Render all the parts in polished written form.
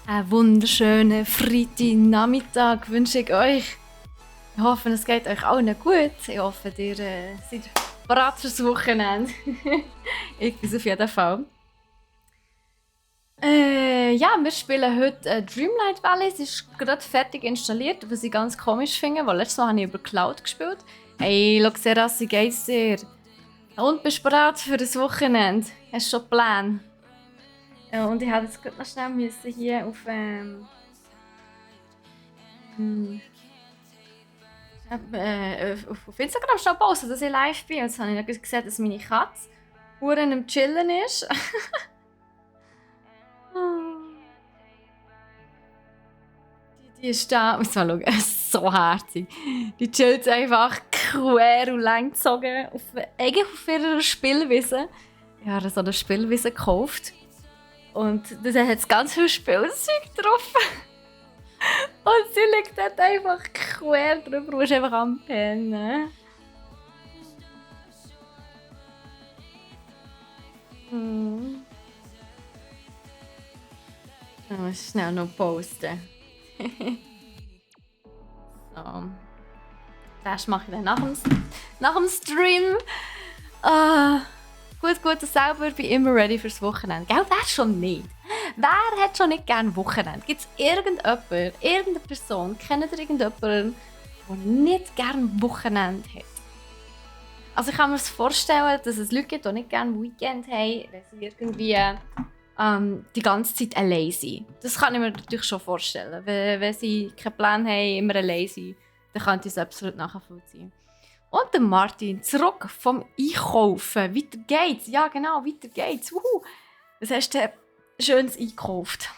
Einen wunderschönen Freitagnachmittag wünsche ich euch. Ich hoffe, es geht euch allen gut. Ich hoffe, ihr seid bereit fürs Wochenende. Ich bin es auf jeden Fall. Ja, wir spielen heute Dreamlight Valley. Es ist gerade fertig installiert, was ich ganz komisch finde, weil letztes Mal habe ich über Cloud gespielt. Hey, schau, Seras, wie geht's dir? Und bist du bereit für das Wochenende? Hast du schon Pläne? Und ich habe jetzt gerade noch schnell müssen hier auf Instagram schon posten, dass ich live bin. Jetzt habe ich dann gesehen, dass meine Katze Huren am Chillen ist. die ist da, muss mal schauen, so herzig. Die chillt einfach quer und lang gezogen eigentlich auf ihrer Spielwiese. Ich habe so eine Spielwiese gekauft. Und da hat ganz viel Spielzeug drauf. Und sie liegt dort einfach quer drüber und ist einfach am Pennen. Ich muss schnell noch posten. So. Das mache ich dann nach dem Stream. Gut, selber bin immer ready fürs Wochenende. Gell, wer schon nicht? Wer hat schon nicht gerne Wochenende? Gibt es irgendeine Person, kennt ihr irgendjemanden, der nicht gerne Wochenende hat? Also ich kann mir vorstellen, dass es Leute gibt, die nicht gerne Weekend haben, wenn sie irgendwie die ganze Zeit allein sind. Das kann ich mir natürlich schon vorstellen. Wenn sie keinen Plan haben, immer allein sind, dann kann ich das absolut nachvollziehen. Und der Martin, zurück vom Einkaufen. Weiter geht's. Ja, genau, weiter geht's. Was hast du Schönes eingekauft?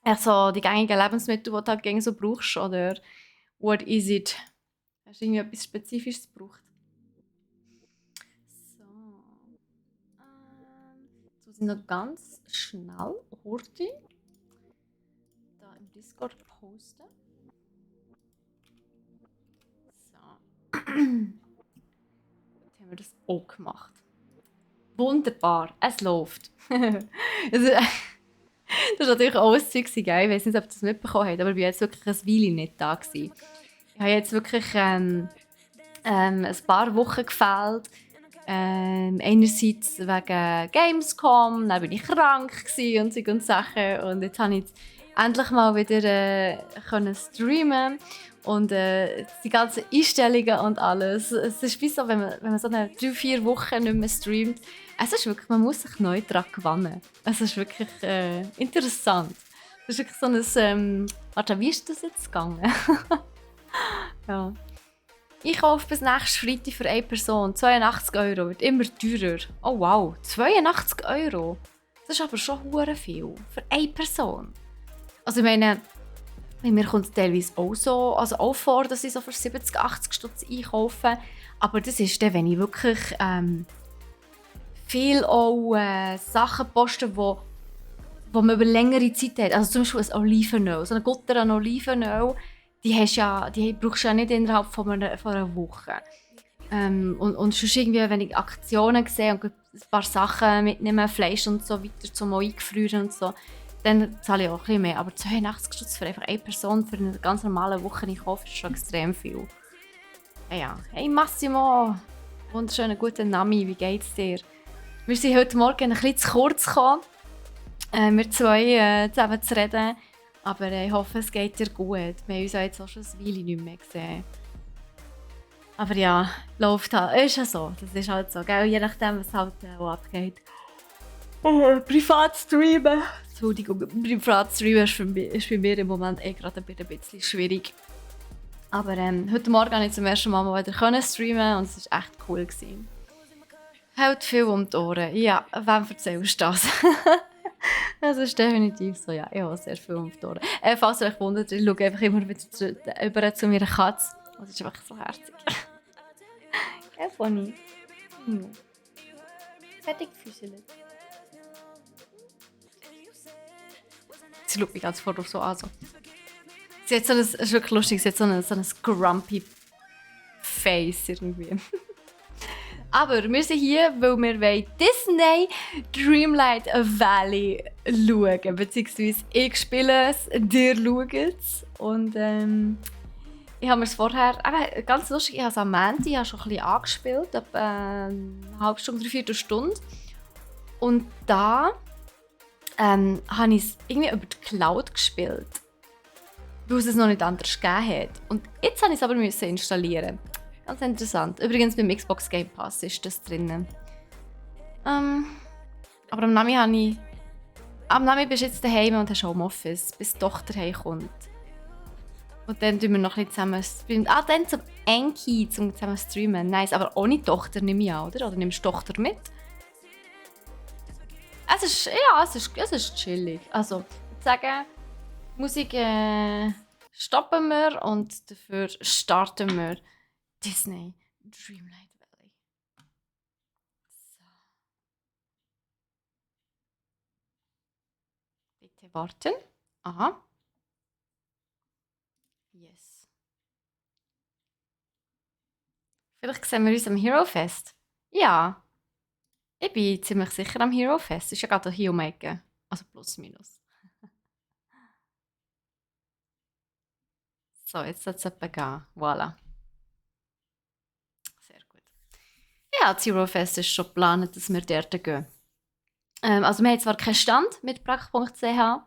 Also die gängigen Lebensmittel, die du halt gegen so brauchst, oder what is it? Hast du irgendwie etwas Spezifisches gebraucht? So. Jetzt muss ich noch ganz schnell Horti da im Discord posten. Jetzt haben wir das auch gemacht. Wunderbar, es läuft. Das war natürlich auch ein Zeug, gell? Ich weiß nicht, ob ihr das mitbekommen habt, aber ich war jetzt wirklich eine Weile nicht da gewesen. Ich habe jetzt wirklich ein paar Wochen gefehlt. Einerseits wegen Gamescom, dann war ich krank und solche Sachen. Und jetzt konnte ich endlich mal wieder streamen. Und die ganzen Einstellungen und alles. Es ist wie so, wenn man so 3-4 Wochen nicht mehr streamt. Es ist wirklich, man muss sich neu daran gewöhnen. Es ist wirklich interessant. Das ist wirklich so ein... warte, wie ist das jetzt gegangen? Ja. Ich kaufe bis nächsten Freitag für eine Person 82 €. Wird immer teurer. Oh wow, 82 €. Das ist aber schon hure viel. Für eine Person. Also ich meine... Mir kommt es teilweise auch vor, dass ich so für 70, 80 Stutz einkaufe. Aber das ist dann, wenn ich wirklich viel auch Sachen poste, wo man über längere Zeit hat. Also zum Beispiel ein Olivenöl, so eine Gutter an Olivenöl, die brauchst du ja nicht innerhalb von einer Woche. Und sonst irgendwie, wenn ich Aktionen sehe und ein paar Sachen mitnehme, Fleisch und so weiter, zum Eingefrieren und so, dann zahle ich auch ein bisschen mehr. Aber 82 Stutz für einfach eine Person für eine ganz normale Woche einkaufen ist schon extrem viel. Ja. Hey Massimo! Wunderschönen guten Nami, wie geht's dir? Wir sind heute Morgen ein bisschen zu kurz gekommen, wir zwei zusammen zu reden. Aber ich hoffe, es geht dir gut. Wir haben uns ja jetzt auch schon eine Weile nicht mehr gesehen. Aber ja, läuft halt. Ist ja so. Das ist halt so, gell? Je nachdem, was halt abgeht. Privat streamen. Entschuldigung, privat streamen ist bei mir im Moment gerade ein bisschen schwierig. Aber heute Morgen konnte ich zum ersten Mal wieder streamen und es war echt cool. Hält viel um die Ohren. Ja, wem erzählst du das? Das ist definitiv so, ja. Ich habe sehr viel um die Ohren. Falls ihr euch wundert, ich schaue einfach immer wieder über zu meiner Katze. Das ist einfach so herzig. Gell, Bonnie? Fertig gefüßelt. Sie schaut mich ganz voll so an. So. Sie hat es ist wirklich lustig, sie hat so ein grumpy Face irgendwie. Aber wir sind hier, weil wir wollen Disney Dreamlight Valley schauen. Beziehungsweise ich spiele es, ihr schaut es. Und ich habe mir es vorher, ganz lustig, ich habe es am Montag, ich habe schon ein bisschen angespielt, etwa eine halbe Stunde, dreiviertel Stunde. Und da habe ich es irgendwie über die Cloud gespielt, weil es noch nicht anders gegeben hat. Und jetzt musste ich es aber installieren. Ganz interessant. Übrigens beim Xbox Game Pass ist das drin. Aber am Nami bist du jetzt daheim und hast Homeoffice, bis die Tochter heimkommt. Und dann tun wir noch ein bisschen zusammen streamen. Dann zum Enki, zum zusammen streamen. Nice, aber ohne Tochter nehme ich an, oder? Oder nimmst du die Tochter mit? Es ist chillig. Also, ich würde sagen, Musik stoppen wir und dafür starten wir Disney Dreamlight Valley. So. Bitte warten. Aha. Yes. Vielleicht sehen wir uns am Hero Fest. Ja. Ich bin ziemlich sicher am Hero Fest. Ist ja gerade hier um die Ecke. Also plus minus. So, jetzt soll es etwa gehen. Voilà. Sehr gut. Ja, das Hero Fest ist schon geplant, dass wir dort gehen. Also wir haben zwar keinen Stand mit brack.ch,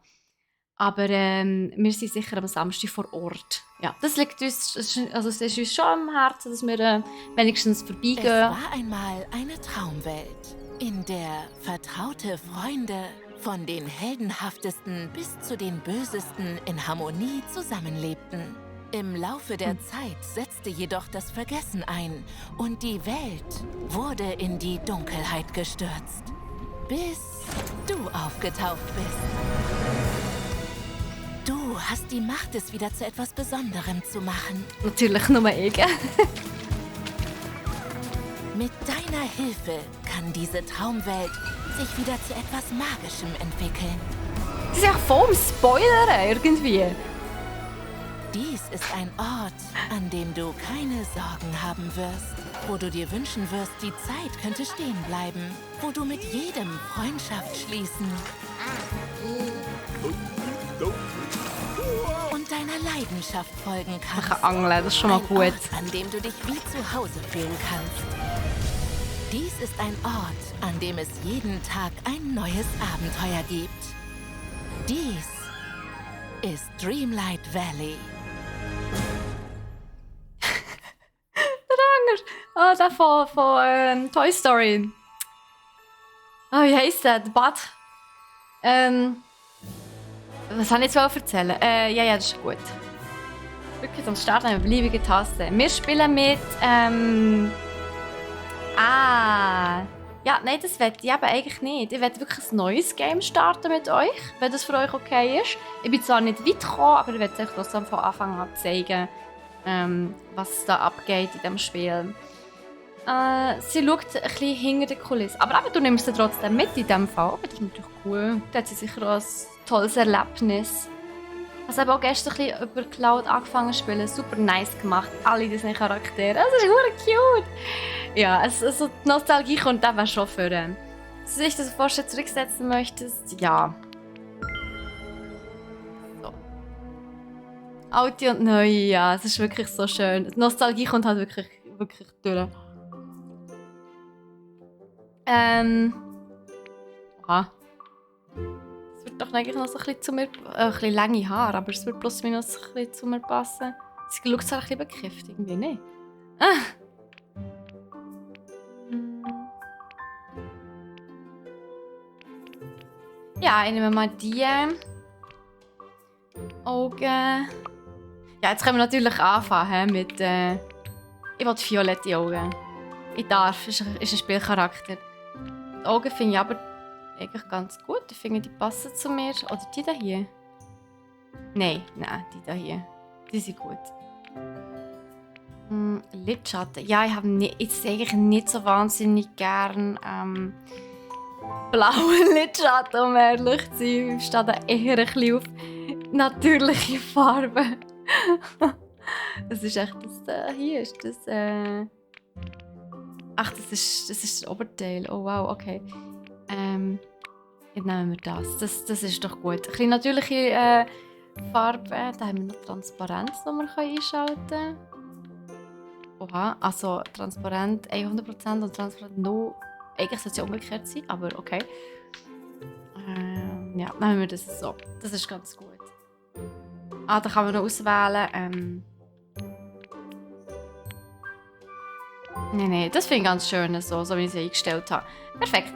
aber wir sind sicher am Samstag vor Ort. Ja, das liegt uns, also es ist uns schon am Herzen, dass wir wenigstens vorbeigehen. Es war einmal eine Traumwelt, in der vertraute Freunde von den heldenhaftesten bis zu den bösesten in Harmonie zusammenlebten. Im Laufe der Zeit setzte jedoch das Vergessen ein und die Welt wurde in die Dunkelheit gestürzt, bis du aufgetaucht bist. Du hast die Macht, es wieder zu etwas Besonderem zu machen. Natürlich nur ich. Mit deiner Hilfe kann diese Traumwelt sich wieder zu etwas Magischem entwickeln. Das ist ja voll am Spoilern irgendwie. Dies ist ein Ort, an dem du keine Sorgen haben wirst, wo du dir wünschen wirst, die Zeit könnte stehen bleiben, wo du mit jedem Freundschaft schließen und deiner Leidenschaft folgen Ich kannst. kann angeln, das ist schon mal Ein gut. Ort, an dem du dich wie zu Hause fühlen kannst. Dies ist ein Ort, an dem es jeden Tag ein neues Abenteuer gibt. Dies ist Dreamlight Valley. Der von Toy Story. Wie heisst der? Der Bud. Was soll ich jetzt erzählen? Ja, das ist gut. Wirklich, sonst starten wir eine beliebige Taste. Wir spielen mit. Ja, nein, das will ich eben eigentlich nicht. Ich will wirklich ein neues Game starten mit euch, wenn das für euch okay ist. Ich bin zwar nicht weit gekommen, aber ich will euch trotzdem von Anfang an zeigen, was da abgeht in diesem Spiel. Sie schaut ein bisschen hinter die Kulissen. Aber eben, du nimmst sie trotzdem mit in diesem Fall. Das ist natürlich cool. Da hat sie sicher auch ein tolles Erlebnis. Ich habe auch gestern ein bisschen über Cloud angefangen zu spielen. Super nice gemacht. Alle diese Charaktere. Das ist super cute. Ja, also die Nostalgie kommt eben schon vor. Wenn du dich das vorstellen zurücksetzen möchtest, ja. So. Alte und neue, ja. Es ist wirklich so schön. Die Nostalgie kommt halt wirklich durch. Aha. Es wird doch eigentlich noch so ein bisschen zu mir... ein bisschen lange Haare, aber es wird plus minus ein bisschen zu mir passen. Sie schaut so ein bisschen bekifft, irgendwie, ne? Ja, ich nehme mal die Augen. Ja, jetzt können wir natürlich anfangen mit... ich will violette Augen. Ich darf, ist ein Spielcharakter. Die Augen finde ich aber eigentlich ganz gut. Ich finde, die passen zu mir. Oder die da hier? Nein, die da hier. Die sind gut. Lidschatten. Ja, ich habe jetzt eigentlich nicht so wahnsinnig gern blaue Lidschatten, um ehrlich zu sein. Ich stehe da eher ein bisschen auf natürliche Farben. Das ist echt das hier. Ist das Ach, das ist das Oberteil. Oh wow, okay. Jetzt nehmen wir das. Das ist doch gut. Ein bisschen natürliche Farbe. Da haben wir noch Transparenz, die wir einschalten können. Oha, also transparent 100% und transparent 0. Eigentlich sollte es ja umgekehrt sein, aber okay. Ja, nehmen wir das so. Das ist ganz gut. Da kann man noch auswählen. Nein, das finde ich ganz schön, so wie ich es eingestellt habe. Perfekt.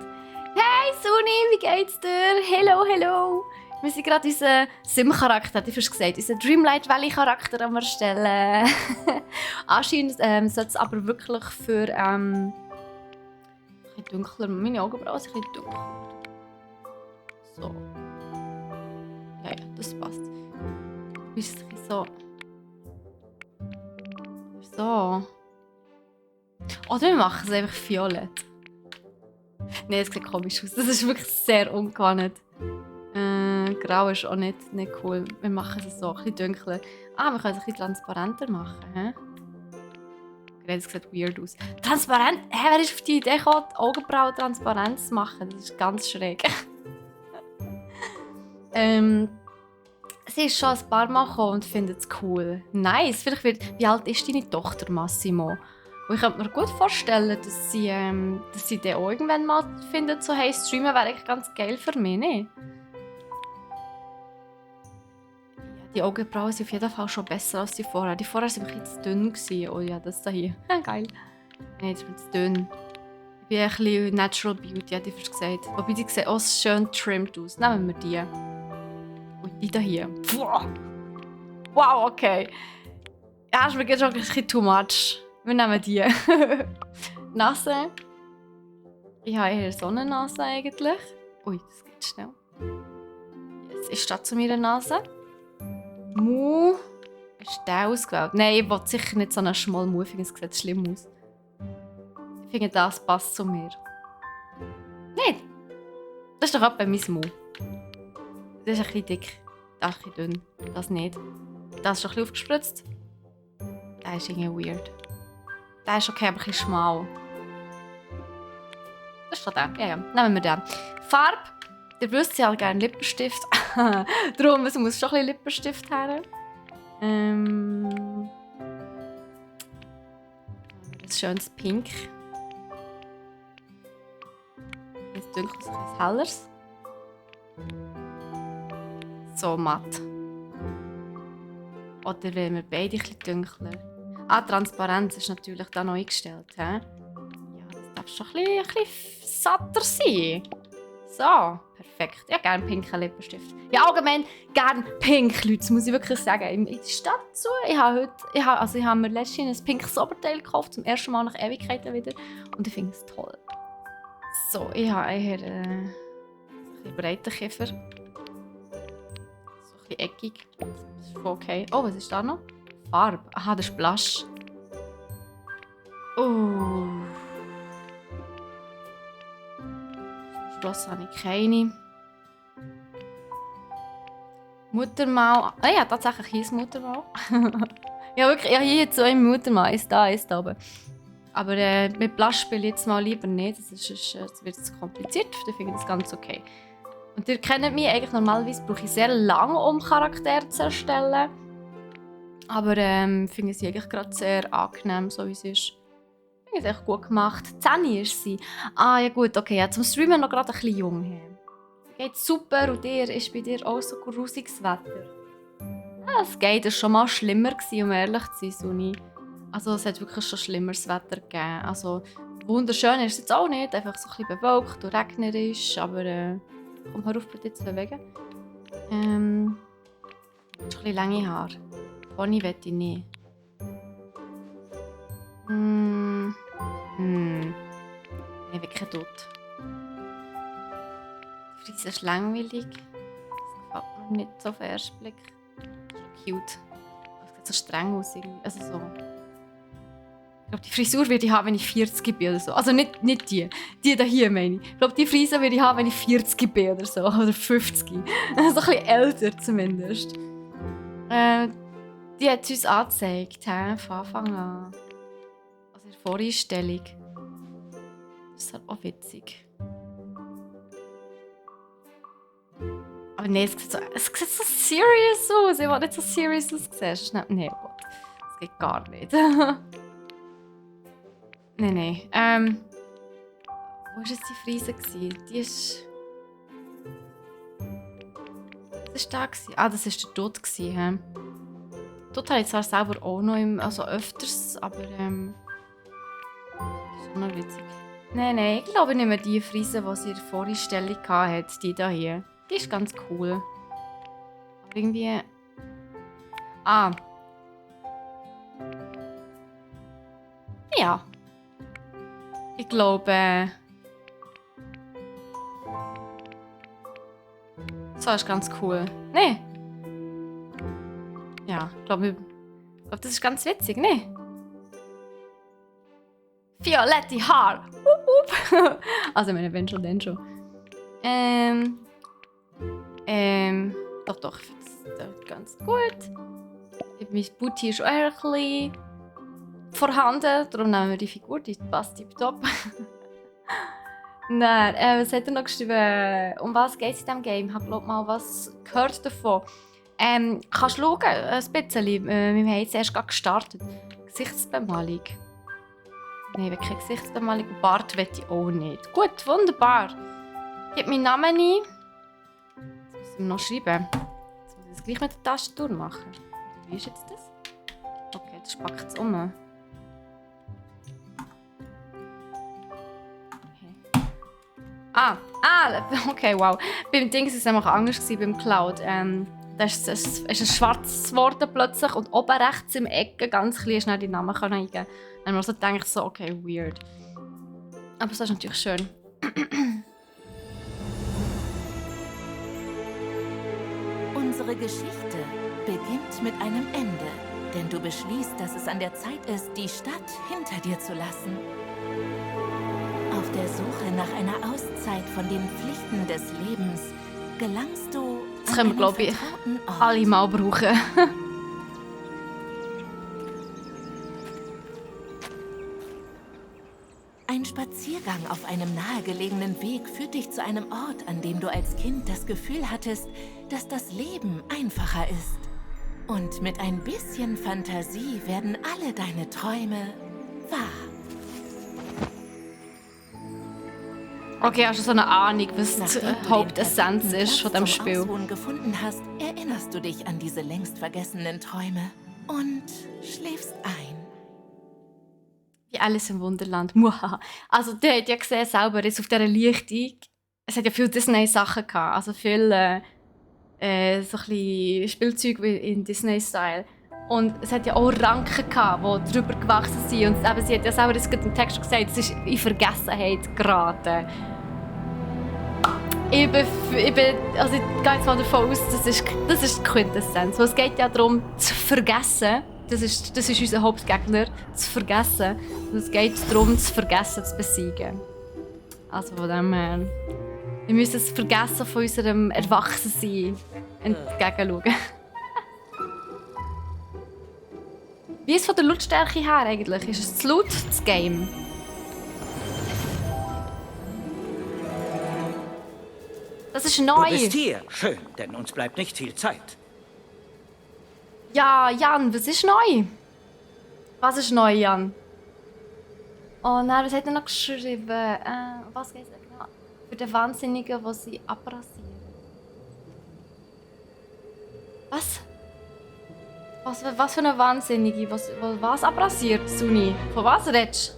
Hey Suni, wie geht's dir? Hello. Wir sind gerade unseren Sim-Charakter, hat ich fast gesagt, unseren Dreamlight Valley-Charakter am erstellen. Anscheinend sollte es aber wirklich für ein bisschen dunkler, meine Augenbrauen sind ein bisschen dunkler. So. Ja, das passt. Ist ein bisschen so. Oder wir machen es einfach violett. Nein, das sieht komisch aus. Das ist wirklich sehr ungewohnt. Grau ist auch nicht cool. Wir machen es so, ein bisschen dunkler. Wir können es ein bisschen transparenter machen. He? Das sieht weird aus. Transparent? Wer ist auf die Idee gekommen, die Augenbrauen transparent zu machen? Das ist ganz schräg. Sie ist schon ein paar Mal gekommen und findet es cool. Nice. Wie alt ist deine Tochter, Massimo? Und ich könnte mir gut vorstellen, dass sie dann auch irgendwann mal findet, so hey, streamen wäre eigentlich ganz geil für mich, ne? Ja, die Augenbrauen sind auf jeden Fall schon besser als die vorher. Die vorher waren ein bisschen zu dünn gewesen. Oh ja, das da hier. Geil. Nein, das ist mir zu dünn. Ich bin ein bisschen Natural Beauty, hätte ich fast gesagt. Wobei die sehen auch schön trimmed aus. Nehmen wir die. Und die da hier. Wow, okay. Ja, ist mir jetzt schon ein bisschen too much. Wir nehmen die. Nase. Ich habe eher so eine Nase eigentlich. Ui, das geht schnell. Jetzt ist das zu meiner Nase. Mu. Ist der ausgewählt? Nein, ich will sicher nicht so einen schmalen Mu. Ich finde, es sieht schlimm aus. Ich finde, das passt zu mir. Nein. Das ist doch etwa mein Mu. Das ist ein bisschen dick. Das ist ein bisschen dünn. Das nicht. Das ist schon ein bisschen aufgespritzt. Das ist irgendwie weird. Der ist okay, aber ein bisschen schmal. Das ist schon der. Ja. Nehmen wir den. Farbe. Ihr wisst, ich habe gerne Lippenstift. Darum muss schon ein bisschen Lippenstift her. Ein schönes Pink. Ein dunkles, ein helleres. So matt. Oder wenn wir beide ein bisschen dunkler. Transparenz ist natürlich da noch eingestellt. He? Ja, das darf schon ein bisschen satter sein. So, perfekt. Ja, gerne pinken Lippenstift. Ja, allgemein gerne pink, Leute, das muss ich wirklich sagen. Ich stehe dazu. Ich habe mir letztens ein pinkes Oberteil gekauft, zum ersten Mal nach Ewigkeiten wieder. Und ich finde es toll. So, ich habe eher ein bisschen breiten Kiefer. So ein bisschen eckig. Das ist voll okay. Oh, was ist da noch? Farbe. Aha, das ist Blush. Schloss habe ich keine. Muttermal. Ja, tatsächlich hier ist Muttermal. Ja, wirklich. Ja, hier so ein Muttermal. Ist da oben. Aber mit Blush spiele ich jetzt mal lieber nicht. Das wird zu kompliziert. Ich finde das ganz okay. Und ihr kennt mich. Eigentlich normalerweise brauche ich sehr lange, um Charaktere zu erstellen. Aber finde sie eigentlich gerade sehr angenehm, so wie sie ist. Ich finde es echt gut gemacht. 10 ist sie. Ja gut, okay. Ja, zum Streamen noch gerade ein bisschen jung. Geht super und ist bei dir auch so grusiges Wetter? Ja, es geht. Es war schon mal schlimmer, um ehrlich zu sein, Suni. Also es hat wirklich schon schlimmeres Wetter gegeben. Also wunderschön ist es jetzt auch nicht. Einfach so ein bisschen bewölkt und regnerisch. Aber komm, hör auf, bei dir zu bewegen. Schon ein bisschen lange Haare. Pony will ich nicht. Ich will keinen Dutt. Die Frise ist langweilig. Das gefällt mir nicht so auf den ersten Blick. Das ist schon cute. Das sieht so streng aus. Also so. Ich glaube, die Frisur würde ich haben, wenn ich 40 bin oder so. Also nicht die. Die da hier meine ich. Ich glaube, die Frise würde ich haben, wenn ich 40 bin oder so. Oder 50. So ein bisschen älter zumindest. Die hat es uns angezeigt, von Anfang an. Also in der Voreinstellung. Das ist halt auch witzig. Aber nein, es sieht so serious aus. Ich will nicht so serious aussehen. Nein, oh Gott. Das geht gar nicht. Nein. Wo war jetzt die Frise? Die ist... Das war da. Ah, das war der Tod. He? Dort habe ich zwar selber auch noch öfters, aber das ist auch noch witzig. Nein, ich glaube nicht mehr die Frise, die sie in der Vorstellung hatte, die hier. Die ist ganz cool. Aber irgendwie... Ah. Ja. Ich glaube... So ist ganz cool. Nee. Ja, ich glaube, das ist ganz witzig, ne? Violette Haar! Also, ich meine, wenn schon, dann schon. Doch, ich finde das ganz gut. Mein Booty ist auch ein bisschen vorhanden, darum nehmen wir die Figur, die passt tipptopp. Nein, was hat er noch geschrieben? Um was geht es in diesem Game? Ich habe glaube mal was gehört davon. Kannst du schauen, ein bisschen? Wir haben jetzt erst gerade gestartet. Gesichtsbemalung. Nein, ich will keine Gesichtsbemalung. Bart will ich auch nicht. Gut, wunderbar. Gib meinen Namen ein. Jetzt müssen wir noch schreiben. Jetzt muss ich das gleich mit der Tastatur machen. Wie ist jetzt das? Okay, das packt es um. Okay, wow. Beim Ding war es nämlich anders beim Cloud. Da ist es schwarz geworden plötzlich und oben rechts im Ecke ganz klein schnell die Namen eingeben. Dann haben wir so gedacht, okay, weird. Aber das ist natürlich schön. Unsere Geschichte beginnt mit einem Ende, denn du beschließt, dass es an der Zeit ist, die Stadt hinter dir zu lassen. Auf der Suche nach einer Auszeit von den Pflichten des Lebens gelangst du das können wir, glaube ich, alle mal brauchen. Ein Spaziergang auf einem nahegelegenen Weg führt dich zu einem Ort, an dem du als Kind das Gefühl hattest, dass das Leben einfacher ist. Und mit ein bisschen Fantasie werden alle deine Träume wahr. Okay, hast du so eine Ahnung, was die Hauptessenz ist von dem Spiel? Nachdem du den gefunden hast, erinnerst du dich an diese längst vergessenen Träume und schläfst ein. Wie Alice im Wunderland. Muhaha. Also, der hat ja gesehen selber, jetzt auf dieser Lichtung, es hat ja viele Disney-Sachen gehabt, also viel so ein bisschen Spielzeug in Disney-Style. Und es hat ja auch Ranken gehabt, die drüber gewachsen sind. Und eben, sie hat ja selber im Text gesagt, es ist in Vergessenheit geraten. Ich gehe jetzt mal davon aus, das ist die Quintessenz. Es geht ja darum, zu vergessen. Das ist unser Hauptgegner, zu vergessen. Und es geht darum, zu vergessen, zu besiegen. Also von dem her. Wir müssen das Vergessen von unserem Erwachsensein entgegenschauen. Wie ist es von der Lautstärke her eigentlich? Ist es zu laut, das Game? Das ist neu. Du bist hier. Schön, denn uns bleibt nicht viel Zeit. Ja, Jan, was ist neu? Was ist neu, Jan? Oh nein, was hat er noch geschrieben? Was geht es genau? Für den Wahnsinnigen, den sie abrasieren. Was? Was für eine Wahnsinnige? Was abrasiert, Suni? Von was redest du?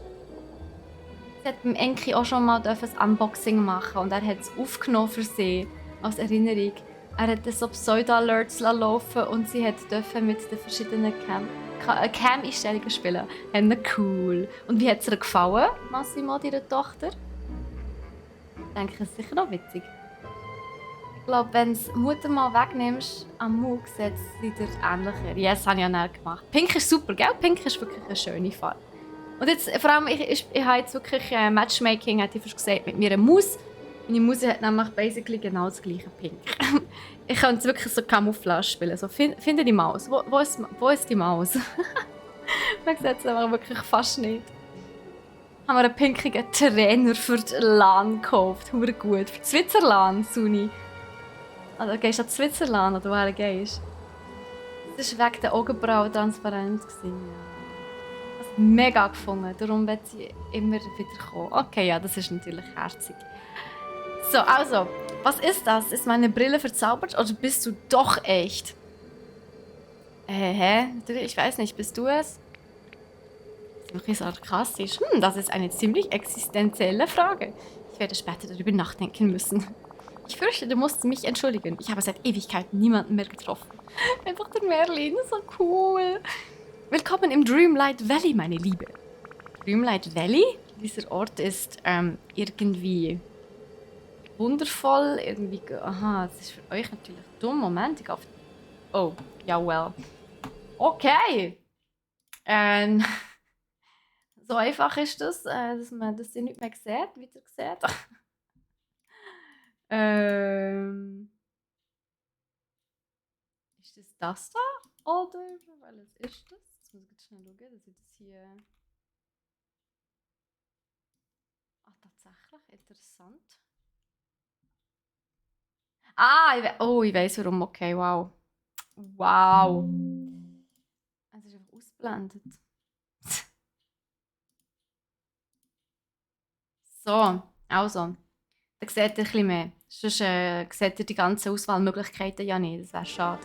Sie hat beim Enki auch schon mal ein Unboxing machen und er hat es aufgenommen für sie, als Erinnerung. Er hat so Pseudo-Alerts laufen und sie durfte mit den verschiedenen Cam-Einstellungen spielen. Cool. Und wie hat es ihr gefallen, Massimo, ihrer Tochter? Ich denke, es ist sicher noch witzig. Ich glaube, wenn du die Mutter mal wegnimmst, am Mug sieht es wieder ähnlicher. Ja, das habe ich ja nicht gemacht. Pink ist super, gell? Pink ist wirklich eine schöne Farbe. Und jetzt, vor allem, ich habe jetzt wirklich Matchmaking, hat ich fast gesagt, mit meiner Maus. Meine Maus hat nämlich basically genau das gleiche Pink. Ich könnte wirklich so Camouflage spielen. So, finde die Maus. Wo ist die Maus? Man sieht es aber wirklich fast nicht. haben wir einen pinkigen Trainer für die LAN gekauft. Hure gut. Für die Switzerland, Suni. Also gehst du an Switzerland oder woher gehst? Das war wegen der Augenbrauen transparent. Ich habe es mega gefunden. Darum wird sie immer wieder kommen. Okay, ja, das ist natürlich herzig. So, also, was ist das? Ist meine Brille verzaubert oder bist du doch echt? Ich weiß nicht, bist du es? Das ist wirklich sarkastisch. Das ist eine ziemlich existenzielle Frage. Ich werde später darüber nachdenken müssen. Ich fürchte, du musst mich entschuldigen. Ich habe seit Ewigkeiten niemanden mehr getroffen. Einfach der Merlin, so cool. Willkommen im Dreamlight Valley, meine Liebe. Dreamlight Valley? Dieser Ort ist irgendwie wundervoll. Irgendwie. Aha, das ist für euch natürlich dumm. Moment, ich auf. Oh, ja, well. Okay. So einfach ist das, dass man das nicht mehr sieht, wieder sieht. Ist das da? Oder welches ist das? Jetzt muss ich jetzt schnell schauen, dass ich das hier. Ah, tatsächlich, interessant. Ich weiß warum. Okay, wow. Wow. Es ist einfach ausgeblendet. So, also. Da seht ihr ein bisschen mehr. Sonst seht ihr die ganzen Auswahlmöglichkeiten ja nicht. Das wäre schade.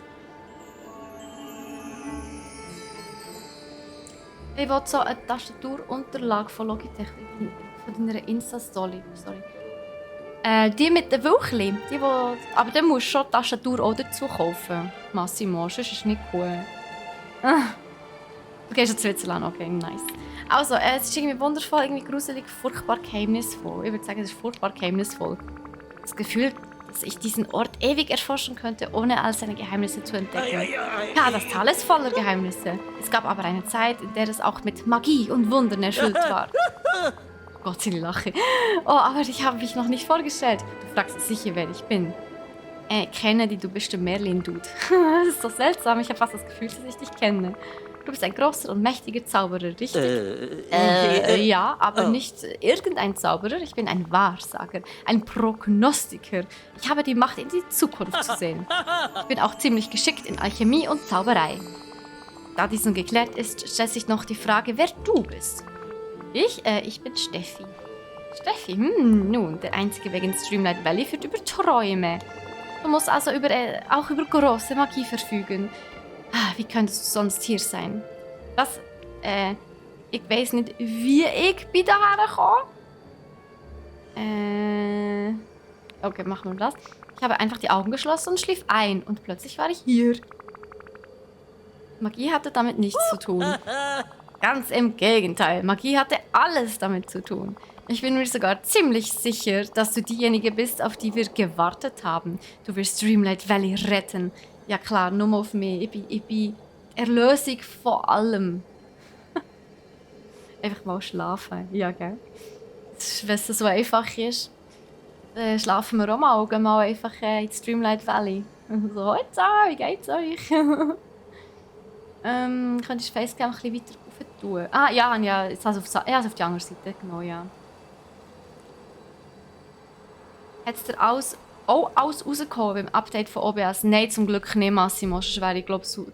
Ich will so eine Tastaturunterlage von Logitech, von deiner Insta-Story. Sorry. Die mit den Wölkchen, aber dann musst du schon die Tastatur auch dazu kaufen. Massimo, sonst ist es nicht cool. Du gehst zu Switzerland, okay, nice. Also, es ist irgendwie wundervoll, irgendwie gruselig, furchtbar geheimnisvoll. Ich würde sagen, es ist furchtbar geheimnisvoll. Das Gefühl, dass ich diesen Ort ewig erforschen könnte, ohne all seine Geheimnisse zu entdecken. Ja, das Tal ist voller Geheimnisse. Es gab aber eine Zeit, in der es auch mit Magie und Wundern erfüllt war. Oh Gott, sie lache. Oh, aber ich habe mich noch nicht vorgestellt. Du fragst sicher, wer ich bin. Kennedy, du bist der Merlin-Dude. Das ist so seltsam, ich habe fast das Gefühl, dass ich dich kenne. Du bist ein großer und mächtiger Zauberer, richtig? Ja, aber nicht irgendein Zauberer. Ich bin ein Wahrsager, ein Prognostiker. Ich habe die Macht, in die Zukunft zu sehen. Ich bin auch ziemlich geschickt in Alchemie und Zauberei. Da dies nun geklärt ist, stellt sich noch die Frage, wer du bist. Ich bin Steffi. Steffi, nun, der einzige Weg ins Dreamlight Valley führt über Träume. Du musst also auch über große Magie verfügen. Wie könntest du sonst hier sein? Ich weiß nicht, wie ich bei daher komme. Okay, machen wir das. Ich habe einfach die Augen geschlossen und schlief ein. Und plötzlich war ich hier. Magie hatte damit nichts zu tun. Ganz im Gegenteil. Magie hatte alles damit zu tun. Ich bin mir sogar ziemlich sicher, dass du diejenige bist, auf die wir gewartet haben. Du wirst Dreamlight Valley retten. Ja klar, nur auf mich. Ich bin Erlösung von allem. Einfach mal schlafen. Ja, gell? Wenn es so einfach ist, schlafen wir auch mal. Gehen mal einfach ins Dreamlight Valley. So, jetzt wie geht's euch? Könntest du Facecam ein bisschen weiter rauf tun? Ja, jetzt habe ich es auf die andere Seite genau, ja. Hat es dir alles rausgekommen beim Update von OBS? Nein, zum Glück nicht, Massimo. Sonst wäre ich, glaube so,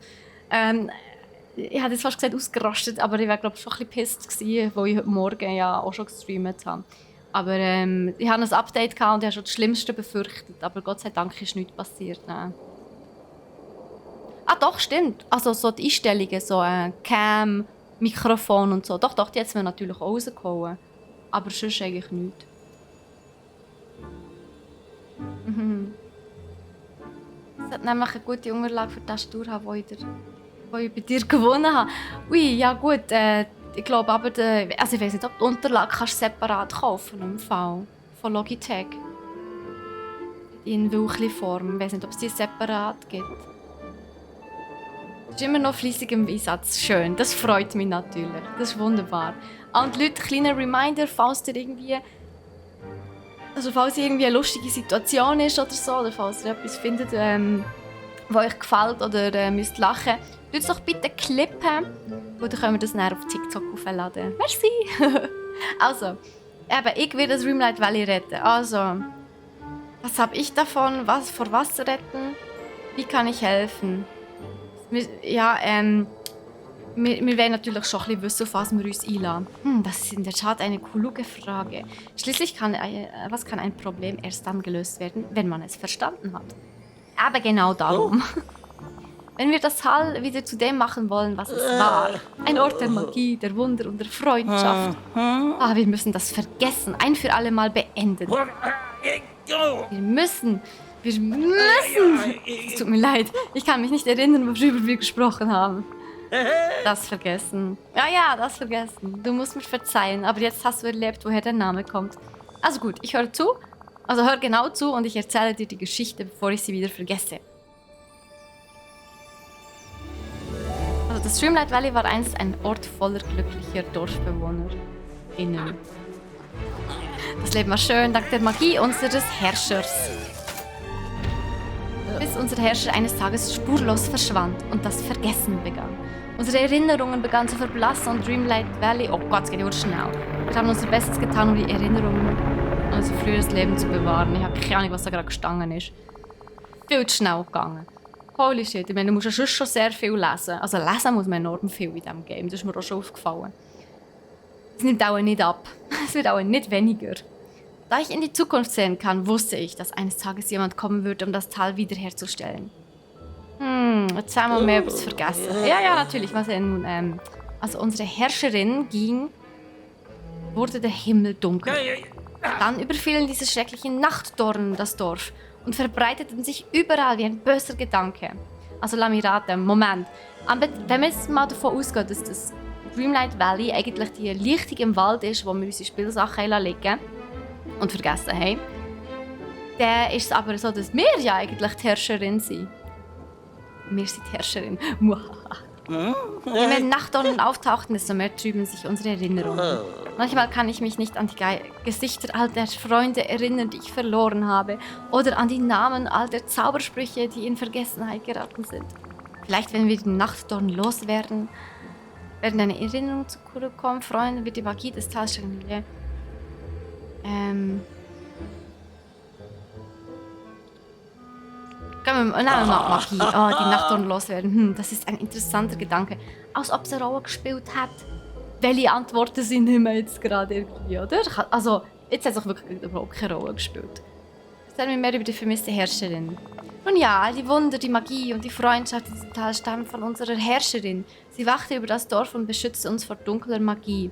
ich hätte jetzt fast gesagt ausgerastet, aber ich wäre, glaube schon ein bisschen pisst gewesen, weil ich heute Morgen ja auch schon gestreamt habe. Aber ich hatte ein Update gehabt und ich habe schon das Schlimmste befürchtet. Aber Gott sei Dank ist nichts passiert. Nein. Doch, stimmt. Also so die Einstellungen, so Cam, Mikrofon und so. Doch, die hat es mir natürlich auch rausgehauen. Aber sonst eigentlich nichts. Es hat nämlich eine gute Unterlage für die Tastatur haben, die ich bei dir gewonnen habe. Ui, ja gut, ich glaube aber, also ich weiß nicht, ob die Unterlage kannst du separat kaufen im Fall von Logitech. In Wölkli-Form. Ich weiß nicht, ob es die separat gibt. Du bist immer noch fleissig im Einsatz. Schön, das freut mich natürlich. Das ist wunderbar. Und Leute, kleiner Reminder, falls irgendwie eine lustige Situation ist oder so, oder falls ihr etwas findet, was euch gefällt oder müsst lachen, tut es doch bitte klippen, weil dann können wir das dann auf TikTok aufladen. Merci! Also, eben, ich will das Dreamlight Valley retten. Also, was habe ich davon? Vor was retten? Wie kann ich helfen? Ja, wir wollen natürlich schon ein bisschen wissen, auf was wir uns einlassen. Das ist in der Tat eine kluge Frage. Schließlich kann ein Problem erst dann gelöst werden, wenn man es verstanden hat. Aber genau darum. Wenn wir das Tal wieder zu dem machen wollen, was es war. Ein Ort der Magie, der Wunder und der Freundschaft. Wir müssen das Vergessen ein für alle Mal beenden. Wir müssen. Es tut mir leid, ich kann mich nicht erinnern, worüber wir gesprochen haben. Das Vergessen. Ja, das Vergessen. Du musst mir verzeihen, aber jetzt hast du erlebt, woher der Name kommt. Also gut, ich höre zu. Also hör genau zu und ich erzähle dir die Geschichte, bevor ich sie wieder vergesse. Also das Dreamlight Valley war einst ein Ort voller glücklicher DorfbewohnerInnen. Das Leben war schön dank der Magie unseres Herrschers. Bis unser Herrscher eines Tages spurlos verschwand und das Vergessen begann. Unsere Erinnerungen begannen zu verblassen und Dreamlight Valley... Oh Gott, es geht ja schnell. Wir haben unser Bestes getan, um die Erinnerungen an unser früheres Leben zu bewahren. Ich habe keine Ahnung, was da gerade gestanden ist. Viel zu schnell gegangen. Holy shit, ich meine, du musst ja schon sehr viel lesen. Also lesen muss man enorm viel in diesem Game. Das ist mir auch schon aufgefallen. Es nimmt auch nicht ab. Es wird auch nicht weniger. Da ich in die Zukunft sehen kann, wusste ich, dass eines Tages jemand kommen würde, um das Tal wiederherzustellen. Jetzt haben wir mehr über das Vergessen. Ja, natürlich. Was nun, also unsere Herrscherin wurde der Himmel dunkel. Dann überfielen diese schrecklichen Nachtdornen das Dorf und verbreiteten sich überall wie ein böser Gedanke. Also lass mich raten, Moment. Wenn wir jetzt mal davon ausgehen, dass das Dreamlight Valley eigentlich die Lichtung im Wald ist, wo wir unsere Spielsachen legen und vergessen haben, dann ist es aber so, dass wir ja eigentlich die Herrscherin sind. Wir sind die Herrscherin. Je mehr Nachtdornen auftauchten, desto mehr trüben sich unsere Erinnerungen. Manchmal kann ich mich nicht an die Gesichter all der Freunde erinnern, die ich verloren habe, oder an die Namen all der Zaubersprüche, die in Vergessenheit geraten sind. Vielleicht, wenn wir die Nachtdornen loswerden, werden eine Erinnerung zurückkommen. Freunde wird die Magie des Tals Familie. Nehmen wir mal Magie. Die Nachtdornen loswerden. Das ist ein interessanter Gedanke. Als ob es eine Rolle gespielt hat. Welche Antworten sind wir jetzt gerade irgendwie, oder? Also, jetzt hat es auch wirklich überhaupt keine Rolle gespielt. Erzähl mir mehr über die vermisste Herrscherin. Nun ja, all die Wunder, die Magie und die Freundschaft in diesem Tal stammen von unserer Herrscherin. Sie wachte über das Dorf und beschützte uns vor dunkler Magie.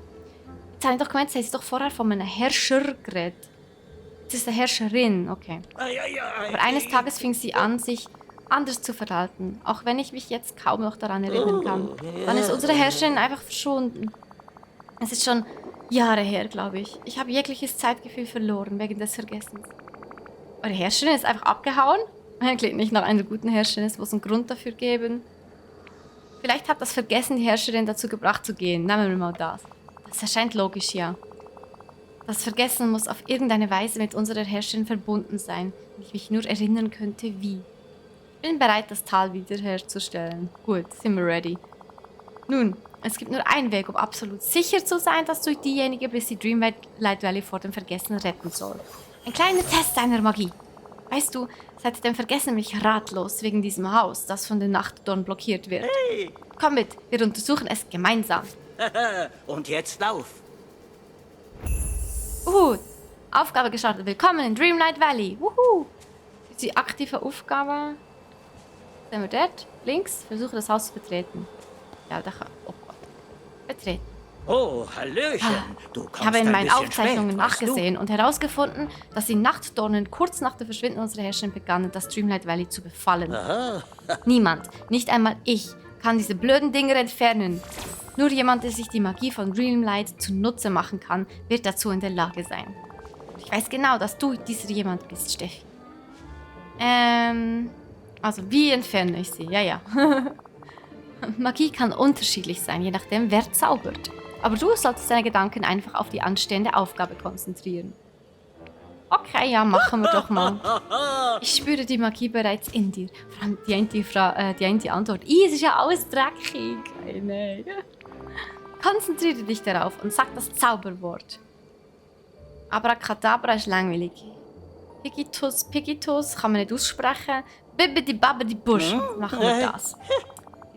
Jetzt habe ich doch gemeint, sie hat doch vorher von einem Herrscher geredet. Es ist eine Herrscherin, okay. Aber eines Tages fing sie an, sich anders zu verhalten. Auch wenn ich mich jetzt kaum noch daran erinnern kann. Dann ist unsere Herrscherin einfach verschwunden. Es ist schon Jahre her, glaube ich. Ich habe jegliches Zeitgefühl verloren wegen des Vergessens. Eure Herrscherin ist einfach abgehauen? Klingt nicht nach einer guten Herrscherin, es muss einen Grund dafür geben. Vielleicht hat das Vergessen die Herrscherin dazu gebracht zu gehen. Nehmen wir mal das. Das erscheint logisch, ja. Das Vergessen muss auf irgendeine Weise mit unserer Herrscherin verbunden sein, wenn ich mich nur erinnern könnte, wie. Ich bin bereit, das Tal wiederherzustellen. Gut, sind wir ready. Nun, es gibt nur einen Weg, um absolut sicher zu sein, dass du diejenige bist, die Dreamlight Valley vor dem Vergessen retten soll. Ein kleiner Test deiner Magie. Weißt du, seit dem Vergessen bin ich ratlos wegen diesem Haus, das von den Nachtdornen blockiert wird. Hey! Komm mit, wir untersuchen es gemeinsam. Und jetzt lauf. Aufgabe gestartet. Willkommen in Dreamlight Valley. Die aktive Aufgabe. Sind wir dort? Links. Versuche das Haus zu betreten. Ja, da kann. Oh Gott. Betreten. Oh, Hallöchen. Du kommst Ich habe in ein meinen bisschen Aufzeichnungen spät, weißt du? nachgesehen und herausgefunden, dass die Nachtdornen kurz nach dem Verschwinden unserer Herrscherin begannen, das Dreamlight Valley zu befallen. Aha. Niemand, nicht einmal ich, kann diese blöden Dinger entfernen. Nur jemand, der sich die Magie von Dreamlight zunutze machen kann, wird dazu in der Lage sein. Ich weiß genau, dass du dieser jemand bist, Steffi. Also wie entferne ich sie? Ja. Magie kann unterschiedlich sein, je nachdem, wer zaubert. Aber du solltest deine Gedanken einfach auf die anstehende Aufgabe konzentrieren. Okay, ja, machen wir doch mal. Ich spüre die Magie bereits in dir. Vor allem die eine Antwort. Es ist ja alles dreckig. Nein. Konzentriere dich darauf und sag das Zauberwort. Abracadabra ist langweilig. Pigitus kann man nicht aussprechen. Bibbidi Babbidi Busch. Machen wir das.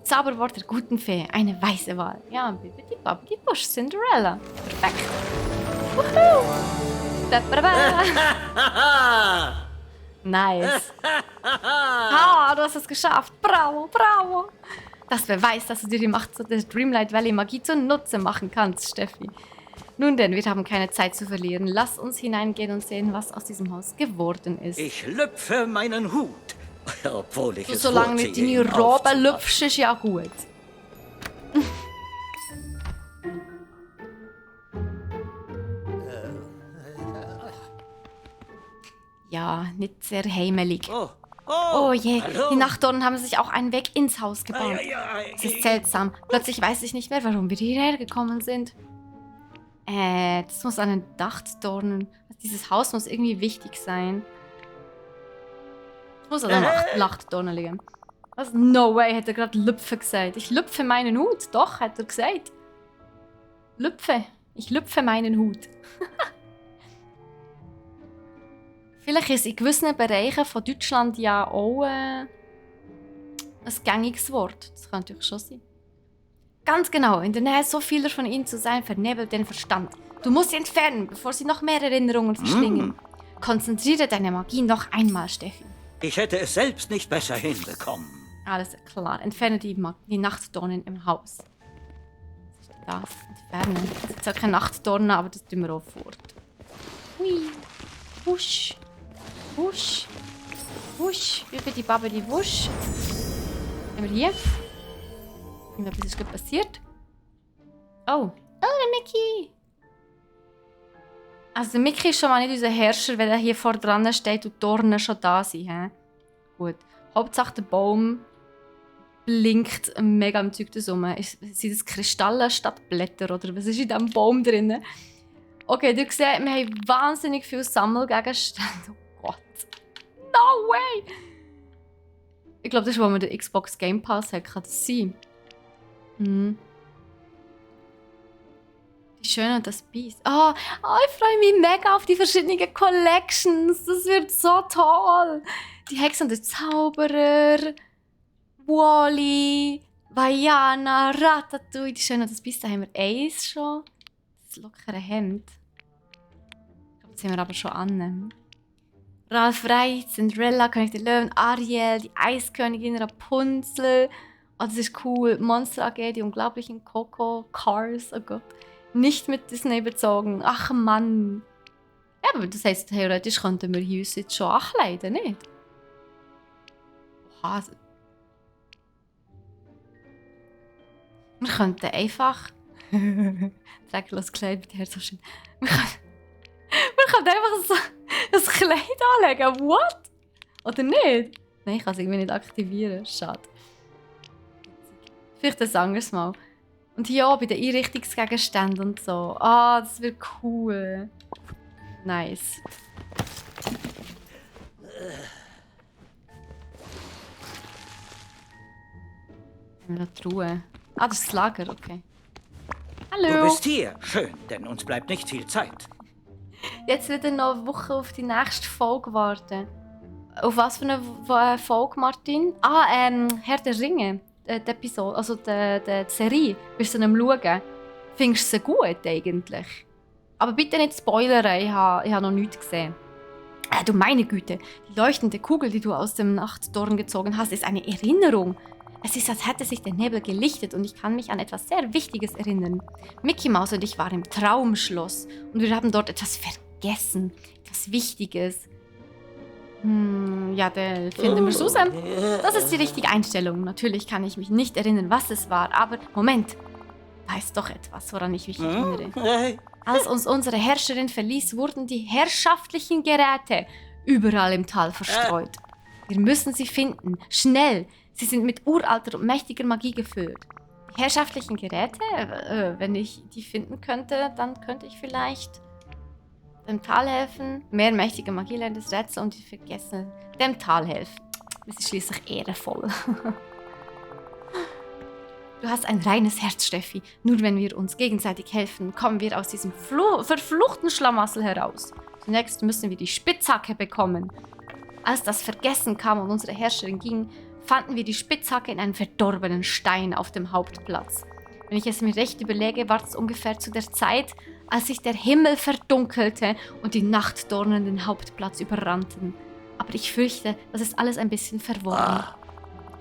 Zauberwort der guten Fee. Eine weise Wahl. Ja, Bibbidi Babbidi Busch. Cinderella. Perfekt. Wuhu! Nice. Ah, du hast es geschafft. Bravo, bravo. Das beweist, dass du dir die Macht der Dreamlight Valley Magie zunutze machen kannst, Steffi. Nun denn, wir haben keine Zeit zu verlieren. Lass uns hineingehen und sehen, was aus diesem Haus geworden ist. Ich lüpfe meinen Hut, obwohl ich es Solange vorziehe, mit deinen ihn Roben aufzumachen. lüpfst, ist ja gut. Ja, nicht sehr heimelig. Oh je, hallo. die Nachtdornen haben sich auch einen Weg ins Haus gebaut. Es ist seltsam. Plötzlich weiß ich nicht mehr, warum wir hierher gekommen sind. Das muss an den Nachtdornen. Dieses Haus muss irgendwie wichtig sein. Es muss an der Nachtdornen liegen. Was? No way, hat er gerade Lüpfe gesagt. Ich lüpfe meinen Hut. Doch, hat er gesagt. Lüpfe. Ich lüpfe meinen Hut. Vielleicht ist in gewissen Bereichen von Deutschland ja auch ein gängiges Wort. Das kann natürlich schon sein. Ganz genau, in der Nähe so vieler von ihnen zu sein, vernebelt den Verstand. Du musst sie entfernen, bevor sie noch mehr Erinnerungen verschlingen. Konzentriere deine Magie noch einmal, Steffi. Ich hätte es selbst nicht besser hinbekommen. Alles klar, entferne die Nachtdornen im Haus. Das entfernen. Das ist zwar keine Nachtdornen, aber das tun wir auch fort. Hui, wusch. Wusch. Wusch. Bibbidi Babbidi Wusch. Haben wir hier? Irgendwas ist gerade passiert. Oh. Oh, der Mickey. Also der Mickey ist schon mal nicht unser Herrscher, wenn er hier vor dran steht und die Dornen schon da sind. He? Gut. Hauptsache der Baum blinkt mega am Zeug das rum. Sind das Kristalle statt Blätter oder was ist in diesem Baum drin? Okay, ihr seht, wir haben wahnsinnig viele Sammelgegenstände. Oh Gott. No way! Ich glaube, das ist, wo man den Xbox Game Pass hat. Kann das sein? Die Schöne und das Biest. Ich freue mich mega auf die verschiedenen Collections. Das wird so toll. Die Hexe und der Zauberer, Wally, Vaiana, Ratatouille. Die Schöne und das Biest, da haben wir eins schon. Das lockere Hemd. Ich glaube, das haben wir aber schon an. Ralf Reich, Cinderella, König der Löwen, Ariel, die Eiskönigin, Rapunzel. Oh, das ist cool. Monster AG, die unglaublichen Coco, Cars, oh Gott. Nicht mit Disney bezogen. Ach Mann. Ja, aber das heisst, theoretisch könnten wir uns jetzt schon ankleiden, nicht? Oha. Wir könnten einfach... Trägerlos Kleid mit Herzogin. Wir könnten einfach so ein Kleid anlegen. What? Oder nicht? Nein, ich kann es irgendwie nicht aktivieren. Schade. Vielleicht ein anderes Mal. Und hier auch bei den Einrichtungsgegenständen und so. Das wird cool. Nice. Haben wir da Truhe? Das ist das Lager, okay. Du Hallo. bist hier. Schön, denn uns bleibt nicht viel Zeit. Jetzt wieder noch eine Woche auf die nächste Folge warten. Auf was für eine Folge, Martin? Herr der Ringe. Die Episode, also die Serie. Bist du am Schauen? Findest du sie gut eigentlich? Aber bitte nicht spoilern, ich habe noch nichts gesehen. Du meine Güte, die leuchtende Kugel, die du aus dem Nachtdorn gezogen hast, ist eine Erinnerung. Es ist, als hätte sich der Nebel gelichtet und ich kann mich an etwas sehr Wichtiges erinnern. Mickey Mouse und ich waren im Traumschloss und wir haben dort etwas vergessen. Etwas Wichtiges. Ja, da finden wir es raus. Das ist die richtige Einstellung. Natürlich kann ich mich nicht erinnern, was es war, aber Moment. Da ist doch etwas, woran ich mich erinnere. Als uns unsere Herrscherin verließ, wurden die herrschaftlichen Geräte überall im Tal verstreut. Wir müssen sie finden. Schnell! Sie sind mit uralter und mächtiger Magie gefüllt. Die herrschaftlichen Geräte? Wenn ich die finden könnte, dann könnte ich vielleicht dem Tal helfen. Mehr mächtige Magie lernt das Rätsel und die vergessen. Dem Tal helfen. Das ist schließlich ehrenvoll. Du hast ein reines Herz, Steffi. Nur wenn wir uns gegenseitig helfen, kommen wir aus diesem verfluchten Schlamassel heraus. Zunächst müssen wir die Spitzhacke bekommen. Als das Vergessen kam und unsere Herrscherin ging, fanden wir die Spitzhacke in einem verdorbenen Stein auf dem Hauptplatz. Wenn ich es mir recht überlege, war es ungefähr zu der Zeit, als sich der Himmel verdunkelte und die Nachtdornen den Hauptplatz überrannten. Aber ich fürchte, das ist alles ein bisschen verworren.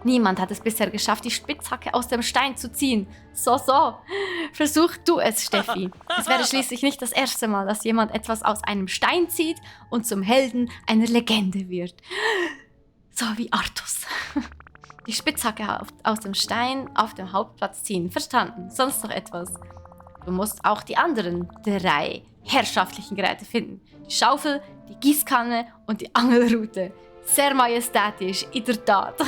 Niemand hat es bisher geschafft, die Spitzhacke aus dem Stein zu ziehen. So. Versuch du es, Steffi. Es wäre schließlich nicht das erste Mal, dass jemand etwas aus einem Stein zieht und zum Helden einer Legende wird. So wie Artus. Die Spitzhacke aus dem Stein auf dem Hauptplatz ziehen. Verstanden. Sonst noch etwas. Du musst auch die anderen 3 herrschaftlichen Geräte finden. Die Schaufel, die Gießkanne und die Angelrute. Sehr majestätisch, in der Tat.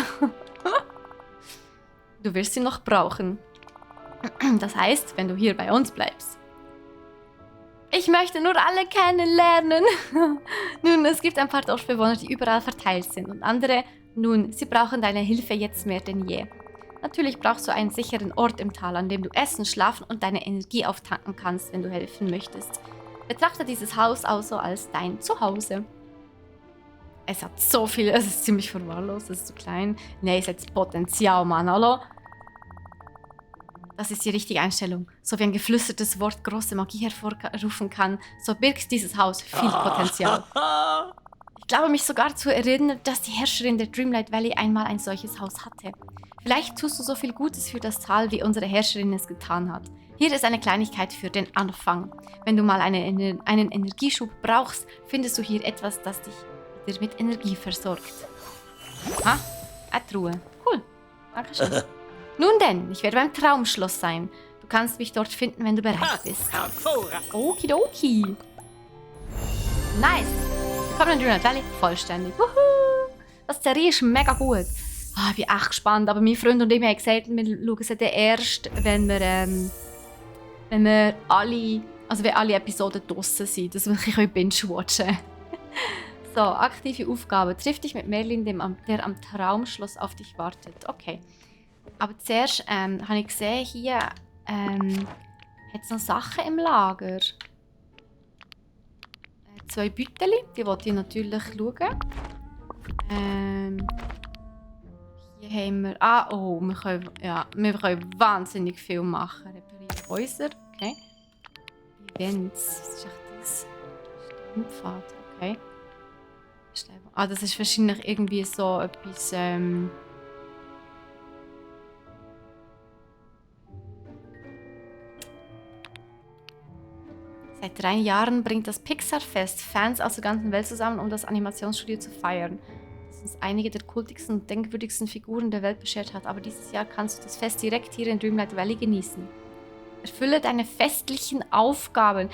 Du wirst sie noch brauchen. Das heißt, wenn du hier bei uns bleibst. Ich möchte nur alle kennenlernen. Nun, es gibt ein paar Dorfbewohner, die überall verteilt sind. Und andere, nun, sie brauchen deine Hilfe jetzt mehr denn je. Natürlich brauchst du einen sicheren Ort im Tal, an dem du essen, schlafen und deine Energie auftanken kannst, wenn du helfen möchtest. Betrachte dieses Haus also als dein Zuhause. Es hat so viel, es ist ziemlich verwahrlost, es ist zu klein. Nee, es hat Potenzial, Mann, hallo? Das ist die richtige Einstellung. So wie ein geflüstertes Wort große Magie hervorrufen kann, so birgt dieses Haus viel Potenzial. Ich glaube mich sogar zu erinnern, dass die Herrscherin der Dreamlight Valley einmal ein solches Haus hatte. Vielleicht tust du so viel Gutes für das Tal, wie unsere Herrscherin es getan hat. Hier ist eine Kleinigkeit für den Anfang. Wenn du mal einen Energieschub brauchst, findest du hier etwas, das dich wieder mit Energie versorgt. Ah, eine Truhe. Cool. Dankeschön. Nun denn, ich werde beim Traumschloss sein. Du kannst mich dort finden, wenn du bereit bist. Okidoki. Nice. Willkommen in Dreamlight Valley. Vollständig. Wuhu. Das Serie ist mega gut. Ich bin echt gespannt. Aber mein Freund und ich haben gesagt, wir schauen es dann erst, wenn alle Episoden draussen sind, dass wir ein bisschen binge-watchen können. So, aktive Aufgabe. Triff dich mit Merlin, der am Traumschloss auf dich wartet. Okay. Aber zuerst habe ich gesehen, hier hat es noch Sachen im Lager. 2 Büteli, die wollte ich natürlich schauen. Hier haben wir... wir können wahnsinnig viel machen. Reparieren Häuser, okay. Events, was ist echt das? Stimmpfad, okay. Das ist wahrscheinlich irgendwie so etwas... Seit 3 Jahren bringt das Pixar-Fest Fans aus der ganzen Welt zusammen, um das Animationsstudio zu feiern, das uns einige der kultigsten und denkwürdigsten Figuren der Welt beschert hat. Aber dieses Jahr kannst du das Fest direkt hier in Dreamlight Valley genießen. Erfülle deine festlichen Aufgaben.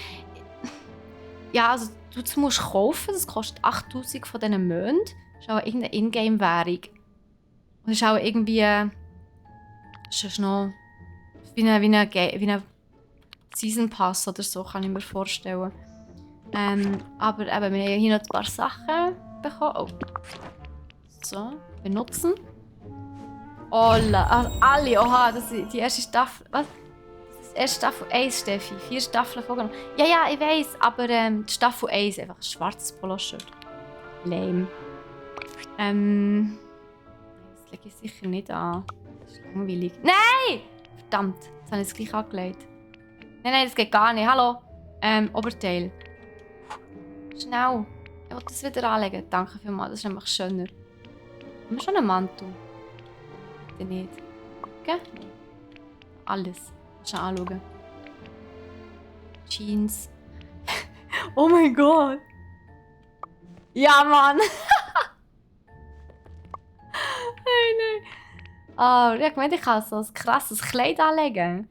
Ja, also du musst kaufen, das kostet 8000 von diesen Mond. Das ist auch irgendeine Ingame-Währung. Und das ist auch irgendwie... Das ist noch... Wie eine Season Pass oder so, kann ich mir vorstellen. Aber eben, wir haben hier noch ein paar Sachen bekommen. Oh. So, benutzen. Alle, oha, das ist die erste Staffel. Was? Das ist erst Staffel 1, Steffi. 4 Staffeln vorgenommen. Ja, ich weiss, aber die Staffel 1 einfach ein schwarzes Poloshirt. Lame. Das lege ich sicher nicht an. Das ist langweilig. Nein! Verdammt, jetzt habe ich es gleich angelegt. Nein, das geht gar nicht. Hallo. Oberteil. Schnell. Ich will das wieder anlegen. Danke vielmals, das ist nämlich schöner. Haben wir schon einen Mantel? Bitte nicht. Okay? Alles. Schon anschauen. Jeans. Oh mein Gott. Ja, Mann. Hey, nein. Ich meinte, ich kann so ein krasses Kleid anlegen.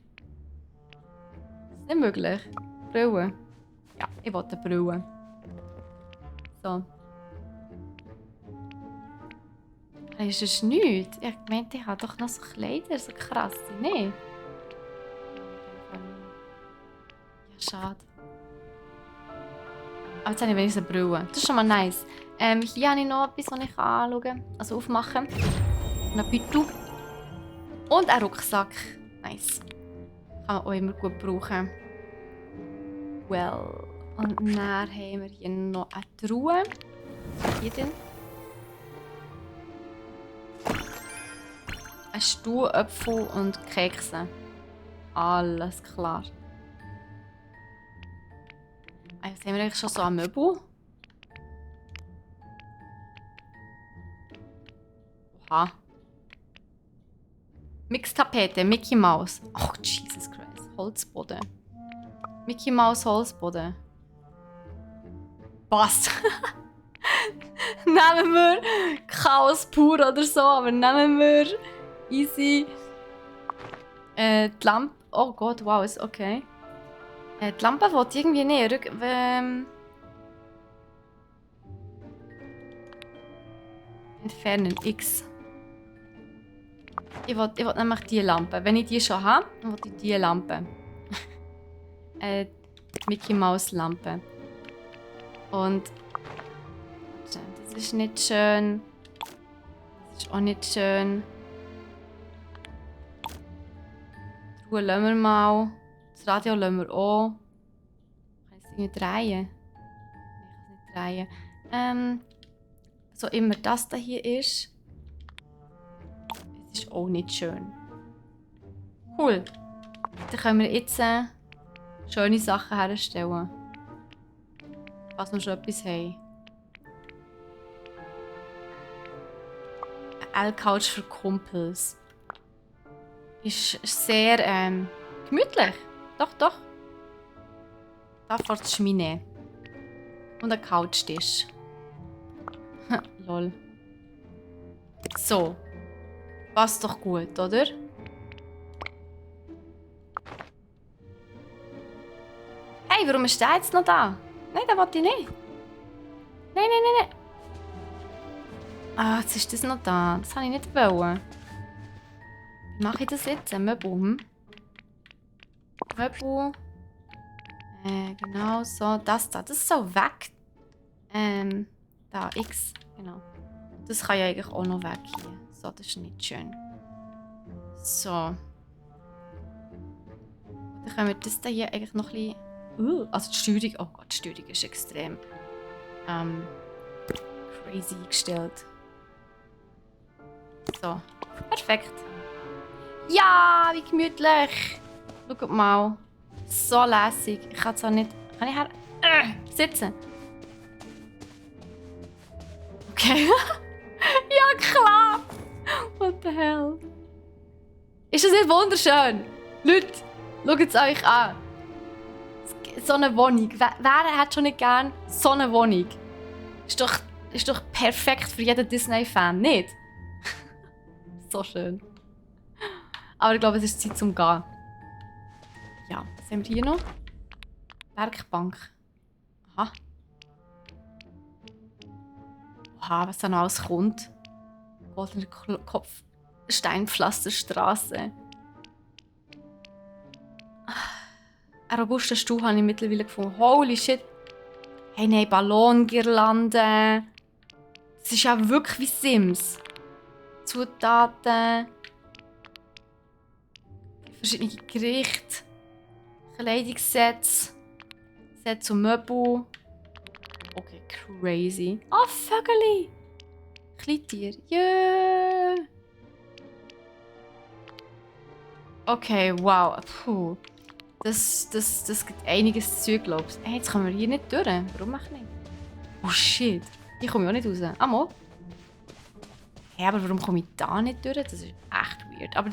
Nicht möglich. Brille. Ja, ich will eine Brille. So. Ist das nichts? Ich meinte, ich habe doch noch so Kleider, so krass, nicht? Ja, schade. Aber jetzt habe ich wenigstens eine Brille. Das ist schon mal nice. Hier habe ich noch etwas, was ich anschauen kann. Also aufmachen. Ein Beutel. Und einen Rucksack. Nice. Kann man auch immer gut brauchen. Well. Und dann haben wir hier noch eine Truhe. Hier drin. Ein Stuhl, Äpfel und Kekse. Alles klar. Jetzt haben wir eigentlich schon so ein Möbel. Oha. Mixtapete, Mickey Mouse. Oh, Jesus Christ. Holzboden. Mickey Mouse Holzboden. Passt. Nehmen wir Chaos pur oder so, aber nehmen wir easy die Lampe. Oh Gott, wow, ist okay. Die Lampe wollte irgendwie näher. Entfernen X. Ich will nämlich diese Lampe. Wenn ich die schon habe, dann will ich diese Lampe. Mickey Mouse Lampe. Und das ist nicht schön. Das ist auch nicht schön. Die Ruhe lassen wir mal. Das Radio lassen wir auch. Kann ich es irgendwie drehen? Nein, ich kann es nicht drehen. So immer das da hier ist. Es ist auch nicht schön. Cool. Dann können wir jetzt schöne Sachen herstellen. Was wir schon etwas haben. Eine L-Couch für Kumpels. Ist sehr gemütlich. Doch, doch. Da vor der Schmine. Und ein Couchtisch. Lol. So. Passt doch gut, oder? Hey, warum ist der jetzt noch da? Nein, den wollte ich nicht. Nein, nein, nein, nein. Ah, jetzt ist das noch da. Das habe ich nicht wollen. Wie mache ich das jetzt? Möbel. Möbel. Genau, so. Das da. Das soll weg. Da, X. Genau. Das kann ja eigentlich auch noch weg hier. So, das ist nicht schön. So. Dann können wir das da hier eigentlich noch ein bisschen... also die Steuerung... Oh Gott, die Steuerung ist extrem... crazy eingestellt. So. Perfekt. Ja, wie gemütlich. Schaut mal. So lässig. Ich kann zwar nicht... Kann ich her... sitzen? Okay. Ja, klar. What the hell? Ist das nicht wunderschön? Leute, schaut es euch an. So eine Wohnung. Wer hat schon nicht gern so eine Wohnung? Ist doch perfekt für jeden Disney-Fan, nicht? So schön. Aber ich glaube, es ist Zeit zum Gehen. Ja, was haben wir hier noch? Werkbank. Aha. Oha, was da noch alles kommt. Goldener Kopf. Steinpflasterstraße. Ein robuster Stuhl habe ich mittlerweile gefunden. Holy shit. Hey, nein, Ballongirlande. Das ist ja wirklich wie Sims. Zutaten. Verschiedene Gerichte. Kleidungssets. Sets und Möbel. Okay, crazy. Oh, Vögeli. Kleintier. Yeah. Okay, wow. Puh. Das gibt einiges Zeug, glaubst du. Hey, jetzt kommen wir hier nicht durch. Warum mach ich nicht? Oh shit. Hier komme ich auch nicht raus. Ah, mal. Hey, aber warum komme ich da nicht durch? Das ist echt weird. Aber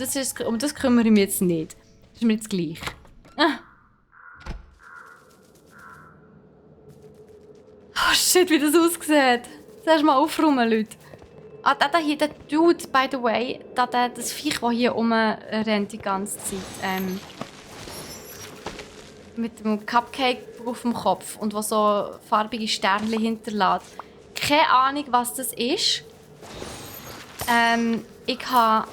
um das kümmere ich mich jetzt nicht. Das ist mir jetzt gleich. Ah. Oh shit, wie das aussieht. Zuerst mal aufräumen, Leute. Ah, der hier, der Dude, by the way, das Viech, das hier rumrennt die ganze Zeit. Mit dem Cupcake auf dem Kopf und was so farbige Sternchen hinterlässt. Keine Ahnung, was das ist. Ich habe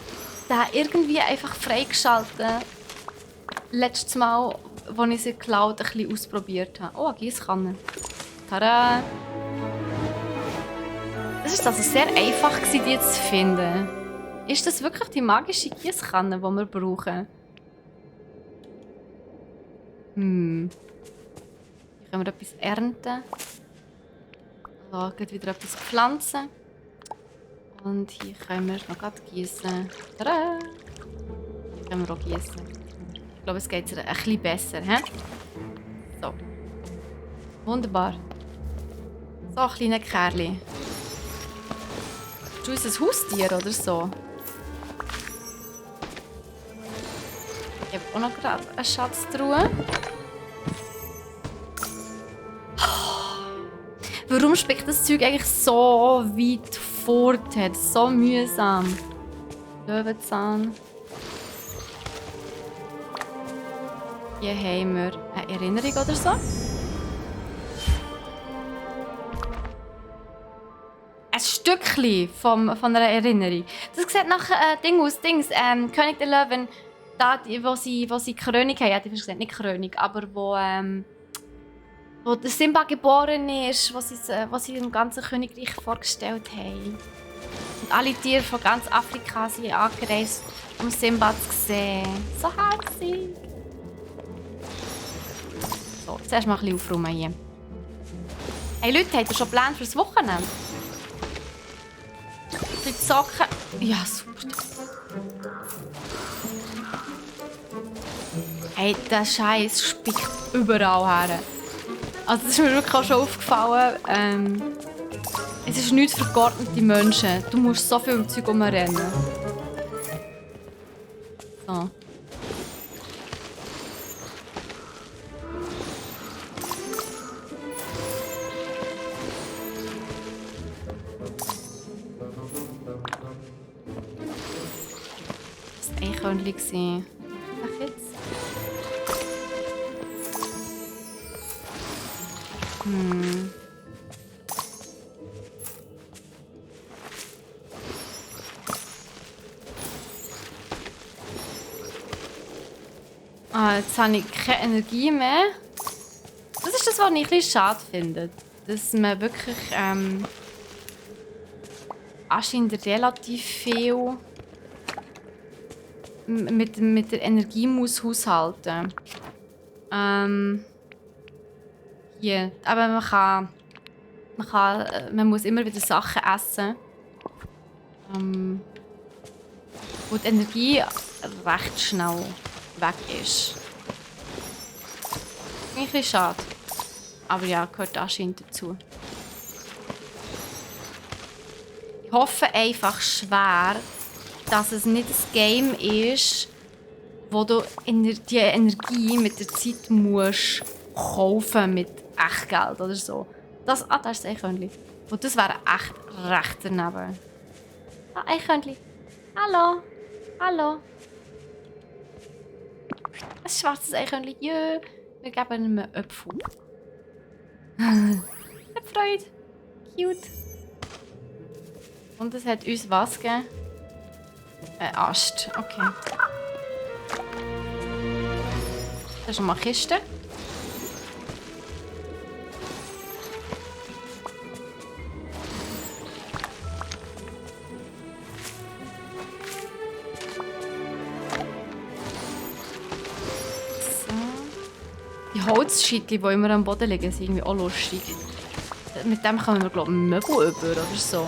den irgendwie einfach freigeschaltet. Letztes Mal, als ich sie geklaut ein bisschen ausprobiert habe. Oh, eine Giesskanne. Tada! Es war also sehr einfach, die zu finden. Ist das wirklich die magische Giesskanne, die wir brauchen? Hier können wir etwas ernten. Also geht wieder etwas pflanzen. Und hier können wir noch gerade gießen. Tada! Hier können wir auch gießen. Ich glaube, es geht ein bisschen besser. He? So. Wunderbar. So, ein kleiner Kerl. Ist das unser Haustier oder so? Ich habe auch noch gerade eine Schatztruhe. Warum spickt das Zeug eigentlich so weit fort? So mühsam. Löwenzahn. Hier haben wir eine Erinnerung oder so. Ein Stückchen von einer Erinnerung. Das sieht nach Ding aus. König der Löwen, da, wo sie König haben. Ja, die gesagt, nicht König, aber wo der Simba geboren ist, wo sie im ganzen Königreich vorgestellt haben. Und alle Tiere von ganz Afrika sind angereist, um Simba zu sehen. So herzig. So, zuerst mal ein bisschen aufräumen hier. Hey Leute, habt ihr schon Pläne fürs Wochenende? Die Socken. Ja, super. Hey, der Scheiß spickt überall her. Also das ist mir wirklich auch schon aufgefallen. Es ist nichts für geordnete Menschen. Du musst so viel im Zeug rumrennen. So. Das war ein Eichhörnchen. Ach jetzt? Jetzt habe ich keine Energie mehr. Das ist das, was ich ein bisschen schade finde. Dass man wirklich anscheinend relativ viel mit der Energie muss haushalten. Hier. Aber man muss immer wieder Sachen essen. Wo die Energie recht schnell weg ist. Ein bisschen schade. Aber ja, gehört anscheinend dazu. Ich hoffe einfach schwer, dass es nicht ein Game ist, wo du die Energie mit der Zeit musst kaufen mit Echtgeld oder so. Da ist das Eichhörnchen. Und das wäre echt recht daneben. Ah, Eichhörnchen. Hallo. Hallo. Ein schwarzes Eichhörnchen. Jö. Wir geben ihm einen Apfel. Hat Freude. Cute. Und es hat uns was gegeben? Ein Ast. Okay. Das ist schon mal eine Kiste. Die Holzscheitchen, die immer am Boden liegen, sind irgendwie auch lustig. Mit dem kommen wir, glaube ich, Möbel über oder so.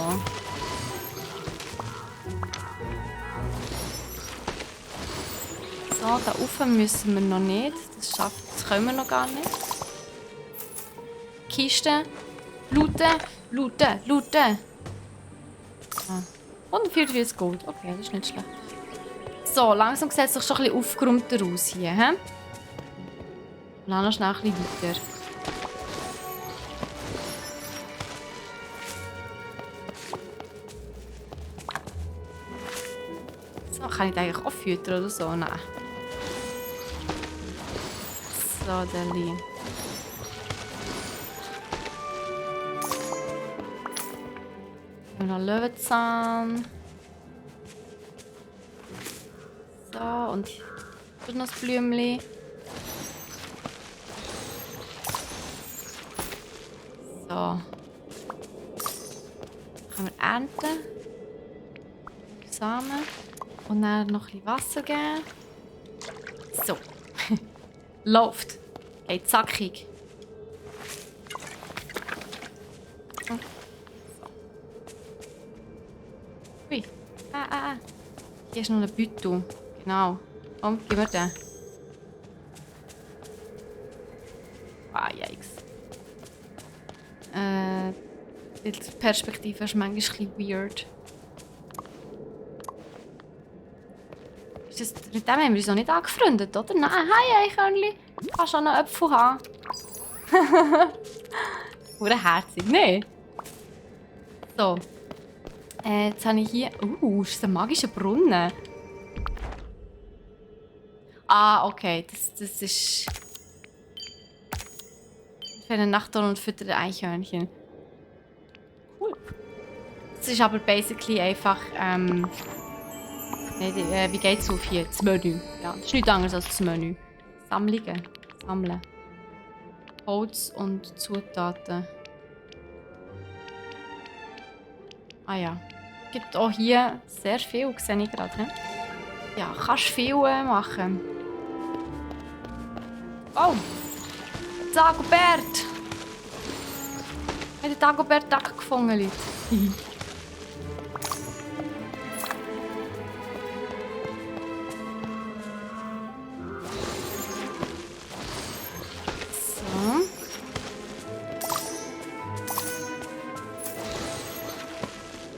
So, da rauf müssen wir noch nicht. Das können wir noch gar nicht. Kiste. Looten. Looten. Looten. Ah. 144 Gold. Okay, das ist nicht schlecht. So, langsam sieht es doch schon ein bisschen aufgeräumter aus hier. He? Lass noch schnell ein bisschen weiter. So, kann ich eigentlich auch füttern oder so? Nein. So, Deli. Noch Löwenzahn. So, und hier ist noch das Blümchen. So. Können wir ernten. Samen. Und dann noch ein bisschen Wasser geben. So. Läuft. Geht zackig. Oh. Ui. Hier ist noch ein Beutel. Genau. Komm, gib mir den. Ah, yikes. Die Perspektive ist manchmal ein bisschen weird. Mit dem haben wir uns noch nicht angefreundet, oder? Nein, hi Eichhörnchen. Du kannst schon noch Äpfel haben. Oder herzig, ne? So. Jetzt habe ich hier... ist das ein magischer Brunnen? Ah, okay. Das ist... für eine Nachtdorn und fütterte Eichhörnchen. Cool. Das ist aber basically einfach... wie geht's auf hier? Das Menü. Ja, das ist nichts anderes als das Menü. Sammlungen. Sammeln. Holz und Zutaten. Ah ja. Es gibt auch hier sehr viel, sehe ich gerade. Ne? Ja, kannst viel machen. Oh! Dagobert! Ich habe den Dagobert-Duck gefunden, Leute.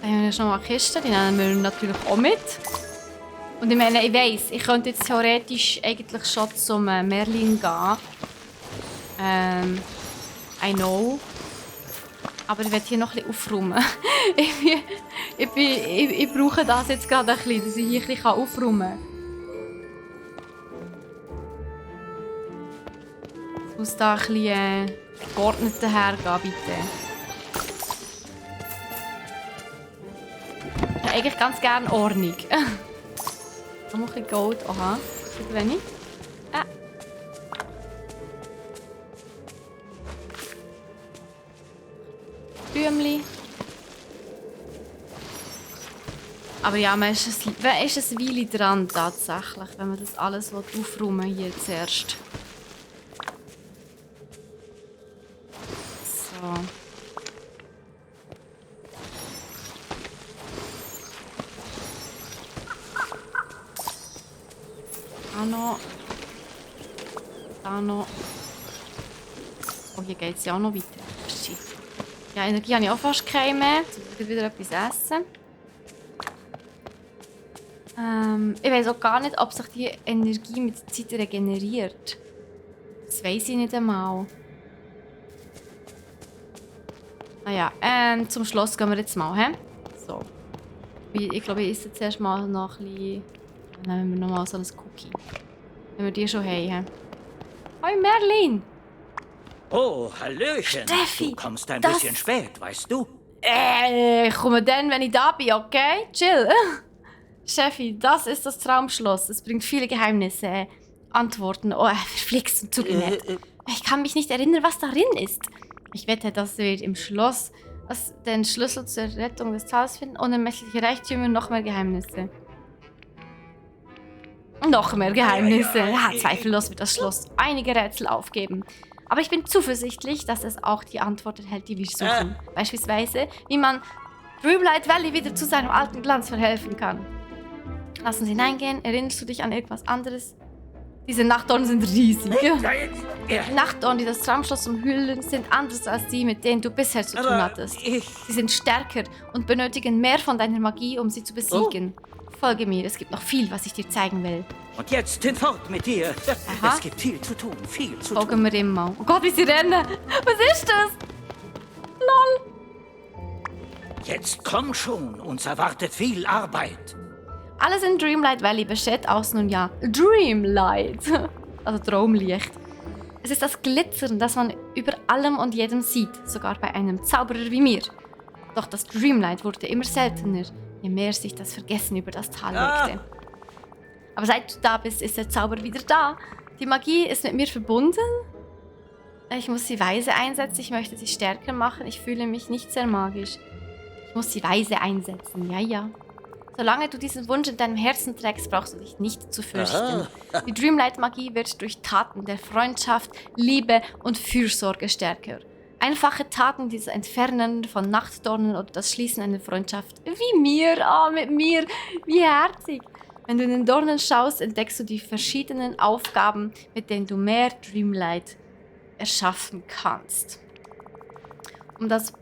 Dann haben wir schon mal eine Kiste, die nehmen wir natürlich auch mit. Und ich meine, ich weiss, ich könnte jetzt theoretisch eigentlich schon zum Merlin gehen. I know. Aber ich werde hier noch ein bisschen aufräumen. ich brauche das jetzt gerade ein bisschen, dass ich hier ein bisschen aufräumen kann. Es muss da ein bisschen geordneter hergehen, bitte. Ich habe eigentlich ganz gerne Ordnung. Da muss ich Gold. Aha, zu wenig. Blümchen. Aber ja, man ist ein Weile dran tatsächlich, wenn man das alles aufräumen hier zuerst. So. Da noch. Oh, hier geht es ja auch noch weiter. Shit. Ja, Energie habe ich auch fast keine mehr. Jetzt muss ich wieder etwas essen. Ich weiß auch gar nicht, ob sich die Energie mit der Zeit regeneriert. Das weiß ich nicht einmal. Naja, zum Schloss gehen wir jetzt mal, hä? So. Ich glaube, ich esse jetzt erst mal noch ein bisschen... Dann nehmen wir noch mal so ein Cookie. Wenn wir die schon haben, hä? Hoi Merlin! Oh, Hallöchen. Steffi, Du kommst ein das- bisschen spät, weißt du? Ich komme dann, wenn ich da bin, okay? Chill. Steffi, das ist das Traumschloss. Es bringt viele Geheimnisse. Antworten. Oh, verflixt und zugenäht. Ich kann mich nicht erinnern, was darin ist. Ich wette, dass wir im Schloss den Schlüssel zur Rettung des Tals finden. Unermessliche Reichtümer, noch mehr Geheimnisse. Noch mehr Geheimnisse. Ja, zweifellos wird das Schloss einige Rätsel aufgeben. Aber ich bin zuversichtlich, dass es auch die Antwort enthält, die wir suchen. Beispielsweise, wie man Dreamlight Valley wieder zu seinem alten Glanz verhelfen kann. Lass uns hineingehen. Erinnerst du dich an irgendwas anderes? Diese Nachtdornen sind riesig. Die Nachtdornen, die das Traumschloss umhüllen, sind anders als die, mit denen du bisher zu tun hattest. Sie sind stärker und benötigen mehr von deiner Magie, um sie zu besiegen. Folge mir, es gibt noch viel, was ich dir zeigen will. Und jetzt hinfort mit dir. Aha. Es gibt viel zu tun, viel zu Folgen tun. wir ihm mal. Oh Gott, wie sie rennen! Was ist das? Lol! Jetzt komm schon, uns erwartet viel Arbeit. Alles in Dreamlight Valley besteht aus nun ja Dreamlight. Also Traumlicht. Es ist das Glitzern, das man über allem und jedem sieht, sogar bei einem Zauberer wie mir. Doch das Dreamlight wurde immer seltener, je mehr sich das Vergessen über das Tal legte. Aber seit du da bist, ist der Zauber wieder da. Die Magie ist mit mir verbunden. Ich muss sie weise einsetzen, ich möchte sie stärker machen. Ich fühle mich nicht sehr magisch. Ich muss sie weise einsetzen, ja, ja. Solange du diesen Wunsch in deinem Herzen trägst, brauchst du dich nicht zu fürchten. Die Dreamlight-Magie wird durch Taten der Freundschaft, Liebe und Fürsorge stärker. Einfache Taten, wie das Entfernen von Nachtdornen oder das Schließen einer Freundschaft. Wie mir, mit mir, wie herzig. Wenn du in den Dornen schaust, entdeckst du die verschiedenen Aufgaben, mit denen du mehr Dreamlight erschaffen kannst. Um das...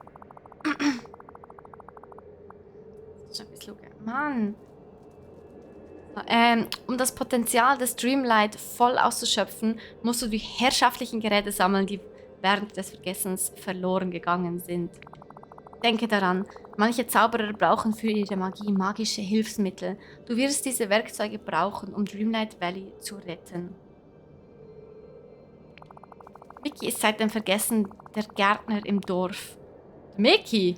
Mann. Um das Potenzial des Dreamlight voll auszuschöpfen, musst du die herrschaftlichen Geräte sammeln, die während des Vergessens verloren gegangen sind. Denke daran, manche Zauberer brauchen für ihre Magie magische Hilfsmittel. Du wirst diese Werkzeuge brauchen, um Dreamlight Valley zu retten. Mickey ist seit dem Vergessen der Gärtner im Dorf. Mickey?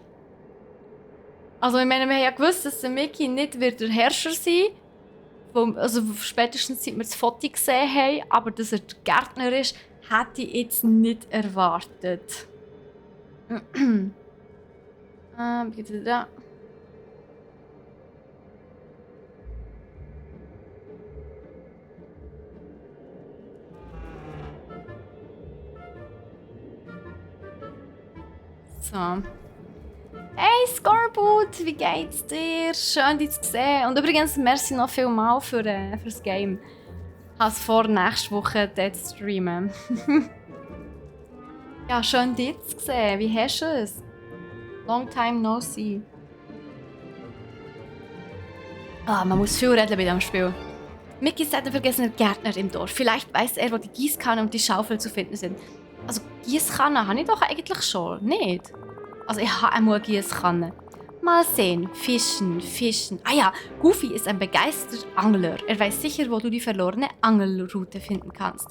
Also ich meine, wir haben ja gewusst, dass der Mickey nicht wird der Herrscher sein wird. Also spätestens seit wir das Foto gesehen haben, aber dass er der Gärtner ist, hätte ich jetzt nicht erwartet. Bitte da. So. Hey Scoreboot, wie geht's dir? Schön, dich zu sehen. Und übrigens, merci noch vielmal für das Game. Ich habe es vor, nächste Woche dort zu streamen. Ja, schön, dich zu sehen. Wie hast du es? Long time no see. Man muss viel reden bei diesem Spiel. Mickey ist ein vergessener Gärtner im Dorf. Vielleicht weiss er, wo die Gießkanne und die Schaufel zu finden sind. Also, Gießkanne habe ich doch eigentlich schon, nicht? Also ich habe eine Gießkanne. Mal sehen. Fischen, fischen. Ah ja, Goofy ist ein begeisterter Angler. Er weiß sicher, wo du die verlorene Angelroute finden kannst.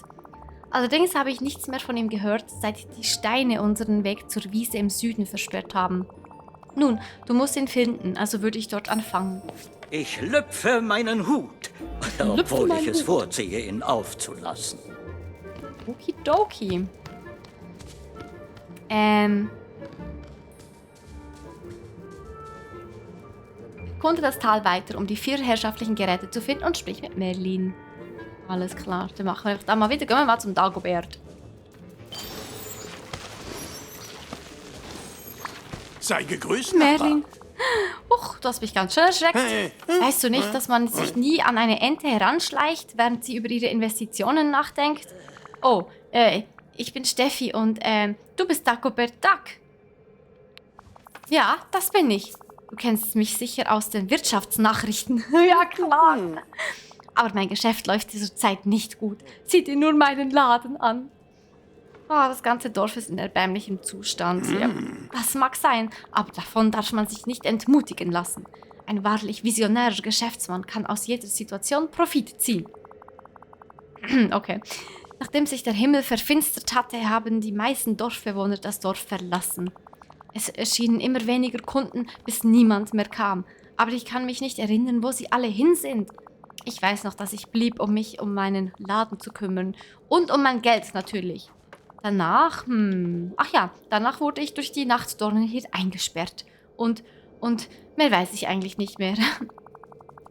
Allerdings habe ich nichts mehr von ihm gehört, seit die Steine unseren Weg zur Wiese im Süden versperrt haben. Nun, du musst ihn finden, also würde ich dort anfangen. Ich lüpfe meinen Hut, obwohl ich es vorziehe, ihn aufzulassen. Okidoki. Erkunde das Tal weiter, um die 4 herrschaftlichen Geräte zu finden und sprich mit Merlin. Alles klar, dann machen wir einfach da mal wieder. Gehen wir mal zum Dagobert. Sei gegrüßt, Merlin. Huch, du hast mich ganz schön erschreckt. Weißt du nicht, dass man sich nie an eine Ente heranschleicht, während sie über ihre Investitionen nachdenkt? Oh, ich bin Steffi und du bist Dagobert Duck. Ja, das bin ich. Du kennst mich sicher aus den Wirtschaftsnachrichten. Ja, klar. Aber mein Geschäft läuft dieser Zeit nicht gut. Sieh dir nur meinen Laden an. Oh, das ganze Dorf ist in erbärmlichem Zustand. Ja, das mag sein, aber davon darf man sich nicht entmutigen lassen. Ein wahrlich visionärer Geschäftsmann kann aus jeder Situation Profit ziehen. Okay. Nachdem sich der Himmel verfinstert hatte, haben die meisten Dorfbewohner das Dorf verlassen. Es erschienen immer weniger Kunden, bis niemand mehr kam. Aber ich kann mich nicht erinnern, wo sie alle hin sind. Ich weiß noch, dass ich blieb, um mich um meinen Laden zu kümmern. Und um mein Geld natürlich. Danach, danach wurde ich durch die Nachtdornen hier eingesperrt. Und mehr weiß ich eigentlich nicht mehr.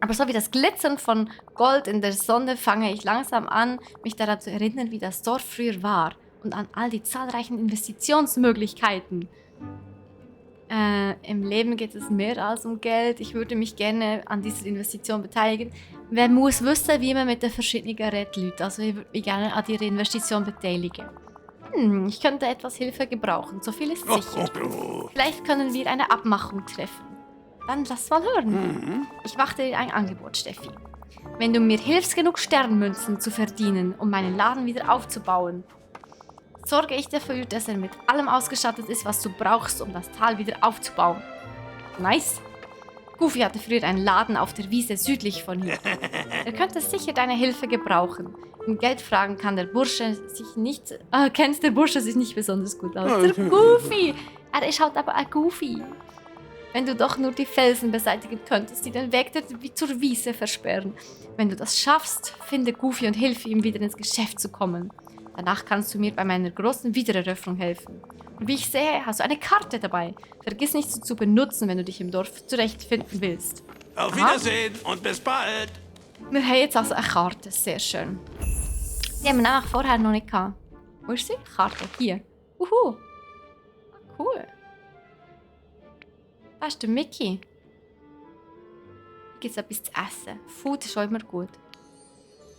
Aber so wie das Glitzern von Gold in der Sonne fange ich langsam an, mich daran zu erinnern, wie das Dorf früher war. Und an all die zahlreichen Investitionsmöglichkeiten. Im Leben geht es mehr als um Geld. Ich würde mich gerne an dieser Investition beteiligen. Wer muss wissen, wie man mit den verschiedenen Geräten läuft. Also ich würde mich gerne an dieser Investition beteiligen. Ich könnte etwas Hilfe gebrauchen, so viel ist sicher. Vielleicht können wir eine Abmachung treffen. Dann lass mal hören. Ich mache dir ein Angebot, Steffi. Wenn du mir hilfst, genug Sternmünzen zu verdienen, um meinen Laden wieder aufzubauen, sorge ich dafür, dass er mit allem ausgestattet ist, was du brauchst, um das Tal wieder aufzubauen. Nice. Goofy hatte früher einen Laden auf der Wiese südlich von hier. Er könnte sicher deine Hilfe gebrauchen. In Geldfragen kennt der Bursche sich nicht besonders gut aus. Der Goofy! Er ist halt aber ein Goofy. Wenn du doch nur die Felsen beseitigen könntest, die den Weg zur Wiese versperren. Wenn du das schaffst, finde Goofy und hilf ihm, wieder ins Geschäft zu kommen. Danach kannst du mir bei meiner großen Wiedereröffnung helfen. Und wie ich sehe, hast du eine Karte dabei. Vergiss nicht, sie zu benutzen, wenn du dich im Dorf zurechtfinden willst. Auf Wiedersehen und bis bald. Wir haben jetzt also eine Karte, sehr schön. Die haben wir nämlich vorher noch nicht gehabt. Wo ist sie? Karte, hier. Ah, cool. Da ist der Mickey. Hier gibt es etwas zu essen. Food ist auch immer gut.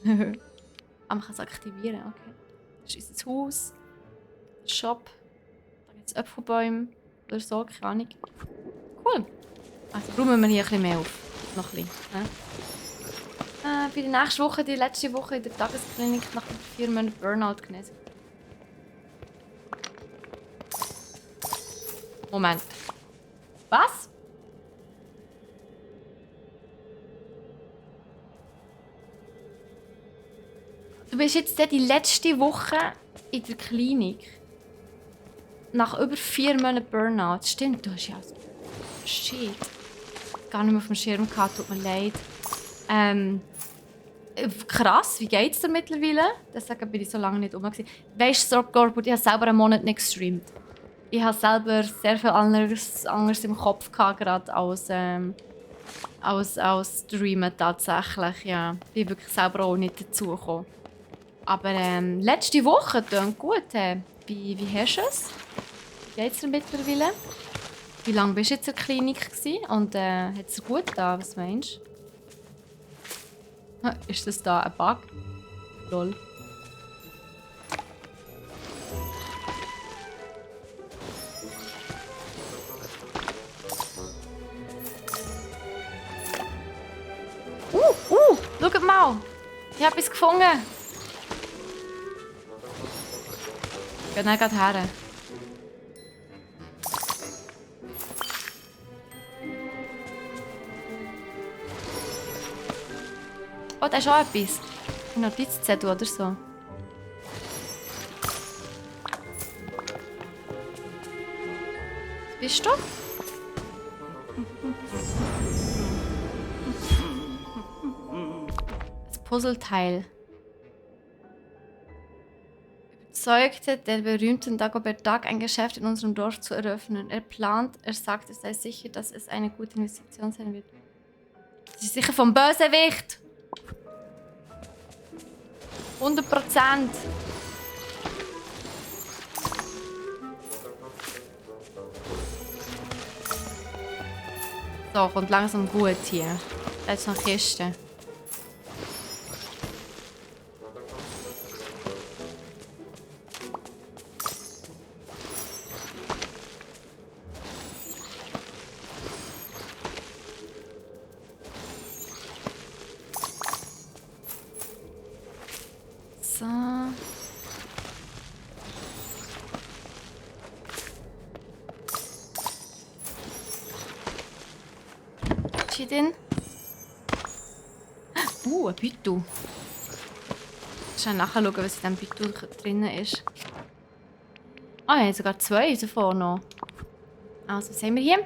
Man kann es aktivieren, okay. Das ist unser Haus. Der Shop. Da gibt es Äpfelbäume oder so, keine Ahnung. Cool. Also räumen wir hier ein bisschen mehr auf. Noch ein bisschen. Bei der nächsten Woche, die letzte Woche in der Tagesklinik nach 4 Monaten Burnout genesen. Moment. Was? Du bist jetzt die letzte Woche in der Klinik. Nach über 4 Monaten Burnout. Stimmt, du hast ja... Shit. Gar nicht mehr auf dem Schirm gehabt, tut mir leid. Krass, wie geht's dir mittlerweile? Deswegen bin ich so lange nicht rum. Weißt du, Stroke, ich habe selber einen Monat nicht gestreamt. Ich habe selber sehr viel anderes im Kopf gehabt, gerade als Streamen tatsächlich. Ja. Ich bin wirklich selber auch nicht dazugekommen. Aber letzte Woche klingt gut. Wie hast du es? Wie geht's dir mittlerweile? Wie lange bist du jetzt in der Klinik gewesen? Und hat es dir gut getan? Was meinst du? Ist das da ein Bug? Lol. Schaut mal! Ich habe etwas gefunden! Geht nicht gerade her. Oh, da ist auch etwas. Ein Notizzettel oder so. Was bist du? Das Puzzleteil. Überzeugte den berühmten Dagobert Duck, ein Geschäft in unserem Dorf zu eröffnen. Er sagt, es sei sicher, dass es eine gute Investition sein wird. Das ist sicher vom Bösewicht! 100%! So, kommt langsam gut hier. Da ist noch Kiste. So. Was ist hier drin? Ein Beutel. Ich muss nachschauen, was in diesem Beutel drin ist. Ah, ich habe sogar 2 davon noch. Also, was haben wir hier?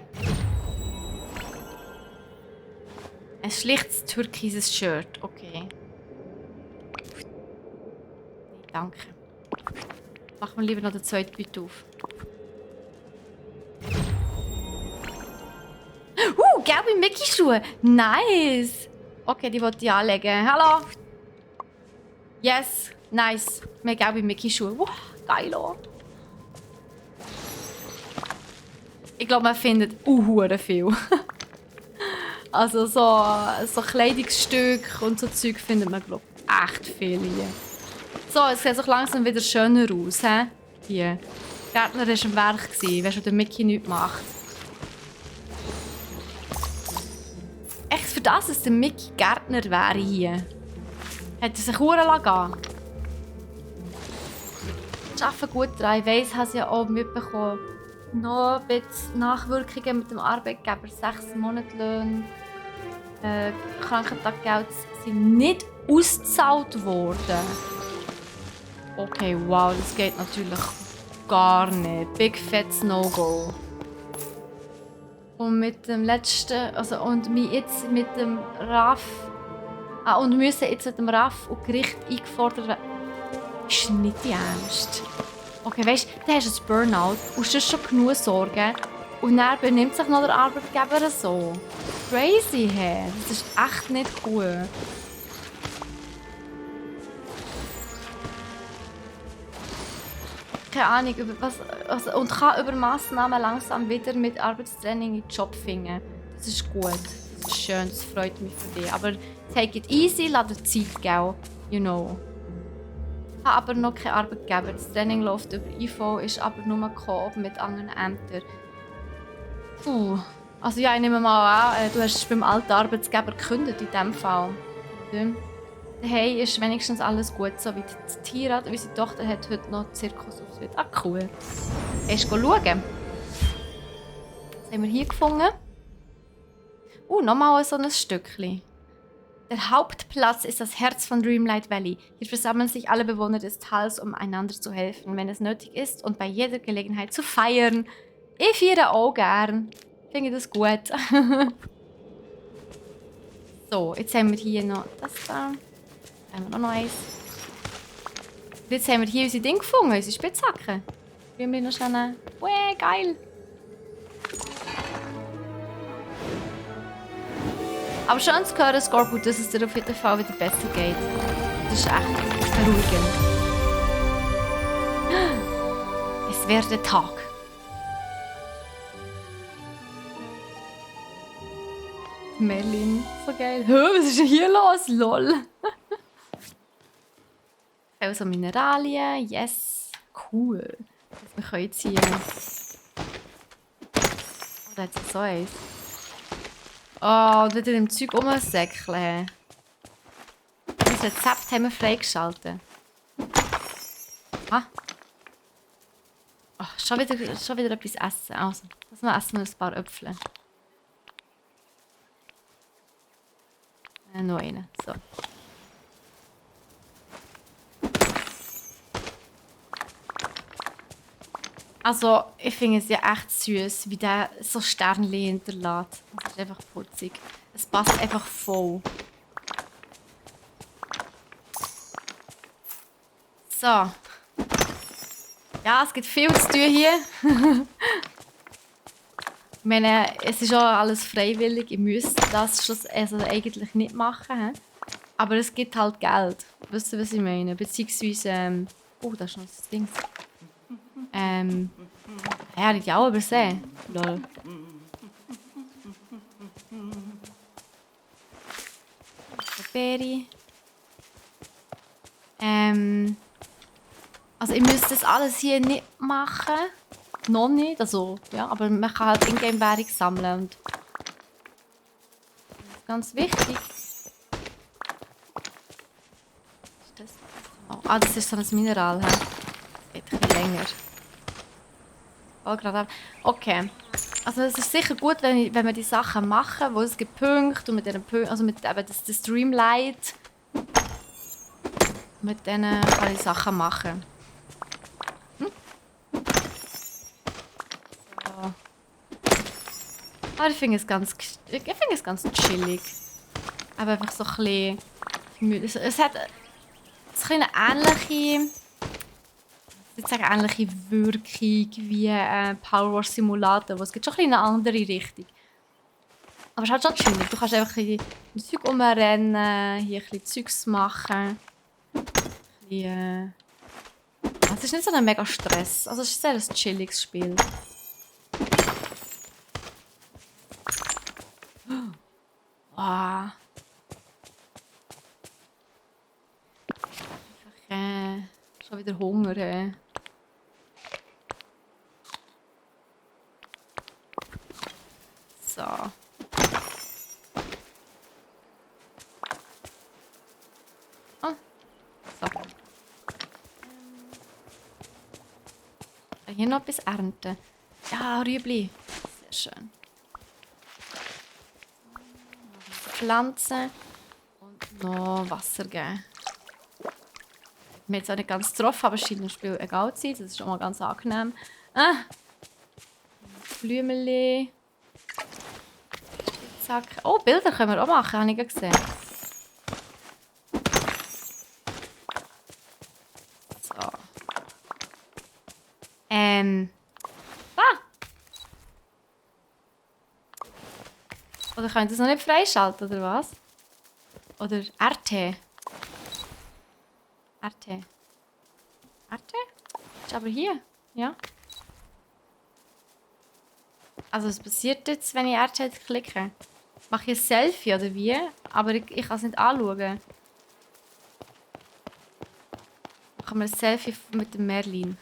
Ein schlichtes türkises Shirt. Okay. Danke. Machen wir lieber noch den zweiten Beutel auf. Gelbe Mickey-Schuhe! Nice! Okay, die wollte ich anlegen. Hallo! Yes! Nice! Wir haben gelbe Mickey-Schuhe. Geil! Ich glaube, man findet viel. Also so Kleidungsstücke und so Zeug findet man, glaube ich, echt viel hier. So, es sieht so langsam wieder schöner aus, hä? Hier. Der Gärtner war am Werk, wenn schon der Mickey nichts macht. Echt für das, dass der Mickey Gärtner wäre hier. Hat er sich verdammt gehen. Ich arbeite gut daran. Ich weiss, ich habe es ja auch mitbekommen. Noch ein bisschen Nachwirkungen mit dem Arbeitgeber. 6 Monatslöhne. Krankentaggeld sind nicht ausgezahlt worden. Okay, wow, das geht natürlich gar nicht. Big Fats No-Go. Und mit dem letzten, und wir jetzt mit dem RAF, und wir müssen jetzt mit dem RAF und Gericht eingefordert werden. Ist nicht ernst. Okay, weißt du, dann hast du ein Burnout, und hast schon genug Sorgen. Und dann benimmt sich noch der Arbeitgeber so. Crazy, hä? Das ist echt nicht cool. Keine Ahnung, über was, und kann über Massnahmen langsam wieder mit Arbeitstraining in den Job finden. Das ist gut. Das ist schön, das freut mich für dich. Aber take it easy, lass dir Zeit geben. You know. Ich habe aber noch keinen Arbeitgeber. Das Training läuft über IV, ist aber nur Koop mit anderen Ämtern. Also ja, ich nehme mal an, du hast beim alten Arbeitgeber gekündigt in diesem Fall. Hey, ist wenigstens alles gut, so wie die Tira, unsere Tochter hat heute noch Zirkusauftritt. Ah, cool. Hast du schauen? Was haben wir hier gefunden? Nochmal so ein Stückchen. Der Hauptplatz ist das Herz von Dreamlight Valley. Hier versammeln sich alle Bewohner des Tals, um einander zu helfen, wenn es nötig ist und bei jeder Gelegenheit zu feiern. Ich feiere auch gern. Finde das gut. So, jetzt haben wir hier noch das da. Haben wir noch eins. Jetzt haben wir hier unsere Dinge gefunden, unsere Spitzhacke. Wir noch schnell eine. Geil! Aber schön zu hören, Scorpio, dass es dir auf jeden Fall wieder besser geht. Das ist echt beruhigend. Es wird Tag. Merlin, so geil. Was ist denn hier los? Lol. Also Mineralien, yes. Cool. Wir können jetzt hier. Oh, da hat es so eins. Oh, und wieder im Zeug rumsäckeln. Das Rezept haben wir freigeschaltet. Ah. Oh, schon wieder etwas essen. Also, das essen wir ein paar Äpfel. Noch einen. So. Also, ich finde es ja echt süß, wie der so Sternchen hinterlässt. Das ist einfach putzig. Es passt einfach voll. So. Ja, es gibt viel zu tun hier. Ich meine, es ist auch alles freiwillig. Ich müsste das eigentlich nicht machen. Aber es gibt halt Geld. Wisst ihr, was ich meine? Beziehungsweise... da ist noch das Ding. Ja, ich auch übersehen. Lol. Berry. Also ich müsste das alles hier nicht machen. Noch nicht. Also, ja, aber man kann halt Ingame-Währung sammeln. Und das ist ganz wichtig. Ist das? Oh, das ist so ein Mineral. Das geht ein bisschen länger. Okay. Also es ist sicher gut, wenn wir die Sachen machen, wo es gibt Punkte und mit diesen Punkten, also mit eben das Streamlight. Mit denen kann ich Sachen machen. So. Aber ich finde es ganz chillig. Aber einfach so ein bisschen... Es hat eine ähnliche... Ich sage ähnliche Wirkung wie Power Wars Simulator, wo es gibt schon eine andere Richtung. Aber es ist halt schon chillig. Du kannst einfach ein bisschen Zeug rumrennen, hier ein bisschen Zeugs machen. Es ist nicht so ein mega Stress. Also es ist ein sehr chilliges Spiel. Wow. Einfach schon wieder Hunger. So. Oh. So. Hier noch etwas ernten. Ja, Rüebli. Sehr schön. Pflanzen und noch Wasser geben. Ich habe jetzt auch nicht ganz getroffen, aber es scheint im Spiel egal zu sein. Das ist schon mal ganz angenehm. Blümeli. Zack. Oh, Bilder können wir auch machen, habe ich gesehen. So. Oder können das noch nicht freischalten, oder was? Oder RT. RT. RT? Ist aber hier, ja. Also was passiert jetzt, wenn ich RT klicke? Mache ich ein Selfie oder wie? Aber ich kann es nicht anschauen. Machen wir ein Selfie mit dem Merlin.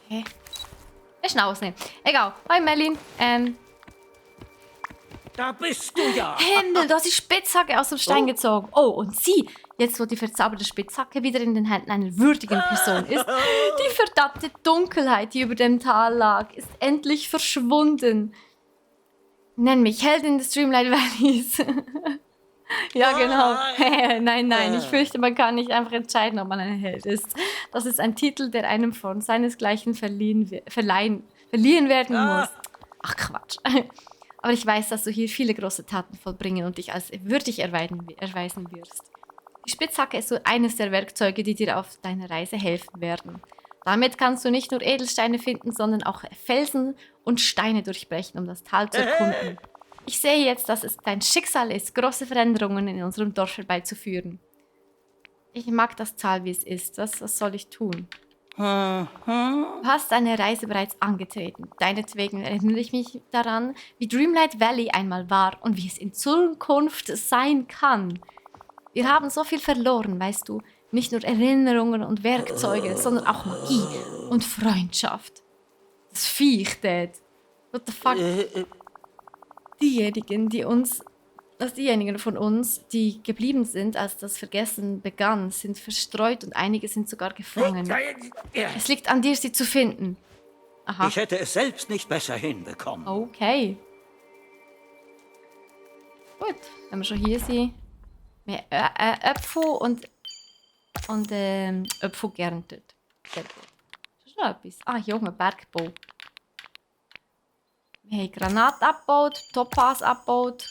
Hä? Ist schnell ausnehmen. Egal. Hi Merlin. Da bist du ja. Himmel, du hast die Spitzhacke aus dem Stein gezogen. Oh, und sie, jetzt wo die verzauberte Spitzhacke wieder in den Händen einer würdigen Person ist, die verdammte Dunkelheit, die über dem Tal lag, ist endlich verschwunden. Nenn mich Heldin des Dreamlight Valleys. Ja, genau. Nein, ich fürchte, man kann nicht einfach entscheiden, ob man ein Held ist. Das ist ein Titel, der einem von seinesgleichen verliehen werden muss. Ach, Quatsch. Aber ich weiß, dass du hier viele große Taten vollbringen und dich als würdig erweisen wirst. Die Spitzhacke ist so eines der Werkzeuge, die dir auf deiner Reise helfen werden. Damit kannst du nicht nur Edelsteine finden, sondern auch Felsen und Steine durchbrechen, um das Tal zu erkunden. Ich sehe jetzt, dass es dein Schicksal ist, große Veränderungen in unserem Dorf herbeizuführen. Ich mag das Tal, wie es ist. Was soll ich tun? Du hast deine Reise bereits angetreten. Deinetwegen erinnere ich mich daran, wie Dreamlight Valley einmal war und wie es in Zukunft sein kann. Wir haben so viel verloren, weißt du. Nicht nur Erinnerungen und Werkzeuge, sondern auch Magie und Freundschaft. Das Viech, Dad. What the fuck? Diejenigen von uns, die geblieben sind, als das Vergessen begann, sind verstreut und einige sind sogar gefangen. Es liegt an dir, sie zu finden. Aha. Ich hätte es selbst nicht besser hinbekommen. Okay. Gut, wenn wir schon hier sind. Wir haben Äpfel und Äpfel geerntet. Sehr gut. Das ist noch etwas. Ah, hier oben ein Bergbau. Wir haben Granat abgebaut, Topaz abgebaut.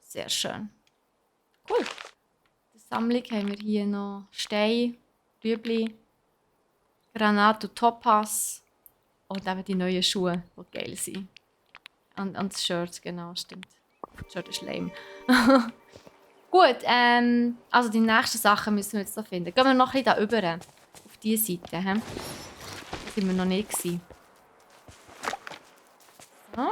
Sehr schön. Cool. In der Sammlung haben wir hier noch Stein, Rüebli, Granat und Topaz. Und eben die neuen Schuhe, die geil sind. Und das Shirt, genau, stimmt. Das Shirt ist lame. Gut, also die nächsten Sachen müssen wir jetzt noch finden. Gehen wir noch ein bisschen da rüber. Auf diese Seite. Da sind wir noch nicht gewesen. So.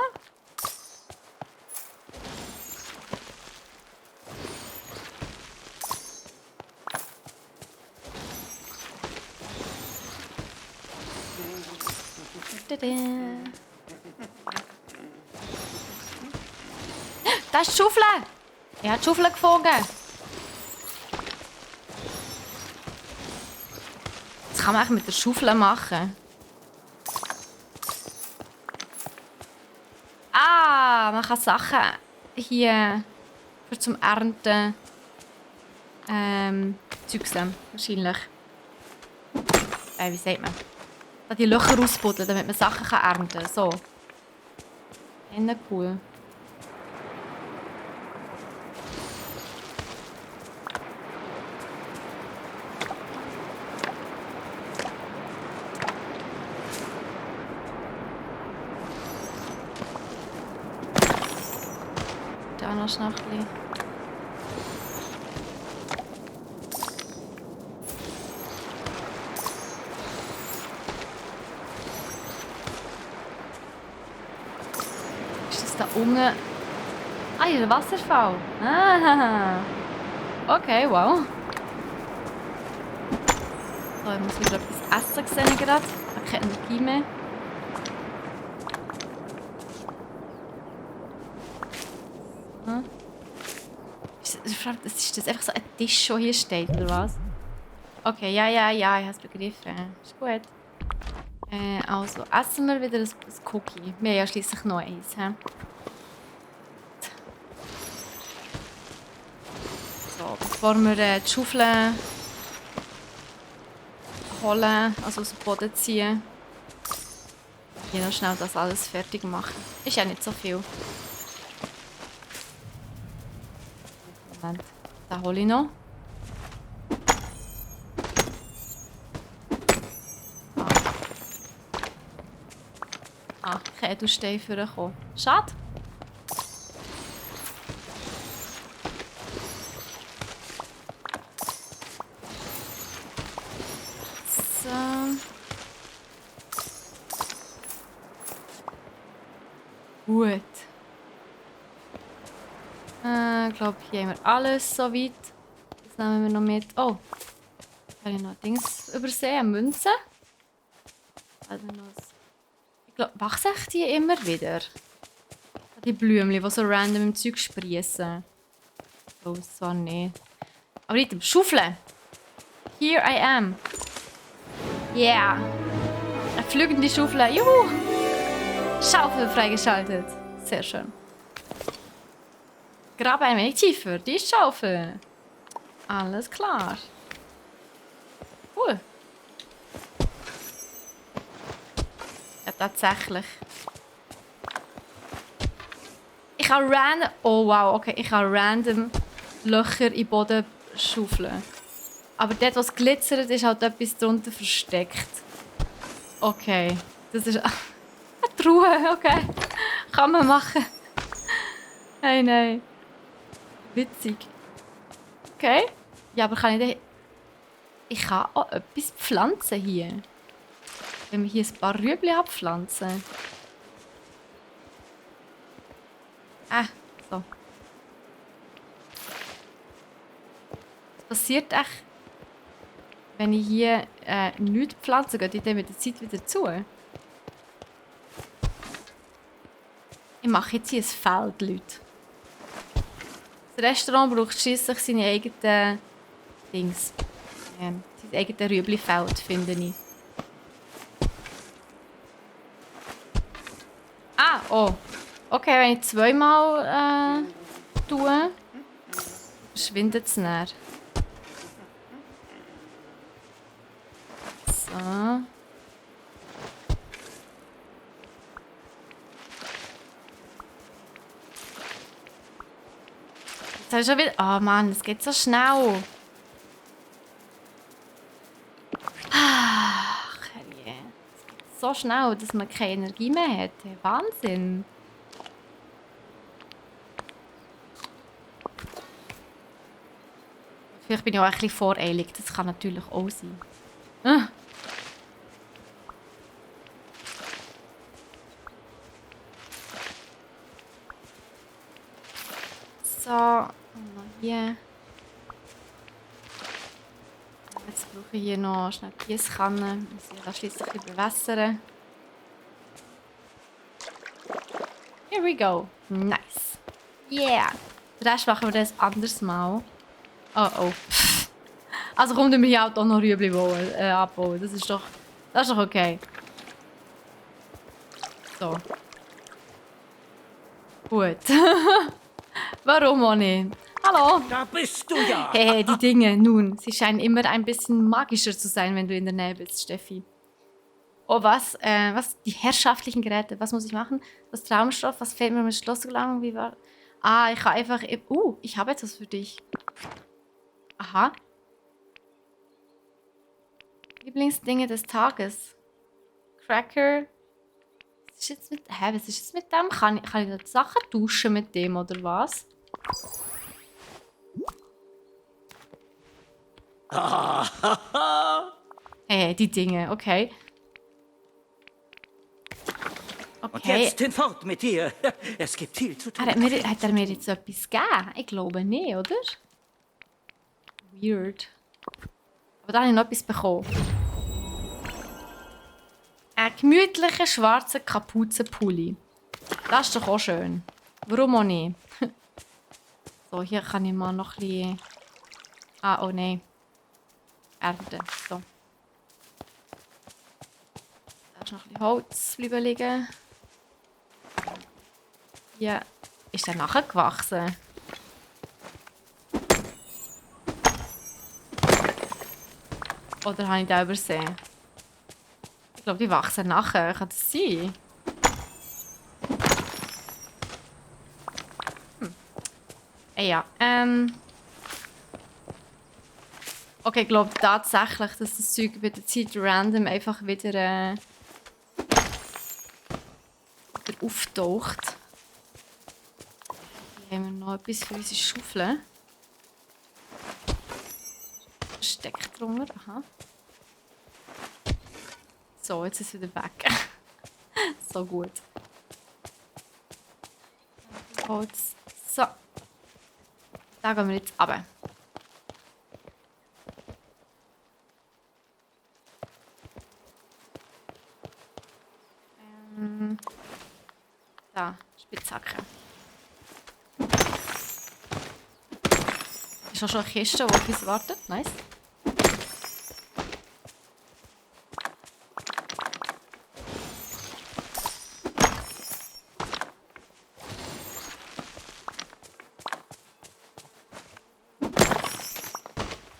Da ist die Schaufel! Er hat die Schaufel gefunden. Das kann man eigentlich mit der Schaufel machen. Ah, man kann Sachen hier für zum Ernten Zeugs nehmen, wahrscheinlich. Wie sagt man? Da die Löcher ausbuddeln, damit man Sachen ernten kann. So. Cool. Da noch schnell ein bisschen. Ist das da unten? Ah, hier ein Wasserfall. Ah. Okay, wow. So, ich muss wieder etwas essen sehen gerade. Ich habe keine Energie mehr. Ist das einfach so ein Tisch, der hier steht, oder was? Okay, ja, ich habe es begriffen. Ist gut. Also, essen wir wieder ein Cookie. Wir haben ja schliesslich noch eins. He? So, bevor wir die Schaufel holen, also aus dem Boden ziehen, hier noch schnell das alles fertig machen. Ist ja nicht so viel. Moment, den hole ich noch. Ah, kein Edelstein vorgekommen. Schade. So. Gut. Ich glaube, hier haben wir alles soweit. Das nehmen wir noch mit. Oh. Habe ich noch Dings übersehen? Münzen? Also noch ich glaube, wachsen die immer wieder? Die Blümchen, die so random im Zeug sprießen. Oh, so nicht. Aber nicht Schaufeln. Here I am. Yeah. Eine fliegende Schaufel. Juhu. Schaufel freigeschaltet. Sehr schön. Grabe ein wenig tiefer. Die Schaufel. Alles klar. Cool. Ja, tatsächlich. Ich kann random... Oh, wow, okay. Ich kann random Löcher in den Boden schaufeln. Aber dort, was glitzert, ist halt etwas drunter versteckt. Okay. Das ist... eine Truhe, okay. Kann man machen. Hey, nein. Witzig. Okay. Ja, aber kann ich da... Ich kann auch etwas pflanzen hier. Wenn wir hier ein paar Rüebli abpflanzen. So. Was passiert echt, wenn ich hier nichts pflanze? Geht die dann mit der Zeit wieder zu? Ich mache jetzt hier ein Feld, Leute. Das Restaurant braucht schliesslich seine eigenen Dings. Sein eigenes Rüebli-Feld, finde ich. Ah, oh. Okay, wenn ich zweimal tue, verschwindet es näher. So. Jetzt habe ich schon wieder... Oh Mann, es geht so schnell. Ach, je. Es geht so schnell, dass man keine Energie mehr hat. Wahnsinn. Vielleicht bin ich auch ein bisschen voreilig. Das kann natürlich auch sein. So, und noch hier. Jetzt brauche ich hier noch schnell die Gießkanne. Muss ich das schliesslich ein bisschen bewässern. Here we go. Nice. Yeah. Den Rest machen wir das anderes Mal. Oh oh. Also kommt mir hier auch noch Rüebli abbauen. Das ist doch okay. So. Gut. Warum auch nicht? Hallo. Da bist du ja. Hey, die Dinge. Nun, sie scheinen immer ein bisschen magischer zu sein, wenn du in der Nähe bist, Steffi. Oh, was? Die herrschaftlichen Geräte. Was muss ich machen? Das Traumstoff. Was fehlt mir mit Schloss gelangen? Wie war... Ah, ich kann einfach... ich habe etwas für dich. Aha. Lieblingsdinge des Tages. Cracker. Was ist jetzt mit... was ist jetzt mit dem? Kann ich da Sachen tauschen mit dem, oder was? Hey, die Dinge, okay. Und jetzt hinfort mit dir. Es gibt viel zu tun. Hat er mir jetzt etwas gegeben? Ich glaube nicht, oder? Weird. Aber da habe ich noch etwas bekommen. Ein gemütlicher schwarzer Kapuzenpulli. Das ist doch auch schön. Warum auch nicht? So, hier kann ich mal noch ein bisschen... Ah, oh nein. Erde. So. Da ist noch ein bisschen Holz bleiben liegen. Ja. Ist der nachher gewachsen? Oder habe ich den übersehen? Ich glaube, die wachsen nachher. Kann das sein? Ja. Okay, ich glaube tatsächlich, dass das Zeug mit der Zeit random einfach wieder wieder auftaucht. Hier haben wir noch etwas für unsere Schaufel. Steckt drunter. Aha. So, jetzt ist es wieder weg. So gut. Holz. So. Da gehen wir jetzt runter. Da, Spitzhacke. Ist auch schon eine Kiste, die auf uns wartet. Nice.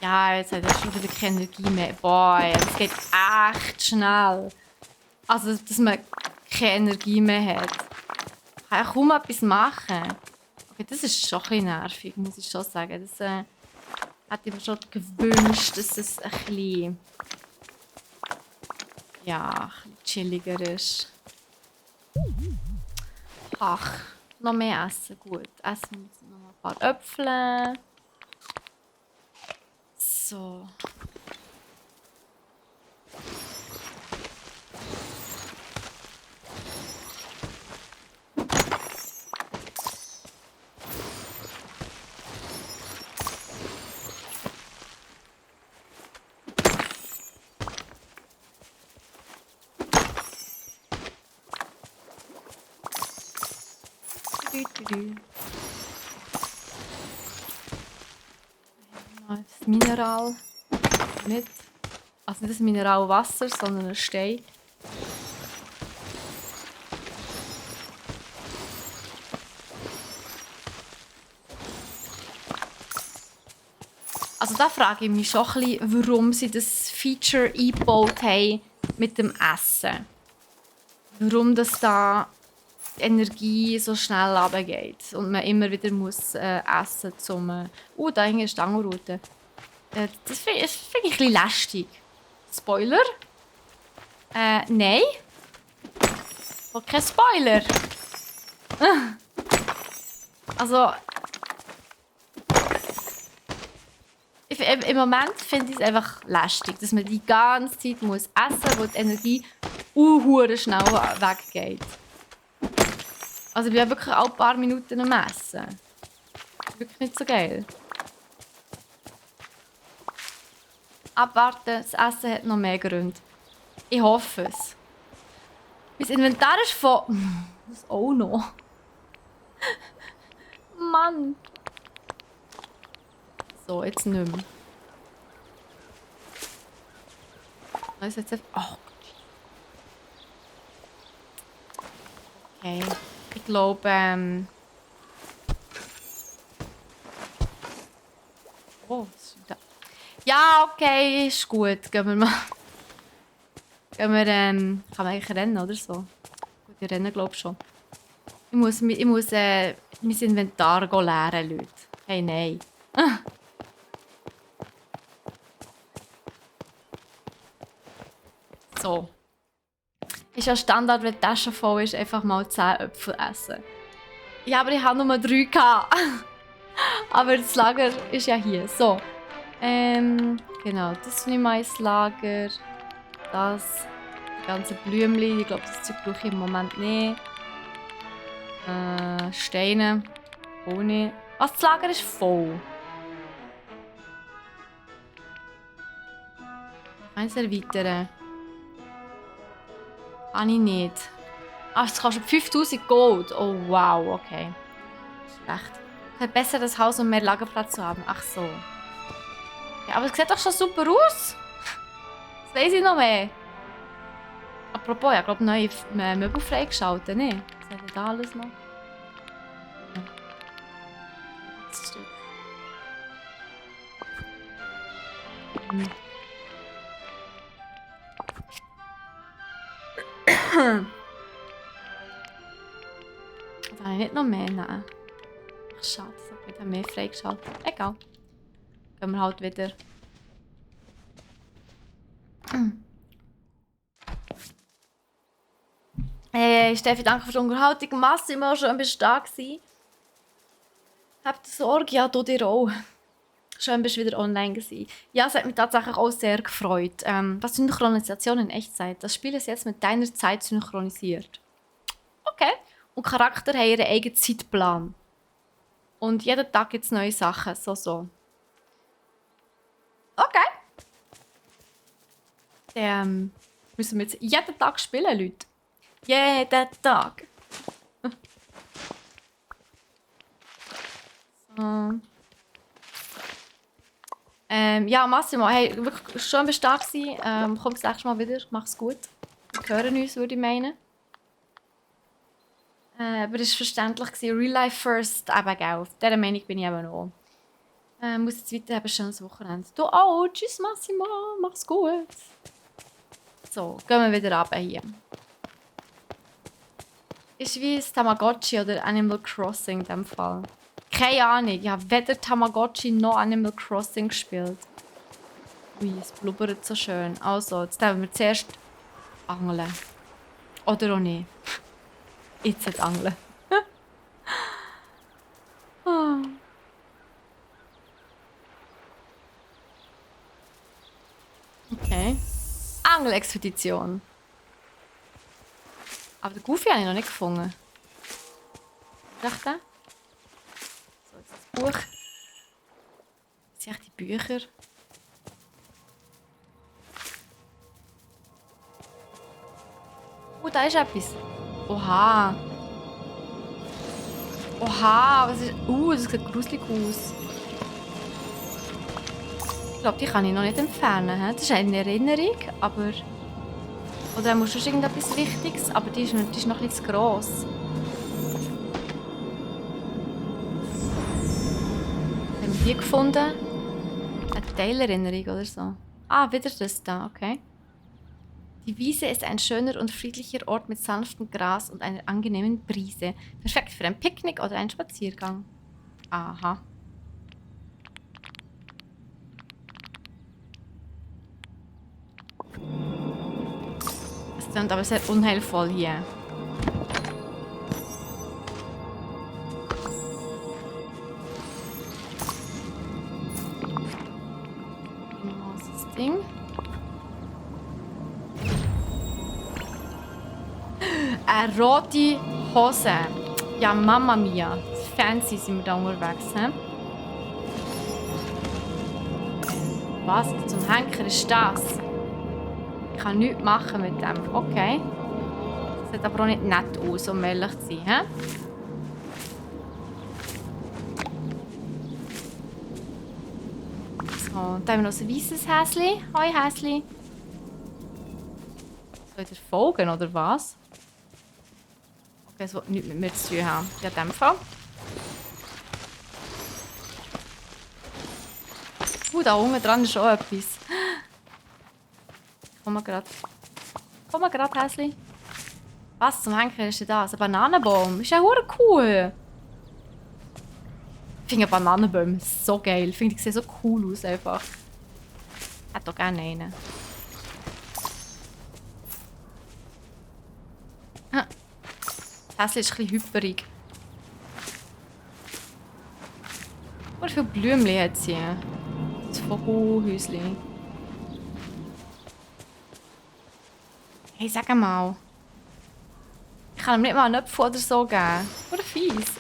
Ja, jetzt hat er schon wieder keine Energie mehr. Boah, das geht echt schnell. Also, dass man keine Energie mehr hat. Kann ja kaum etwas machen. Okay, das ist schon ein bisschen nervig, muss ich schon sagen. Das hätte ich mir schon gewünscht, dass es ein bisschen... Ja, ein bisschen chilliger ist. Ach, noch mehr essen. Gut, essen wir jetzt noch ein paar Äpfel. So. Das Mineral. Nicht. Also nicht das Mineral Wasser, sondern ein Stein. Also da frage ich mich schon ein bisschen, warum sie das Feature eingebaut haben mit dem Essen. Warum das da die Energie so schnell runtergeht und man immer wieder muss essen zum... da hinten ist die Angelrute. Das finde ich ein bisschen lästig. Spoiler? Nein. Oh, kein Spoiler. Also... Im Moment finde ich es einfach lästig, dass man die ganze Zeit muss essen muss, wo die Energie schnell weggeht. Also ich bin ja wirklich auch ein paar Minuten am Essen. Wirklich nicht so geil. Abwarten, das Essen hat noch mehr Gründe. Ich hoffe es. Mein Inventar ist voll... Das auch noch. Mann. So, jetzt nicht mehr. Was ist jetzt... Oh. Okay. Ich glaube, Oh, was ist da? Ja, okay, ist gut. Gehen wir mal. Gehen wir, kann man eigentlich rennen oder so? Gut, ich renne glaube ich schon. Ich muss mein Inventar leeren, Leute. Hey, nein. So. Ist ja Standard, wenn die Tasche voll ist, einfach mal 10 Äpfel essen. Ja, aber ich habe nur 3 gehabt. Aber das Lager ist ja hier. So. Genau, das nehme ich mal ins Lager. Das. Die ganzen Blümchen. Ich glaube, das Zeug brauche ich im Moment nicht. Steine. Ohne. Was, das Lager ist voll. Eins erweitern. Kann ich nicht. Ach, das kostet 5000 Gold. Oh, wow, okay. Schlecht. Ein besseres Haus, um mehr Lagerplatz zu haben. Ach so. Ja, aber es sieht doch schon super aus. Das weiss ich noch mehr. Apropos, ich glaube, neue Möbel freigeschaltet, ne? Was hat denn da alles noch? Ja. Das Stück. Da habe ich nicht noch mehr. Nein. Ach, schade, ich habe mehr freigeschaltet. Egal. Gehen wir halt wieder. Hey, Steffi, danke für die Unterhaltung. Massimo, schön bist du da gewesen. Habt ihr Sorge? Ja, du dir auch. Schön bist du wieder online gewesen. Ja, es hat mich tatsächlich auch sehr gefreut. Was Synchronisation in Echtzeit? Das Spiel ist jetzt mit deiner Zeit synchronisiert. Okay. Und Charakter haben ihren eigenen Zeitplan. Und jeden Tag gibt es neue Sachen. So. Okay. Dann müssen wir jetzt jeden Tag spielen, Leute. Jeden Tag. So. Ja, Massimo, hey, wirklich schön bist du da gewesen. Komm das nächste Mal wieder. Mach's gut. Wir hören uns, würde ich meinen. Aber es war verständlich. Real Life first, eben, gell. Auf dieser Meinung bin ich eben auch. Muss jetzt weiter, haben ein schönes Wochenende. Du auch. Tschüss, Massimo. Mach's gut. So, gehen wir wieder runter hier. Ist wie ein Tamagotchi oder Animal Crossing in diesem Fall. Keine Ahnung, ich habe weder Tamagotchi noch Animal Crossing gespielt. Ui, es blubbert so schön. Also, jetzt werden wir zuerst angeln. Oder auch nicht. Jetzt nicht angeln. Oh. Okay. Angelexpedition. Aber den Goofy habe ich noch nicht gefunden. Echt der? So, jetzt das Buch. Das sind echt die Bücher. Da ist etwas. Oha. Oha, was ist... das sieht gruselig aus. Ich glaube, die kann ich noch nicht entfernen. He? Das ist eine Erinnerung, aber... Oder musst du irgendetwas Wichtiges, aber die ist noch ein bisschen zu gross. Haben wir die gefunden? Eine Teilerinnerung oder so. Ah, wieder das da, okay. Die Wiese ist ein schöner und friedlicher Ort mit sanftem Gras und einer angenehmen Brise. Perfekt für ein Picknick oder einen Spaziergang. Aha. Es klingt aber sehr unheilvoll hier. Was ist das Ding? Eine rote Hose. Ja, Mamma Mia. Fancy sind wir da unterwegs. He? Was zum Henker ist das? Ich kann nichts machen mit dem. Okay. Das sieht aber auch nicht nett aus, um ehrlich zu sein. He? So, und dann haben wir noch ein weißes Häschen. Hoi Häschen. Soll ich dir folgen, oder was? Okay, das will nichts mit mir zu tun haben. Ja, in dem Fall. Da unten dran ist auch etwas. Komm mal gerade. Komm mal gerade, Häsli. Was zum Henker ist denn das? Ein Bananenbaum. Ist ja hure cool. Ich finde Bananenbäume so geil. Ich finde, die sehen so cool aus einfach. Ich hätte doch gerne einen. Das Häsli ist ein bisschen hyperig. Wie viele Blümchen hat sie? Das Vogelhäuschen. Hey, sag mal. Ich kann ihm nicht mal einen Apfel oder so geben. Oder fies.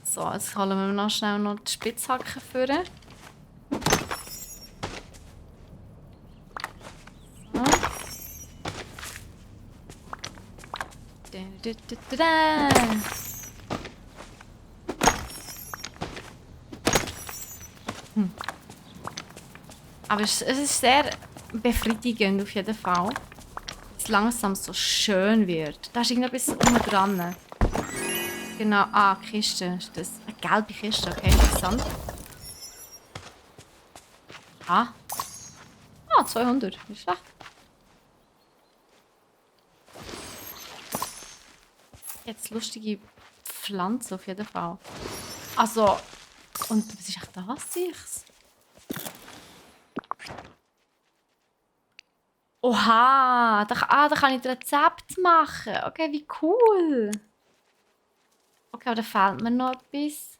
So, jetzt holen wir noch schnell noch die Spitzhacke führen. Aber es ist sehr befriedigend auf jeden Fall. Dass es langsam so schön wird. Da ist irgendetwas unten dran. Genau, Kiste ist das. Eine gelbe Kiste, okay, interessant. 200, nicht schlecht. Jetzt lustige Pflanze auf jeden Fall. Also, und was ist echt das? Oha, da kann ich das Rezept machen. Okay, wie cool. Okay, aber da fehlt mir noch etwas.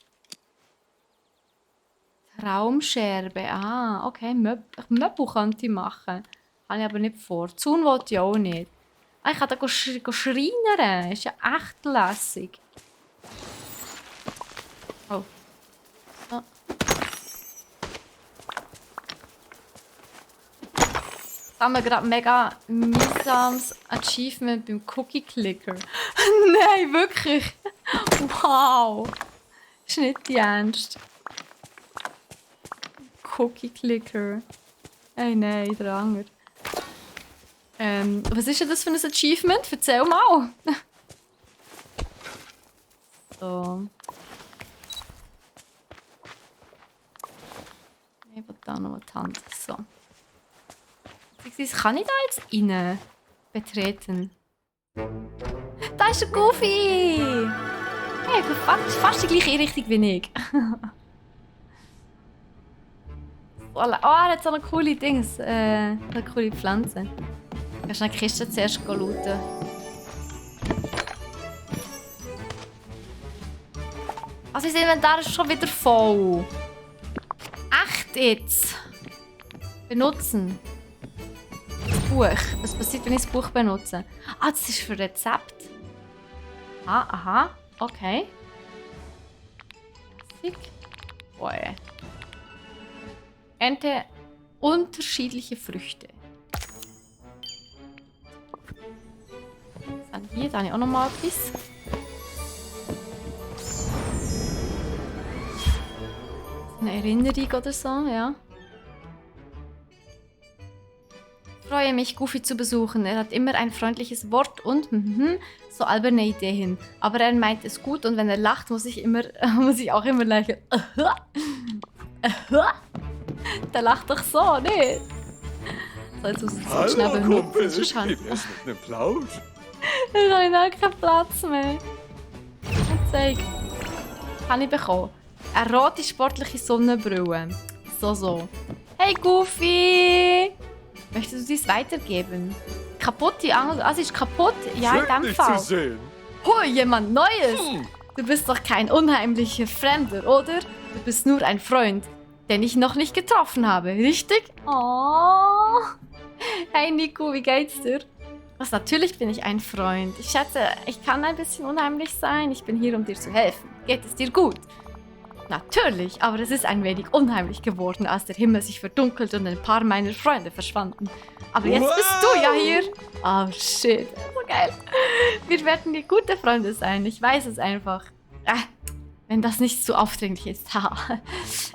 Traumscherbe. Ah, okay. Möbel könnte ich machen. Habe ich aber nicht vor. Zaun wollte ich auch nicht. Ah, ich kann da schreinern. Ist ja echt lässig. Oh. So. Jetzt haben wir gerade mega mühsames Achievement beim Cookie Clicker. Nein, wirklich. Wow. Ist nicht die Ernst. Cookie Clicker. Hey, nein, der Anger. Was ist denn das für ein Achievement? Erzähl mal. So. Ich will da noch die Hand. So. Kann ich da jetzt rein betreten? Da ist der Goofy! Hey, fast die gleiche Richtung wie ich. Voilà. Oh, er hat so eine coole Dings. Eine coole Pflanze. Ich kann eine Kiste zuerst looten. Also, unser Inventar ist schon wieder voll. Echt jetzt? Benutzen. Das Buch. Was passiert, wenn ich das Buch benutze? Ah, das ist für Rezept. Ah, aha. Okay. Lässig. Boah. Ernte unterschiedliche Früchte. Dann hier, da habe ich auch noch mal etwas. Eine Erinnerung oder so, ja. Ich freue mich, Goofy zu besuchen. Er hat immer ein freundliches Wort und so alberne Ideen. Aber er meint es gut und wenn er lacht, muss ich auch immer lächeln. Der lacht doch so, nicht? So, jetzt muss ich es schnell benutzen. Kumpel, wie wär's mit einem Plausch? Ich habe keinen Platz mehr. Zeig. Habe ich bekommen. Eine rote sportliche Sonnenbrille. So. Hey Goofy! Möchtest du dies weitergeben? Kaputte Angel. Ah, sie ist kaputt? Ja, in dem Fall. Hui, jemand Neues! Du bist doch kein unheimlicher Fremder, oder? Du bist nur ein Freund, den ich noch nicht getroffen habe, richtig? Oh. Hey Nico, wie geht's dir? Was, natürlich bin ich ein Freund. Ich schätze, ich kann ein bisschen unheimlich sein. Ich bin hier, um dir zu helfen. Geht es dir gut? Natürlich, aber es ist ein wenig unheimlich geworden, als der Himmel sich verdunkelt und ein paar meiner Freunde verschwanden. Aber jetzt bist du ja hier. Oh shit, so geil. Wir werden die gute Freunde sein, ich weiß es einfach. Wenn das nicht so aufdringlich ist.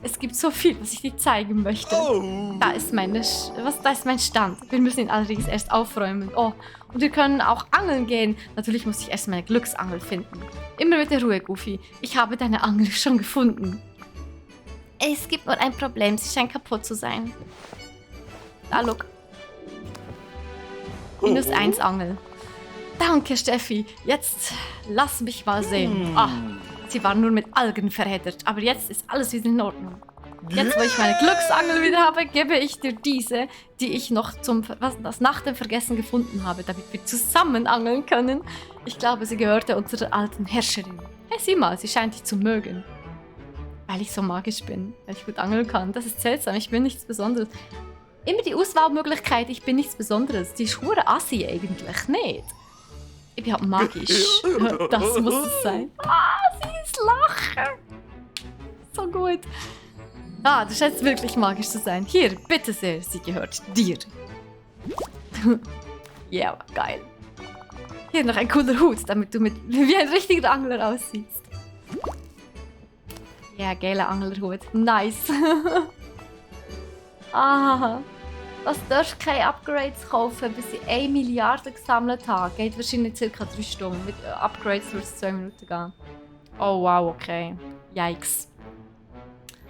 Es gibt so viel, was ich dir zeigen möchte. Da ist mein Stand. Wir müssen ihn allerdings erst aufräumen. Oh, und wir können auch angeln gehen. Natürlich muss ich erst meine Glücksangel finden. Immer mit der Ruhe, Goofy. Ich habe deine Angel schon gefunden. Es gibt nur ein Problem. Sie scheint kaputt zu sein. Da, look. -1 Angel. Danke, Steffi. Jetzt lass mich mal sehen. Sie war nur mit Algen verheddert, aber jetzt ist alles wieder in Ordnung. Jetzt, wo ich meine Glücksangel wieder habe, gebe ich dir diese, die ich noch nach dem Vergessen gefunden habe, damit wir zusammen angeln können. Ich glaube, sie gehörte unserer alten Herrscherin. Hey, sieh mal, sie scheint dich zu mögen. Weil ich so magisch bin, weil ich gut angeln kann. Das ist seltsam, ich bin nichts Besonderes. Immer die Auswahlmöglichkeit, ich bin nichts Besonderes. Die ist hure assi eigentlich, nicht? Ich bin halt magisch. Das muss es sein. Sie ist lachen. So gut. Du scheinst wirklich magisch zu sein. Hier, bitte sehr, sie gehört dir. Ja, geil. Hier noch ein cooler Hut, damit du wie ein richtiger Angler aussiehst. Ja, geiler Anglerhut. Nice. Das darfst keine Upgrades kaufen, bis ich 1 Milliarde gesammelt habe. Geht wahrscheinlich ca. 3 Stunden. Mit Upgrades würde es 2 Minuten gehen. Oh wow, okay. Yikes.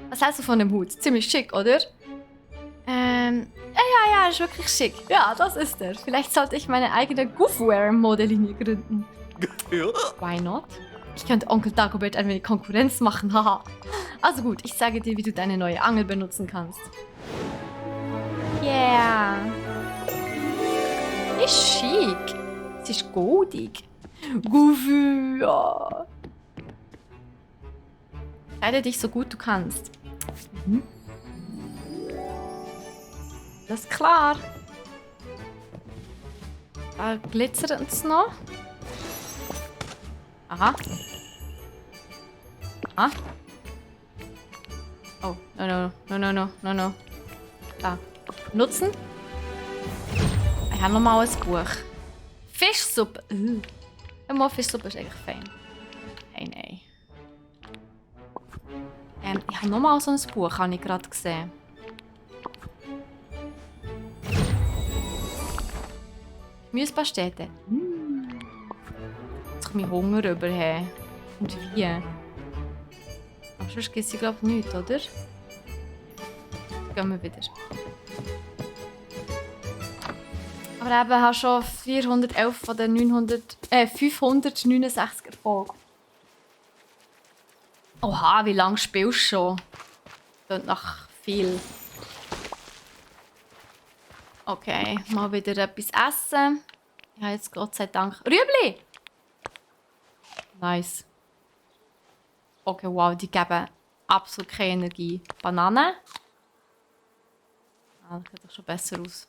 Was hältst du von dem Hut? Ziemlich schick, oder? Ja, ist wirklich schick. Ja, das ist er. Vielleicht sollte ich meine eigene Goofwear-Modellinie gründen. Why not? Ich könnte Onkel Dagobert ein wenig Konkurrenz machen, haha. Also gut, ich zeige dir, wie du deine neue Angel benutzen kannst. Yeah. ist goldig. Goofy, ja. Kleide dich so gut du kannst. Mhm. Das ist klar. Da glitzert es noch. Aha. Ah. Oh, no. Da. Nutzen. Ich habe nochmal ein Buch. Fischsuppe. Mal Fischsuppe ist eigentlich fein. Hey, nein. Ich habe nochmal so ein Buch, habe ich gerade gesehen. Gemüsepastete. Jetzt komme ich Hunger rüber. Hey. Und wie? Aber sonst gibt es, glaube ich, nichts, oder? Jetzt gehen wir wieder. Aber eben, ich habe schon 411 von den 569 Erfolgen. Oha, wie lange spielst du schon? Klingt nach viel. Okay, mal wieder etwas essen. Ich habe jetzt Gott sei Dank Rüebli! Nice. Okay, wow, die geben absolut keine Energie. Bananen? Ah, das sieht doch schon besser aus.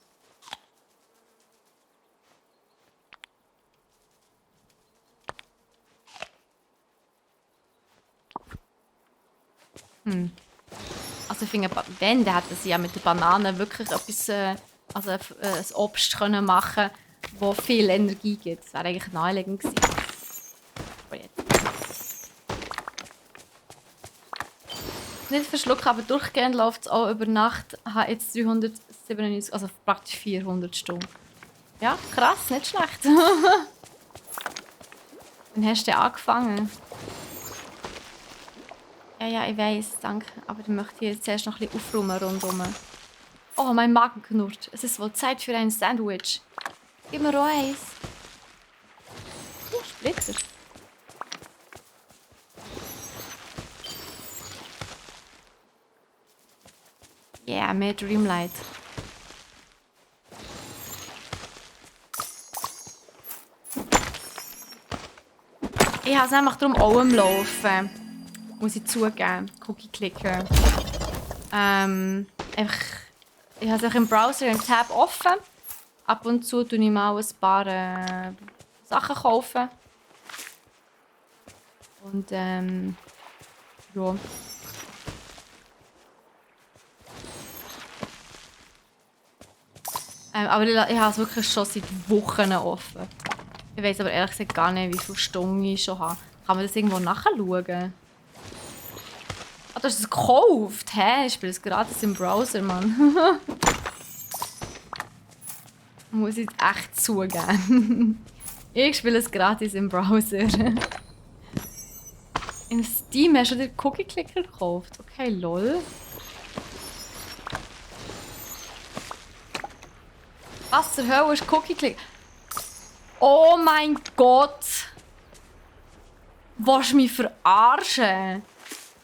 Also ich finde, wenn, dann hätten sie ja mit der Banane wirklich etwas, also ein Obst können machen, das viel Energie gibt. Das wäre eigentlich naheliegend gewesen. Aber jetzt. Nicht verschlucken, aber durchgehend läuft es auch über Nacht. Ich habe jetzt 397, also praktisch 400 Stunden. Ja, krass, nicht schlecht. Wann hast du denn angefangen? Ja, ich weiss, danke. Aber ich möchte jetzt zuerst noch ein bisschen aufräumen rundherum. Oh, mein Magen knurrt. Es ist wohl Zeit für ein Sandwich. Gib mir auch eins. Splitter. Yeah, mehr Dreamlight. Ich habe es nämlich darum auch am Laufen. Muss ich zugeben. Cookie klicken. Ich habe es im Browser im Tab offen. Ab und zu tue ich mal ein paar Sachen kaufen. Und ja. Aber ich habe es wirklich schon seit Wochen offen. Ich weiß aber ehrlich gesagt gar nicht, wie viele Stunden ich schon habe. Kann man das irgendwo nachschauen? Ah, du hast es gekauft? Hä? Ich spiele es gratis im Browser, Mann. Muss ich echt zugeben. Ich spiele es gratis im Browser. In Steam hast du dir Cookie Clicker gekauft? Okay, lol. Was zur Hölle ist Cookie Clicker? Oh mein Gott! Willst du mich verarschen?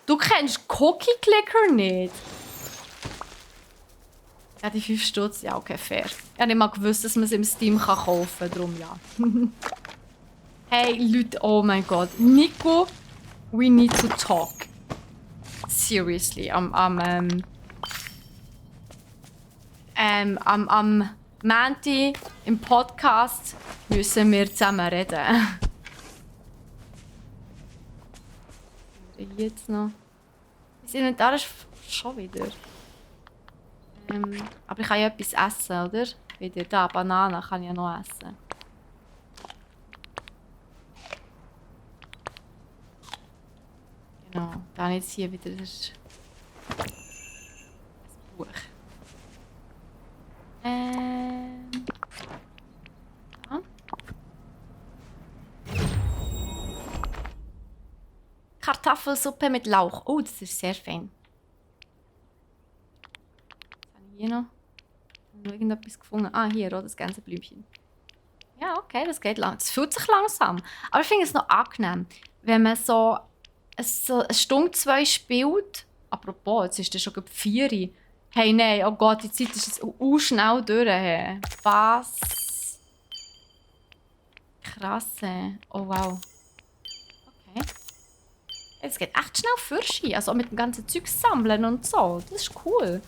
Du kennst Cookie Clicker nicht? Ja, die 5 Stutz, ja, okay, fair. Ich habe nicht mal gewusst, dass man es im Steam kaufen kann, darum ja. Hey, Leute, oh mein Gott. Nico, we need to talk. Seriously, am Mänti im Podcast müssen wir zusammen reden. Jetzt noch. Das Inventar ist schon wieder. Aber ich kann ja etwas essen, oder? Wieder da, Bananen kann ich ja noch essen. Genau, dann jetzt hier wieder das Buch. Ja. Kartoffelsuppe mit Lauch. Oh, das ist sehr fein. Was habe ich hier noch? Ich habe noch irgendetwas gefunden. Ah, hier, oh, das ganze Blümchen. Ja, okay, das geht lang. Es fühlt sich langsam. Aber ich finde es noch angenehm, wenn man so eine Stunde, 2 spielt. Apropos, jetzt ist das schon 4 Uhr. Hey, nein, oh Gott, die Zeit ist jetzt schnell durch. Hey. Was? krasse. Oh wow. Okay. Es geht echt schnell Fürschi. Also auch mit dem ganzen Zeug sammeln und so. Das ist cool.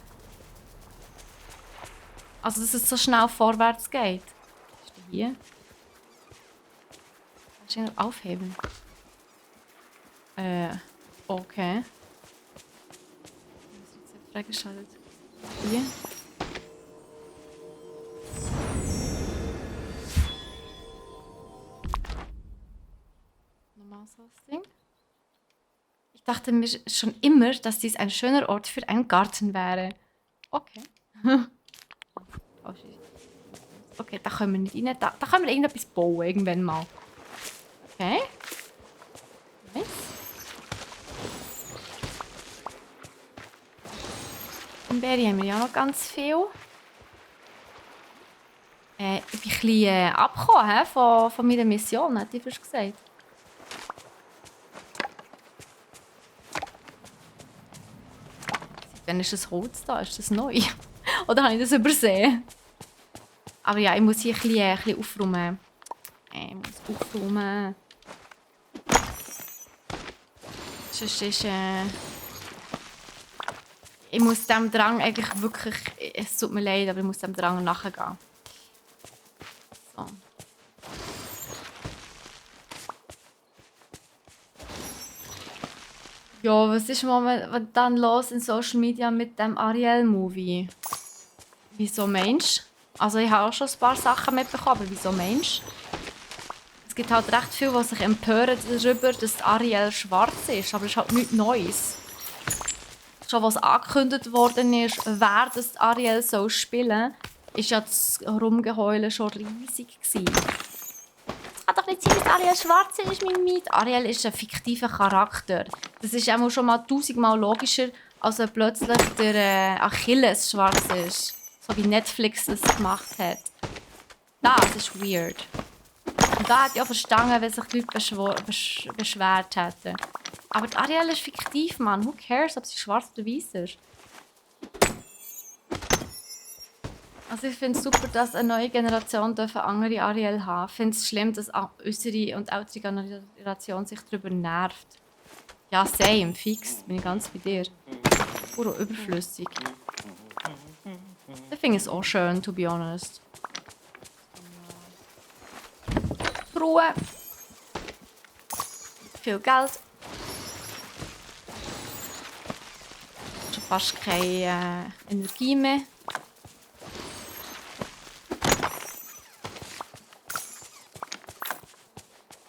Also, dass es so schnell vorwärts geht. Was ist denn hier? Kannst du ihn noch aufheben? Okay. Das ist jetzt freigeschaltet. Hier. Nochmal so das Ding. Ich dachte mir schon immer, dass dies ein schöner Ort für einen Garten wäre. Okay. Okay, da können wir nicht rein. Da können wir irgendetwas bauen, irgendwann mal. Okay. Nice. In Berry haben wir ja noch ganz viel. Ich bin ein bisschen abgekommen von meiner Mission, hätte ich fast gesagt. Dann ist das Holz da, ist das neu? Oder habe ich das übersehen? Aber ja, ich muss hier ein bisschen aufräumen. Ich muss aufräumen. Sonst ist... ich muss dem Drang eigentlich wirklich... Es tut mir leid, aber ich muss dem Drang nachgehen. So. Ja, was ist momentan los in Social Media mit dem Ariel-Movie? Wieso meinst du? Also ich habe auch schon ein paar Sachen mitbekommen, aber wieso meinst du? Es gibt halt recht viele, die sich empören darüber, dass Ariel schwarz ist, aber es ist halt nichts Neues. Schon was angekündigt worden ist, wer das Ariel soll spielen, ist ja das Rumgeheule schon riesig gewesen. Es kann doch nicht sein, dass Ariel schwarz ist, mein Miet. Ariel ist ein fiktiver Charakter. Das ist auch schon mal 1000-mal logischer, als wenn plötzlich der Achilles schwarz ist. So wie Netflix es gemacht hat. Das ist weird. Und da hätte ich auch verstanden, wenn sich die Leute beschwert hätten. Aber die Ariel ist fiktiv, Mann. Who cares, ob sie schwarz oder weiß ist? Also ich finde es super, dass eine neue Generation eine andere Ariel haben. Ich finde es schlimm, dass unsere und ältere Generation sich darüber nervt. Ja, same, fix. Bin ich ganz bei dir. Puro überflüssig. Ich finde es auch schön, to be honest. Ruhe. Viel Geld. Schon fast keine Energie mehr.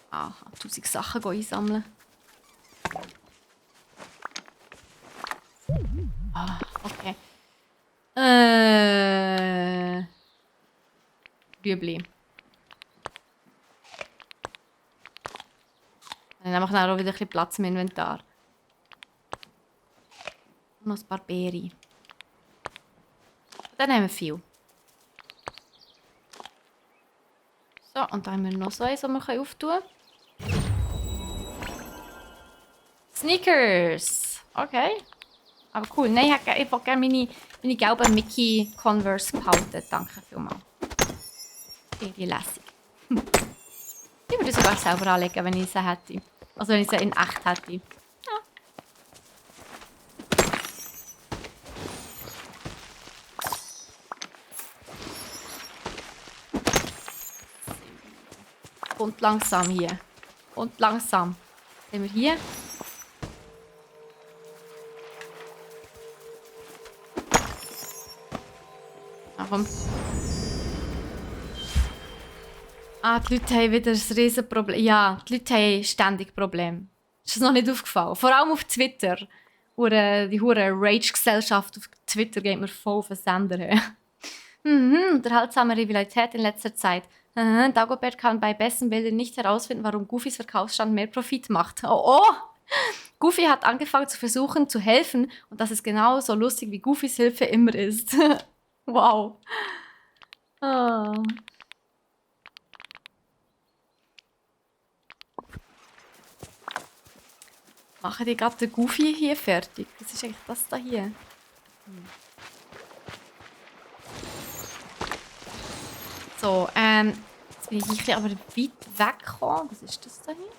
Ah, 1000 Sachen einsammeln. Ah, okay. Rüebli. Dann habe ich auch wieder ein bisschen Platz im Inventar. Und noch ein paar Beeren. Dann haben wir viel. So, und dann haben wir noch so eins, das wir auftun können. Sneakers! Okay. Aber cool. Nein, ich will gerne meine gelben Mickey Converse behalten. Danke vielmals. Die lässig. Ich würde sogar selber anlegen, wenn ich sie hätte. Also wenn ich sie in echt hätte. Ja. Und langsam hier. Und langsam. Sind wir hier? Warum? Die Leute haben wieder ein riesen Problem. Ja, die Leute haben ständig Probleme. Ist das noch nicht aufgefallen? Vor allem auf Twitter. Die hure Rage-Gesellschaft auf Twitter geht mir voll auf den Sender. Unterhaltsame Rivalität in letzter Zeit. Dagobert kann bei besten Bildern nicht herausfinden, warum Goofys Verkaufsstand mehr Profit macht. Oh! Goofy hat angefangen zu versuchen, zu helfen. Und das ist genauso lustig, wie Goofys Hilfe immer ist. Wow. Oh. Machen die gerade den Goofy hier fertig? Das ist eigentlich das da hier. So, das bin ich ein bisschen aber weit weggekommen. Was ist das da hier?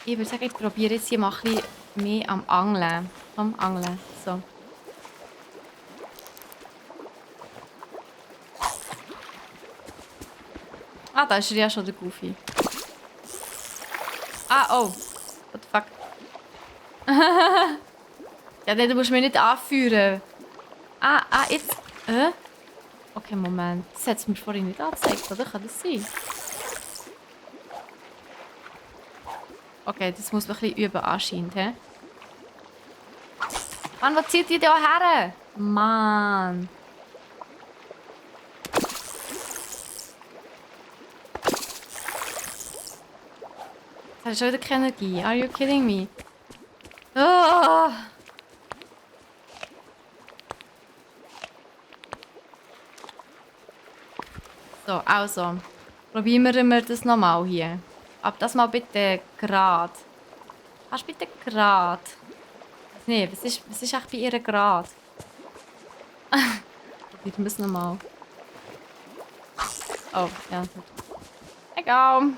Ich würde sagen, ich probiere jetzt hier mal ein bisschen mehr am Angeln. Am Angeln. So. Ah, da ist ja schon der Goofy. Ah, oh. What the fuck? Ja, nee, du musst mich nicht anführen. Jetzt. Okay, Moment. Das hat es mir vorhin nicht angezeigt, oder? Kann das sein? Okay, das muss man ein bisschen üben anscheinend, hä? Mann, wo zieht ihr da her? Mann. Das hat schon wieder keine Energie. Are you kidding me? Oh. So, also. Probieren wir das nochmal hier. Aber das mal bitte gerade. Kannst du bitte gerade? Nee, was ist echt bei ihr gerade? Probieren wir es nochmal. Oh, ja. Egal.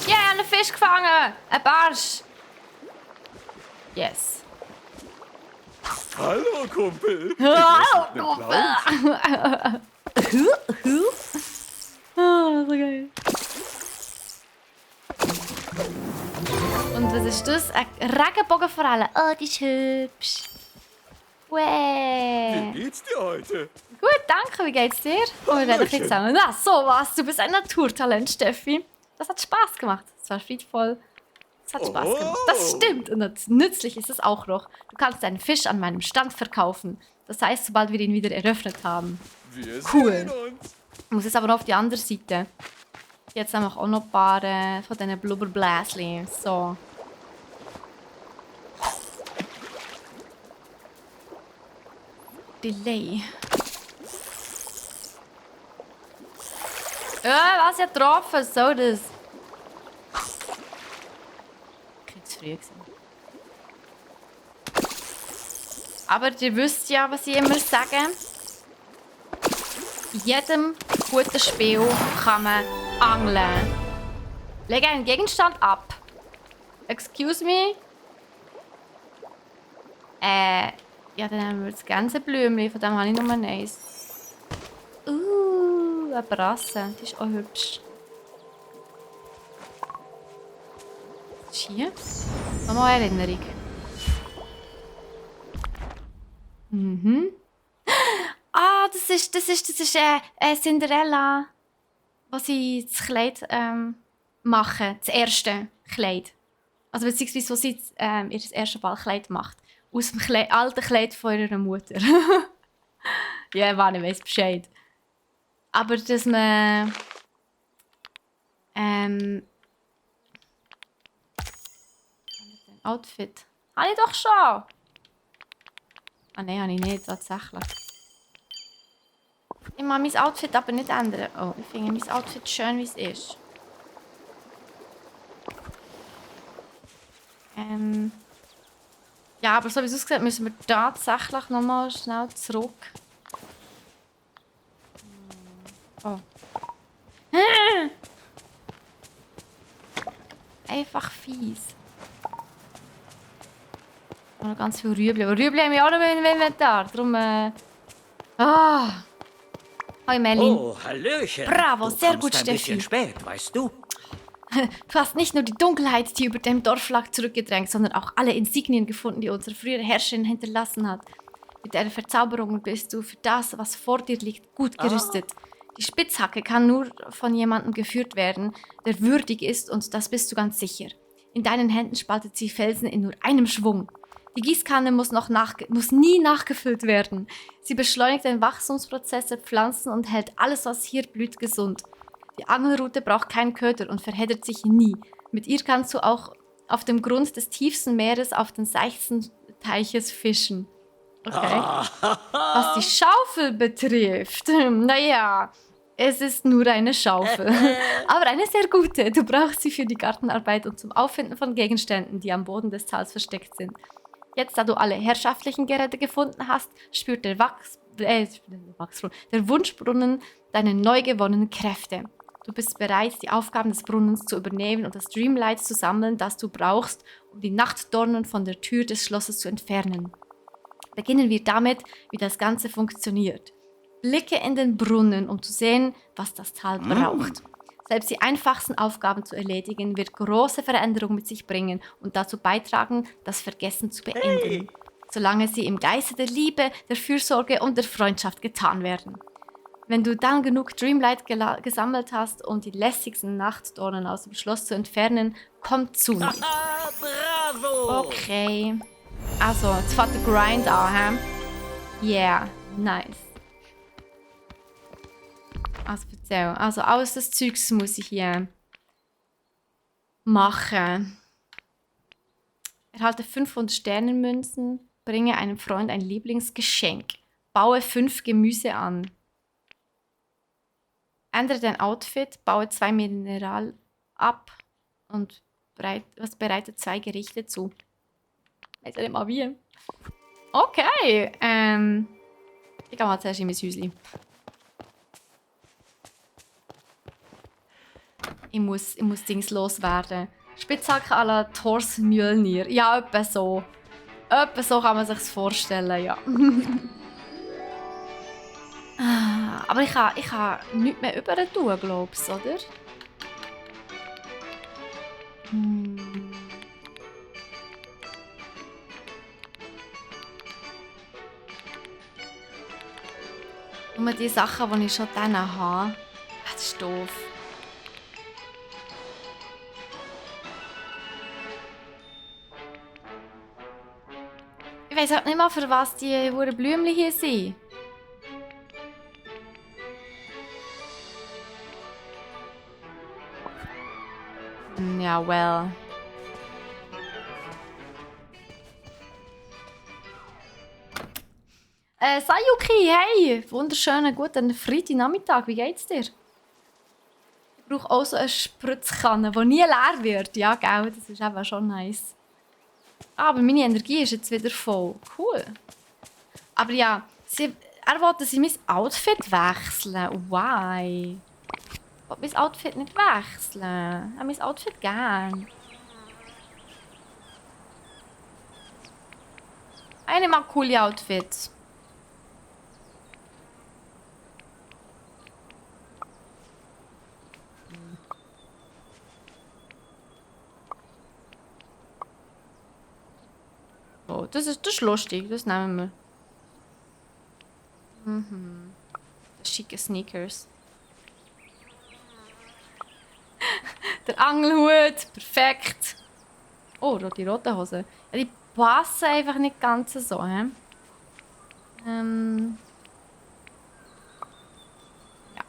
Yeah, einen Fisch gefangen! Ein Barsch! Yes. Hallo, Kumpel. Hallo, Kumpel! Oh, so geil. Und was ist das? Eine Regenbogenforelle. Oh, die ist hübsch. Wie Way. geht's dir heute? Gut, danke. Wie geht's dir? Oh, wir werden viel zusammen. Na, so was. Du bist ein Naturtalent, Steffi. Das hat Spaß gemacht. Es war friedvoll. Es hat Spaß gemacht. Das stimmt. Und nützlich ist es auch noch. Du kannst deinen Fisch an meinem Stand verkaufen. Das heißt, sobald wir ihn wieder eröffnet haben. Wir Cool. sehen uns. Ich muss jetzt aber noch auf die andere Seite. Jetzt haben wir auch noch ein paar von diesen Blubberbläschen. So. Delay. Was ja getroffen? So das. Okay, zu früh gewesen. Aber ihr wisst ja, was ich immer sage. In jedem guten Spiel kann man angeln. Lege einen Gegenstand ab. Excuse me? Ja, dann haben wir das Gänseblümchen. Von dem habe ich nur eins. Eine Brasse. Die ist auch hübsch. Was ist hier? Nochmal eine Erinnerung. Mhm. Ah, das ist Cinderella. Was sie das Kleid machen. Das erste Kleid. Also beziehungsweise, wo sie ihr erstes Ballkleid macht. Aus dem alten Kleid von ihrer Mutter. Ja, Mann, ich weiss Bescheid. Aber dass man... Outfit. Habe ich doch schon! Ah nein, habe ich nicht, tatsächlich. Ich mag mein Outfit aber nicht ändern. Oh, ich finde mein Outfit schön, wie es ist. Ja, aber so wie es aussieht, müssen wir tatsächlich nochmal schnell zurück. Oh. Einfach fies. Und noch ganz viel Rüebli. Aber Rüebli haben wir auch noch im Inventar. Darum, Hoi, Merlin. Oh, Hallöchen. Bravo, Du sehr kommst gut, ein Steffi. bisschen spät, weißt du? Du hast nicht nur die Dunkelheit, die über dem Dorf lag, zurückgedrängt, sondern auch alle Insignien gefunden, die unsere frühere Herrscherin hinterlassen hat. Mit deiner Verzauberung bist du für das, was vor dir liegt, gut gerüstet. Die Spitzhacke kann nur von jemandem geführt werden, der würdig ist, und das bist du ganz sicher. In deinen Händen spaltet sie Felsen in nur einem Schwung. Die Gießkanne muss nie nachgefüllt werden. Sie beschleunigt den Wachstumsprozess der Pflanzen und hält alles, was hier blüht, gesund. Die Angelrute braucht keinen Köder und verheddert sich nie. Mit ihr kannst du auch auf dem Grund des tiefsten Meeres auf den seichten Teiches fischen. Okay. Was die Schaufel betrifft, naja, es ist nur eine Schaufel. Aber eine sehr gute. Du brauchst sie für die Gartenarbeit und zum Auffinden von Gegenständen, die am Boden des Tals versteckt sind. Jetzt, da du alle herrschaftlichen Geräte gefunden hast, spürt der Wunschbrunnen deine neu gewonnenen Kräfte. Du bist bereit, die Aufgaben des Brunnens zu übernehmen und das Dreamlight zu sammeln, das du brauchst, um die Nachtdornen von der Tür des Schlosses zu entfernen. Beginnen wir damit, wie das Ganze funktioniert. Blicke in den Brunnen, um zu sehen, was das Tal braucht. Selbst die einfachsten Aufgaben zu erledigen, wird große Veränderungen mit sich bringen und dazu beitragen, das Vergessen zu beenden. Solange sie im Geiste der Liebe, der Fürsorge und der Freundschaft getan werden. Wenn du dann genug Dreamlight gesammelt hast, um die lästigsten Nachtdornen aus dem Schloss zu entfernen, komm zu mir. Bravo! Okay. Also, jetzt fängt der Grind an, hä? Yeah, nice. Also, erzähl. Also, alles das Zeugs muss ich hier machen. Erhalte 500 Sternenmünzen. Bringe einem Freund ein Lieblingsgeschenk. Baue 5 Gemüse an. Ändere dein Outfit. Baue 2 Mineral ab. Und bereite 2 Gerichte zu. Ich weiß ja nicht mal wie. Okay. Ich gehe mal zuerst in mein Häuschen. Ich muss Dings loswerden. Spitzhacke à la Thors Mjölnir. Ja, etwa so. Etwa so kann man sich vorstellen, ja. Aber ich kann nichts mehr über tun, glaubst du, oder? Nur die Sachen, die ich schon dann habe. Das ist doof. Ich weiss halt nicht mal, für was die Blümchen hier sind. Ja, well. Sayuki, hey! Wunderschönen guten Freitagnachmittag, wie geht's dir? Ich brauche auch so eine Spritzkanne, die nie leer wird. Ja, gell, das ist eben schon nice. Aber meine Energie ist jetzt wieder voll. Cool. Aber ja, er wollte, dass ich mein Outfit wechseln. Why? Ich will mein Outfit nicht wechseln. Ich habe mein Outfit gern. Ich mag coole Outfits. Oh, das ist lustig, das nehmen wir. Schicke Sneakers. Der Angelhut, perfekt. Oh, die rote Hose. Ja, die passen einfach nicht ganz so, hä? Ja.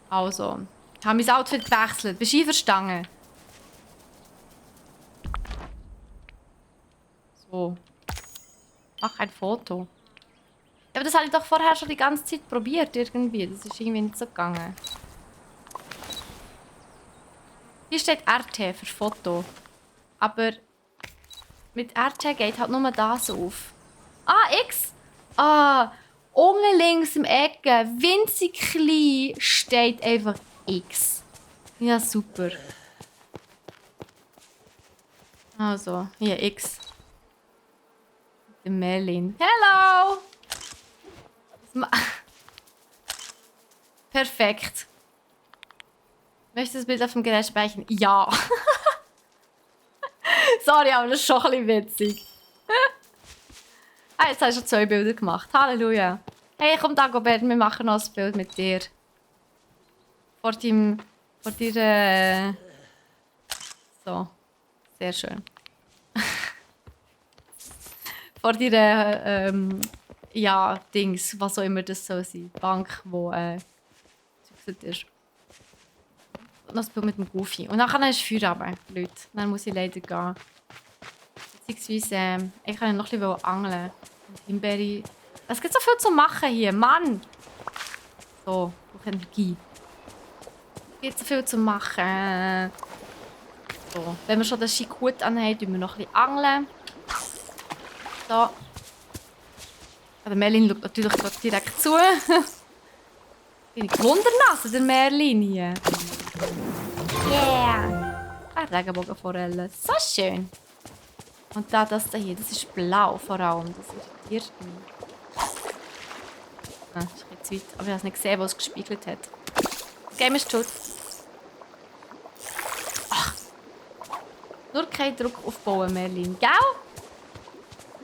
Also, ich habe mein Outfit gewechselt. Bist du einverstanden? So. Mach ein Foto. Ja, aber das habe ich doch vorher schon die ganze Zeit probiert irgendwie. Das ist irgendwie nicht so gegangen. Hier steht RT für Foto. Aber mit RT geht halt nur das auf. Ah, X! Ah, unten links im Ecke, winzig klein, steht einfach X. Ja, super. Also, hier X. Merlin. Hello! Perfekt. Möchtest du das Bild auf dem Gerät speichern? Ja. Sorry, aber das ist schon ein bisschen witzig. Jetzt hast du schon 2 Bilder gemacht. Halleluja. Hey, komm Dagobert, wir machen noch ein Bild mit dir. Vor dir. So. Sehr schön. Vor dir, ja, Dings, was auch immer das soll sein. Bank, wo zugelassen ist. Und noch ein Bild mit dem Goofy. Und dann ist Feierabend, Leute. Dann muss ich leider gehen. Beziehungsweise, ich kann noch ein bisschen angeln. Und Himbeere. Es gibt so viel zu machen hier, Mann! So, ich brauche Energie. Es gibt so viel zu machen. So, wenn wir schon den Schikut anhaben, tun wir noch ein bisschen angeln. So. Der Merlin schaut natürlich gerade direkt zu. Bin ich wundernase, der Merlin hier. Yeah! Eine Regenbogenforelle. So schön. Und da, das hier, das ist blau vor allem. Das irritiert mich. Ah, das ist ein bisschen zu weit. Aber ich habe es nicht gesehen, wo es gespiegelt hat. Das Game ist tot. Ach. Nur kein Druck aufbauen, Merlin. Gell?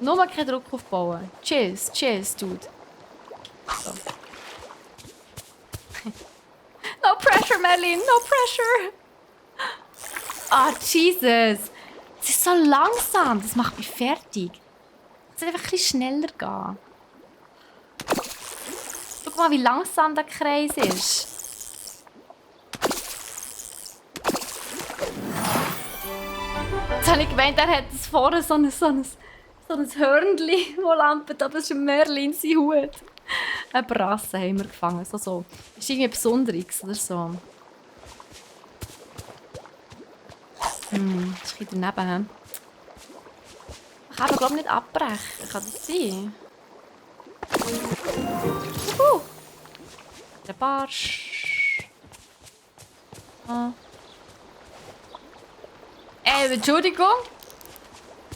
Nur mal keinen Druck aufbauen. Tschüss, tschüss, Dude. So. No pressure, Merlin, no pressure. Ah, Jesus. Es ist so langsam. Das macht mich fertig. Es sollte einfach ein bisschen schneller gehen. Schau mal, wie langsam der Kreis ist. Jetzt habe ich gemeint, er hat das vorne so ein Hörnchen, das lampert, aber es ist ein Merlin, sein Hut. Eine Brasse haben wir gefangen. So. Das ist irgendwie Besonderes oder so. Das ist ein bisschen daneben. Ich kann aber, glaube ich, nicht abbrechen. Kann das sein? Der Barsch. Ah. Entschuldigung.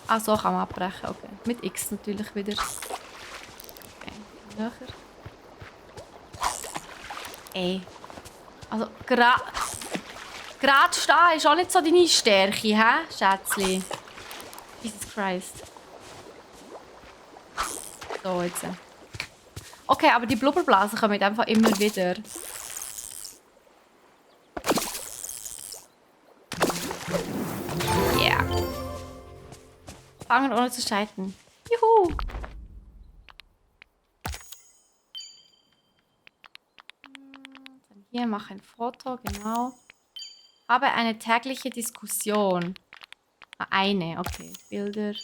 Ah, so kann man abbrechen. Okay. Mit X natürlich wieder. Okay, näher. Ey. Also, gerade stehen ist auch nicht so deine Stärke, hä, Schätzli? Jesus Christ. So, jetzt. Okay, aber die Blubberblasen kommen einfach immer wieder. Yeah. Fangen ohne zu scheitern. Juhu! Dann hier mache ein Foto, genau. Habe eine tägliche Diskussion. Ah, eine, okay. Bilder.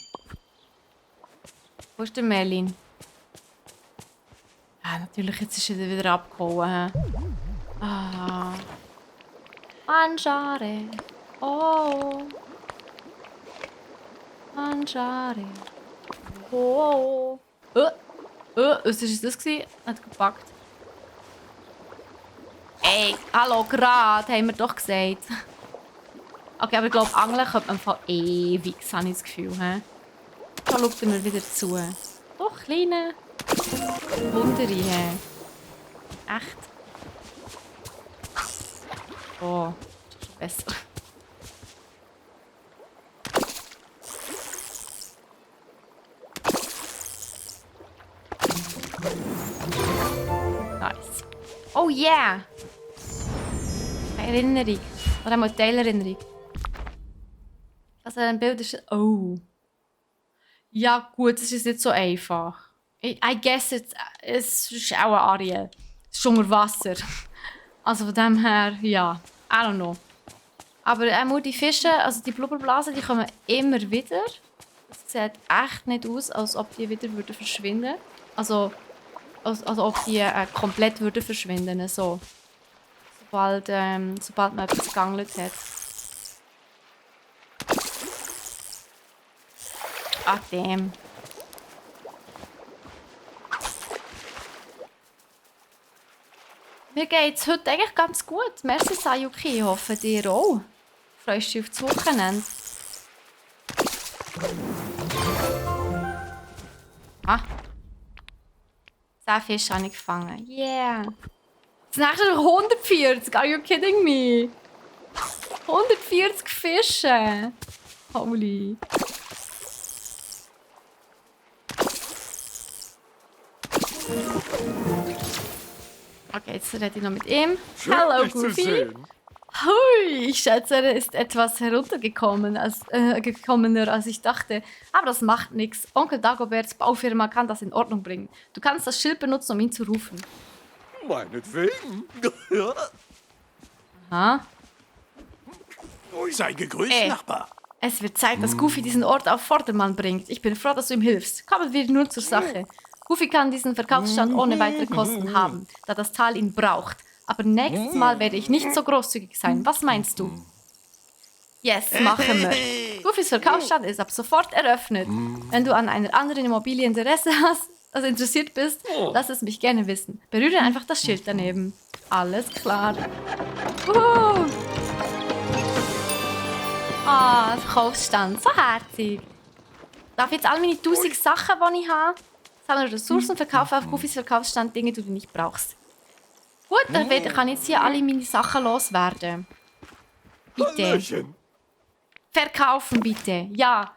Wo ist der Merlin? Ah, natürlich, jetzt ist er wieder abgehauen. Ah. Mangiare. Oh. Mangiare. Oh. Was war das? Hat gepackt. Ey, hallo, gerade, haben wir doch gesagt. Okay, aber ich glaube, Angeln könnte man von ewig, habe ich das Gefühl. He? Da schaut er mir wieder zu. Doch, kleine Wunder. Echt. Oh, das ist schon besser. Nice. Oh yeah! Eine Erinnerung. Oder einmal Teilerinnerung. Also ein Bild ist... Oh. Ja gut, es ist nicht so einfach. I guess es ist auch ein Ariel. Es ist unter Wasser. Also von dem her, ja. I don't know. Aber die Fische, also die Blubberblasen, die kommen immer wieder. Es sieht echt nicht aus, als ob die wieder verschwinden würden. Also ob die komplett würden verschwinden. So. Sobald man etwas geangelt hat. Ach, damn. Mir geht's heute eigentlich ganz gut. Merci, Sayuki. Ich hoffe, dir auch. Freust du dich auf das Wochenende? Ah. 10 Fische habe ich gefangen. Yeah. Das nächste ist 140. Are you kidding me? 140 Fische. Holy. Okay, jetzt rede ich noch mit ihm. Schön, Hallo, dich zu Goofy. sehen. Hui, ich schätze, er ist etwas heruntergekommener als ich dachte. Aber das macht nichts. Onkel Dagoberts Baufirma kann das in Ordnung bringen. Du kannst das Schild benutzen, um ihn zu rufen. Meinetwegen. Aha. Sei gegrüßt, Ey. Nachbar. Es wird Zeit, dass Goofy diesen Ort auf Vordermann bringt. Ich bin froh, dass du ihm hilfst. Kommen wir nur zur Sache. Goofy kann diesen Verkaufsstand ohne weitere Kosten haben, da das Tal ihn braucht. Aber nächstes Mal werde ich nicht so großzügig sein. Was meinst du? Yes, machen wir. Goofys Verkaufsstand ist ab sofort eröffnet. Wenn du an einer anderen Immobilie Interesse hast, also interessiert bist, lass es mich gerne wissen. Berühre einfach das Schild daneben. Alles klar. Ah, Verkaufsstand, so herzig. Darf jetzt all meine 1000 Sachen, die ich habe, sammle Ressourcen, verkaufe auf Goofys Verkaufsstand Dinge, die du nicht brauchst. Gut, dann kann ich jetzt hier alle meine Sachen loswerden. Bitte. Hallöchen. Verkaufen, bitte. Ja.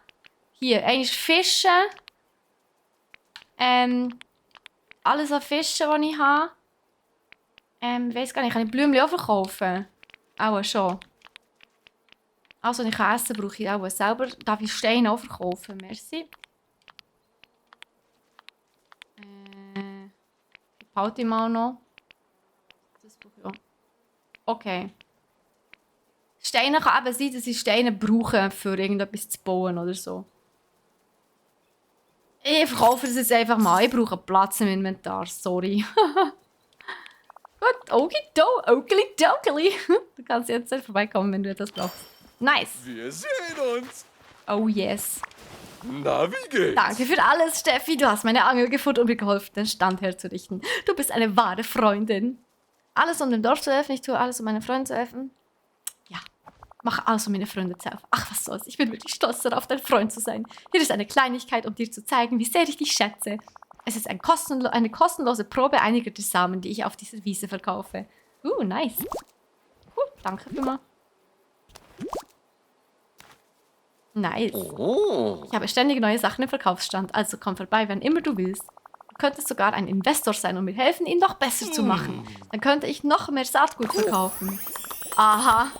Hier, eigentlich Fische. Alles an Fischen, die ich habe. Ich weiss gar nicht, kann ich Blümchen auch verkaufen? Auch schon. Also, wenn ich essen brauche ich auch selber. Darf ich Steine auch verkaufen? Merci. Behalte ich mal noch. Das brauche ich auch. Okay. Steine kann eben sein, dass ich Steine brauche, für irgendetwas zu bauen oder so. Ich verkaufe das jetzt einfach mal. Ich brauche Platz im Inventar. Sorry. Gut, okidokili. Du kannst jetzt vorbeikommen, wenn du etwas brauchst. Nice. Wir sehen uns. Oh yes. Na, wie geht's? Danke für alles, Steffi. Du hast meine Angel gefunden und mir geholfen, den Stand herzurichten. Du bist eine wahre Freundin. Alles, um dem Dorf zu helfen. Ich tue alles, um meinen Freunden zu helfen. Ja, mach alles, um meine Freunde zu helfen. Ach, was soll's. Ich bin wirklich stolz darauf, dein Freund zu sein. Hier ist eine Kleinigkeit, um dir zu zeigen, wie sehr ich dich schätze. Es ist eine kostenlose Probe einiger der Samen, die ich auf dieser Wiese verkaufe. Nice. Danke vielmals. Nice. Ich habe ständig neue Sachen im Verkaufsstand, also komm vorbei, wann immer du willst. Du könntest sogar ein Investor sein und mir helfen, ihn noch besser zu machen. Dann könnte ich noch mehr Saatgut verkaufen. Aha.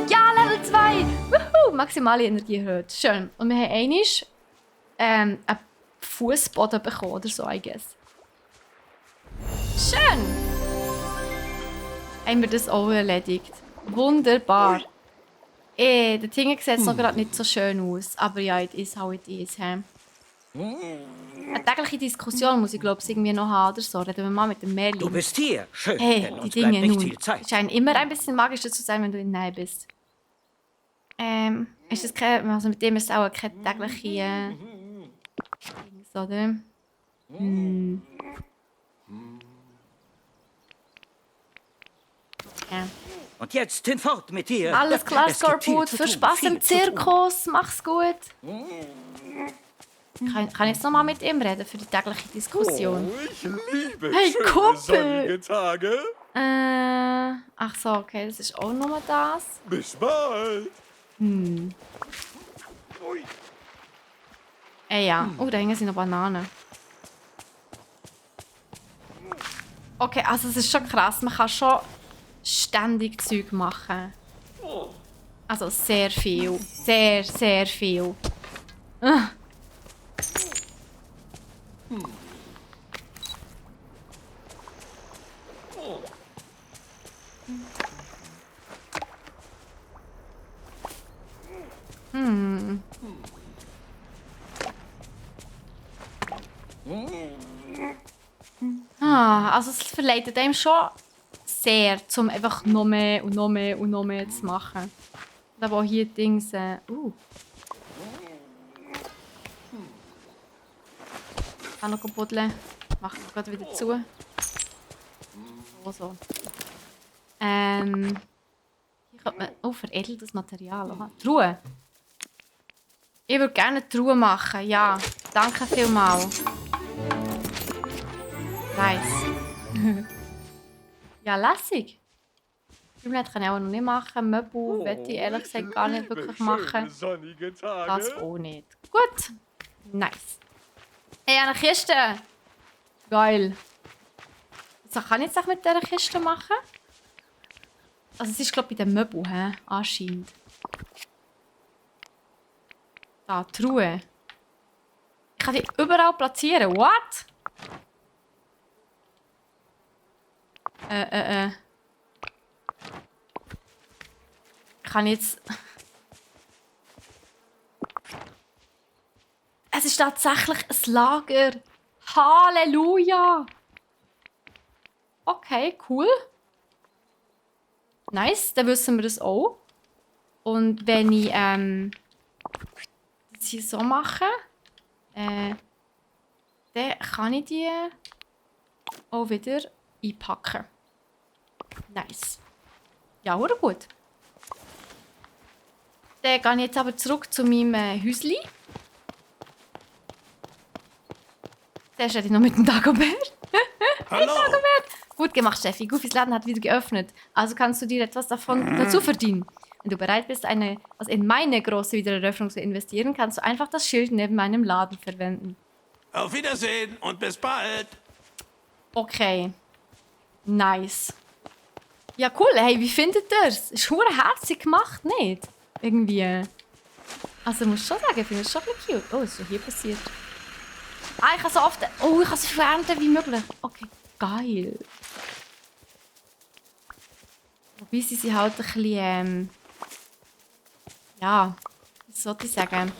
Ja, Level 2. Wuhu, maximale Energie erhöht. Schön. Und wir haben einen Fußboden bekommen oder so, I guess. Schön. Haben wir das auch erledigt. Wunderbar. Der Ding sieht jetzt noch gerade nicht so schön aus. Aber ja, it is how it is. He? Eine tägliche Diskussion muss ich, glaube ich, irgendwie noch haben oder so. Reden wir mal mit dem Merlin. Du bist hier. Schön, Hey, denn die uns Dinge bleibt nicht nun. viel Zeit. Die scheinen immer ein bisschen magischer zu sein, wenn du in Nähe bist. Ist das kein, also mit dem ist es auch keine tägliche Dings, oder? Ja. Und jetzt hinfort mit dir. Alles klar, Es gibt viel Scorput. zu Für tun, Spaß viel im zu tun. Zirkus. Mach's gut. Kann ich jetzt noch mal mit ihm reden für die tägliche Diskussion? Oh, ich liebe Hey, schöne Kumpel. sonnige Tage. Ach so, okay, das ist auch nur das. Bis bald. Ui. Ja. Oh, da hängen sie noch Bananen. Okay, also es ist schon krass. Man kann schon ständig Zeug machen. Also sehr viel. Sehr, sehr viel. Also es verleitet einem schon sehr, um einfach noch mehr und noch mehr und noch mehr zu machen. Und aber auch hier Dings. Kann noch buddeln. Mach ich gerade wieder zu. So. Hier könnte man. Oh, veredeltes Material. Aha. Truhe. Ich würde gerne eine Truhe machen. Ja, danke vielmals. Nice. Ja, lässig. Blumenett kann ich auch noch nicht machen. Möbel möchte ich ehrlich gesagt gar nicht wirklich machen. Sonnige Tage. Das auch nicht. Gut. Nice. Hey, eine Kiste. Geil. Was kann ich jetzt auch mit dieser Kiste machen? Also es ist glaube ich bei den Möbeln, hä? Anscheinend. Da, Truhe. Ich kann die überall platzieren. What? Kann ich jetzt... Es ist tatsächlich ein Lager. Halleluja! Okay, cool. Nice, dann wissen wir das auch. Und wenn ich das hier so mache, dann kann ich die auch wieder einpacken. Nice. Ja, oder gut. Dann gehe ich jetzt aber zurück zu meinem Häuschen. Zuerst hätte ich noch mit dem Dagobert. Hallo! Gut gemacht, Steffi. Goofys Laden hat wieder geöffnet. Also kannst du dir etwas davon dazu verdienen. Wenn du bereit bist, in meine große Wiedereröffnung zu investieren, kannst du einfach das Schild neben meinem Laden verwenden. Auf Wiedersehen und bis bald! Okay. Nice. Ja, cool. Hey, wie findet ihr es? Ist verdammt herzig gemacht, nicht? Irgendwie. Also, ich muss schon sagen, ich finde es schon ein bisschen cute. Oh, was ist denn hier passiert? Ich kann so oft... Oh, ich kann so viel ernten wie möglich. Okay, geil. Wobei sie sind halt ein bisschen... ja, was soll ich sagen?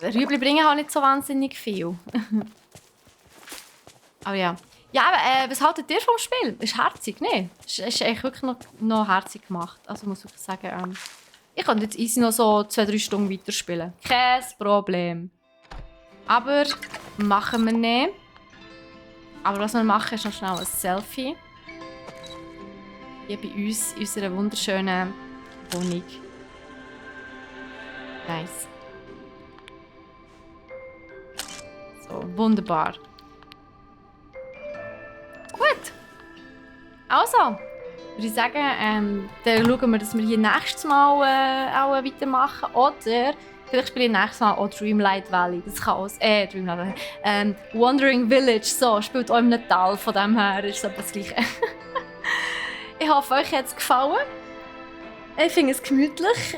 Rüebli bringen halt nicht so wahnsinnig viel. Aber ja. Ja, aber was haltet ihr vom Spiel? Ist herzig, ne? Ist eigentlich wirklich noch herzig gemacht. Also muss ich wirklich sagen, ich könnte jetzt easy noch so 2-3 Stunden weiterspielen. Kein Problem. Aber machen wir nicht. Aber was wir machen, ist noch schnell ein Selfie. Hier bei uns, in unserer wunderschönen Wohnung. Nice. So, wunderbar. Gut. Also, würde ich sagen, dann schauen wir, dass wir hier nächstes Mal auch weitermachen. Oder vielleicht spiele ich nächstes Mal auch Dreamlight Valley. Das kann auch... Dreamlight Valley. Wandering Village. So, spielt auch in einem Tal. Von dem her ist es das Gleiche. Ich hoffe, euch hat es gefallen. Ich finde es gemütlich.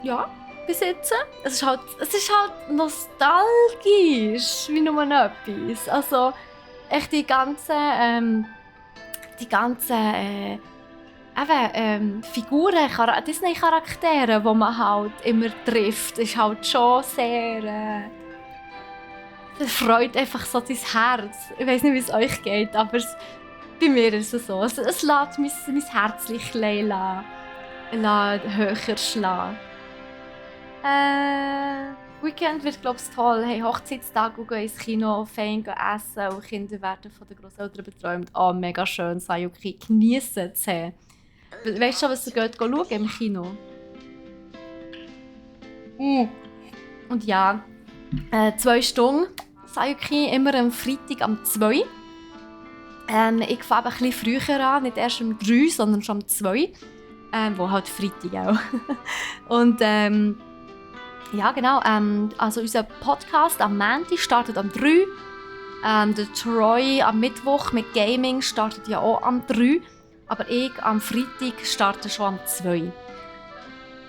Ja, bis jetzt. Es ist halt nostalgisch, wie nur etwas. Also, echt die ganzen Figuren, Disney-Charaktere, die man halt immer trifft, ist halt schon sehr... das freut einfach so dein Herz. Ich weiß nicht, wie es euch geht, aber bei mir ist es so. Es lässt mein Herzchen höher schlagen. Weekend wird, glaube ich, toll. Hey, Hochzeitstag, wir gehen ins Kino, fein essen und Kinder werden von den Grosseltern beträumt. Oh, mega schön, Sayuki. Geniessen es. Weißt du schon, was ihr geht schauen im Kino? Und ja, 2 Stunden, Sayuki, immer am Freitag am 2. Ich fange ein bisschen früher an, nicht erst um 3, sondern schon um 2. Wo halt Freitag auch. Und ja, genau. Also unser Podcast am Montag startet am 3. Der Troy am Mittwoch mit Gaming startet ja auch am 3. Aber ich am Freitag starte schon am 2.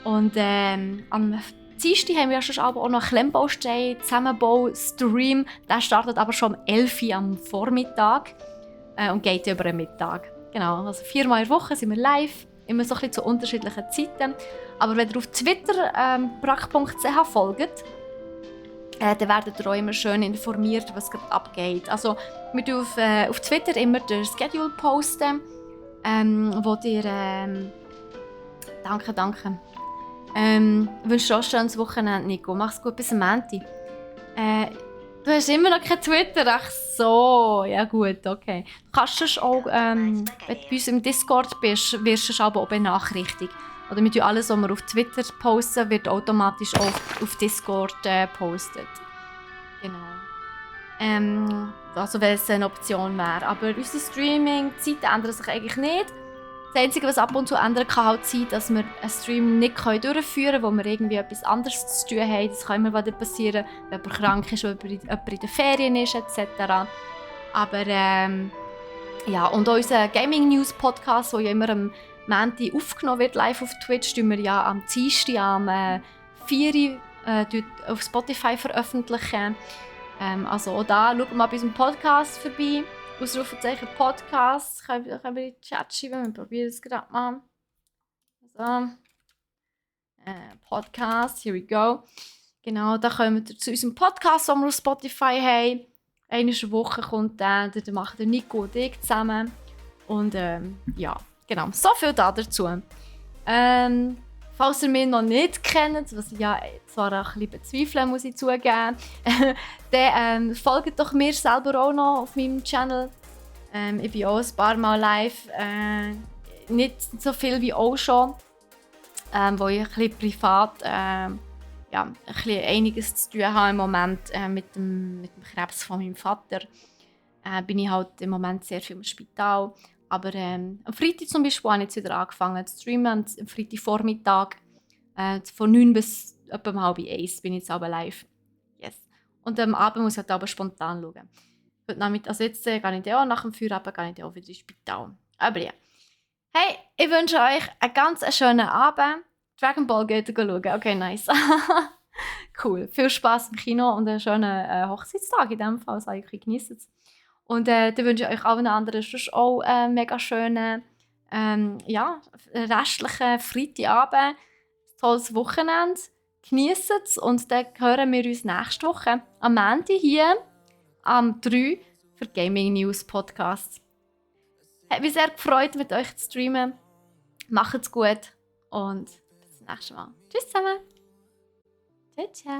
Und am Dienstag haben wir ja schon auch noch einen Klemmbaustein, Zusammenbau-Stream. Der startet aber schon um 11 Uhr am Vormittag und geht über den Mittag. Genau, also 4-mal in der Woche sind wir live. Immer so ein bisschen zu unterschiedlichen Zeiten. Aber wenn ihr auf Twitter brack.ch folgt, dann werdet ihr auch immer schön informiert, was gerade abgeht. Also, wir tun auf Twitter immer den Schedule posten, wo ihr... Danke. Wünsche dir auch ein schönes Wochenende, Nico. Mach's gut, bis am Montag. Du hast immer noch kein Twitter? Ach so, ja gut, okay. Du kannst sonst auch, wenn du bei uns im Discord bist, wirst du aber auch benachrichtigt. Oder mit alles, was wir auf Twitter posten, wird automatisch auch auf Discord gepostet. Genau. Also wenn es eine Option wäre. Aber unsere Streaming-Zeiten ändern sich eigentlich nicht. Das Einzige, was ab und zu ändern kann, halt sein, dass wir einen Stream nicht durchführen können, wo wir irgendwie etwas anderes zu tun haben. Das kann immer wieder passieren, wenn jemand krank ist, wenn jemand in den Ferien ist, etc. Aber ja, und auch unser Gaming-News-Podcast, der ja immer am Montag aufgenommen wird, live auf Twitch, tun wir ja am Dienstag am 4 Uhr auf Spotify veröffentlichen. Also auch da, schaut mal bei unserem Podcast vorbei. Ausrufezeichen Podcast. Können wir in den Chat schreiben. Wir probieren es gerade mal. So. Podcast, here we go. Genau, da kommen wir zu unserem Podcast, den wir auf Spotify haben. Einmal in der Woche kommt der, den machen der Nico und ich zusammen. Und ja, genau, so viel dazu. Falls ihr mich noch nicht kennt, was ich ja zwar auch ein bisschen bezweifle, muss ich zugeben, dann folgt doch mir selber auch noch auf meinem Channel. Ich bin auch ein paar Mal live, nicht so viel wie auch schon, wo ich ein bisschen privat ein bisschen einiges zu tun habe im Moment mit dem Krebs von meinem Vater. Bin ich halt im Moment sehr viel im Spital. Aber am Freitag zum Beispiel habe ich jetzt wieder angefangen zu streamen. Am Freitagvormittag von 9 bis etwa 12:30 bin ich jetzt aber live. Yes. Und am Abend muss ich halt aber spontan schauen. Heute Nachmittag, also jetzt gehe ich auch nach dem Feierabend gehe ich auch wieder ins Spital. Aber ja. Hey, ich wünsche euch einen ganz schönen Abend. Dragon Ball geht schauen. Okay, nice. Cool. Viel Spaß im Kino und einen schönen Hochzeitstag in diesem Fall. Also ich genieße es. Und dann wünsche ich euch allen anderen auch einen mega schönen restlichen Freitagabend. Ein tolles Wochenende. Genießt es und dann hören wir uns nächste Woche am Montag hier am 3 für Gaming News Podcast. Hat mich sehr gefreut, mit euch zu streamen. Macht's gut und bis zum nächsten Mal. Tschüss zusammen. Ciao, ciao.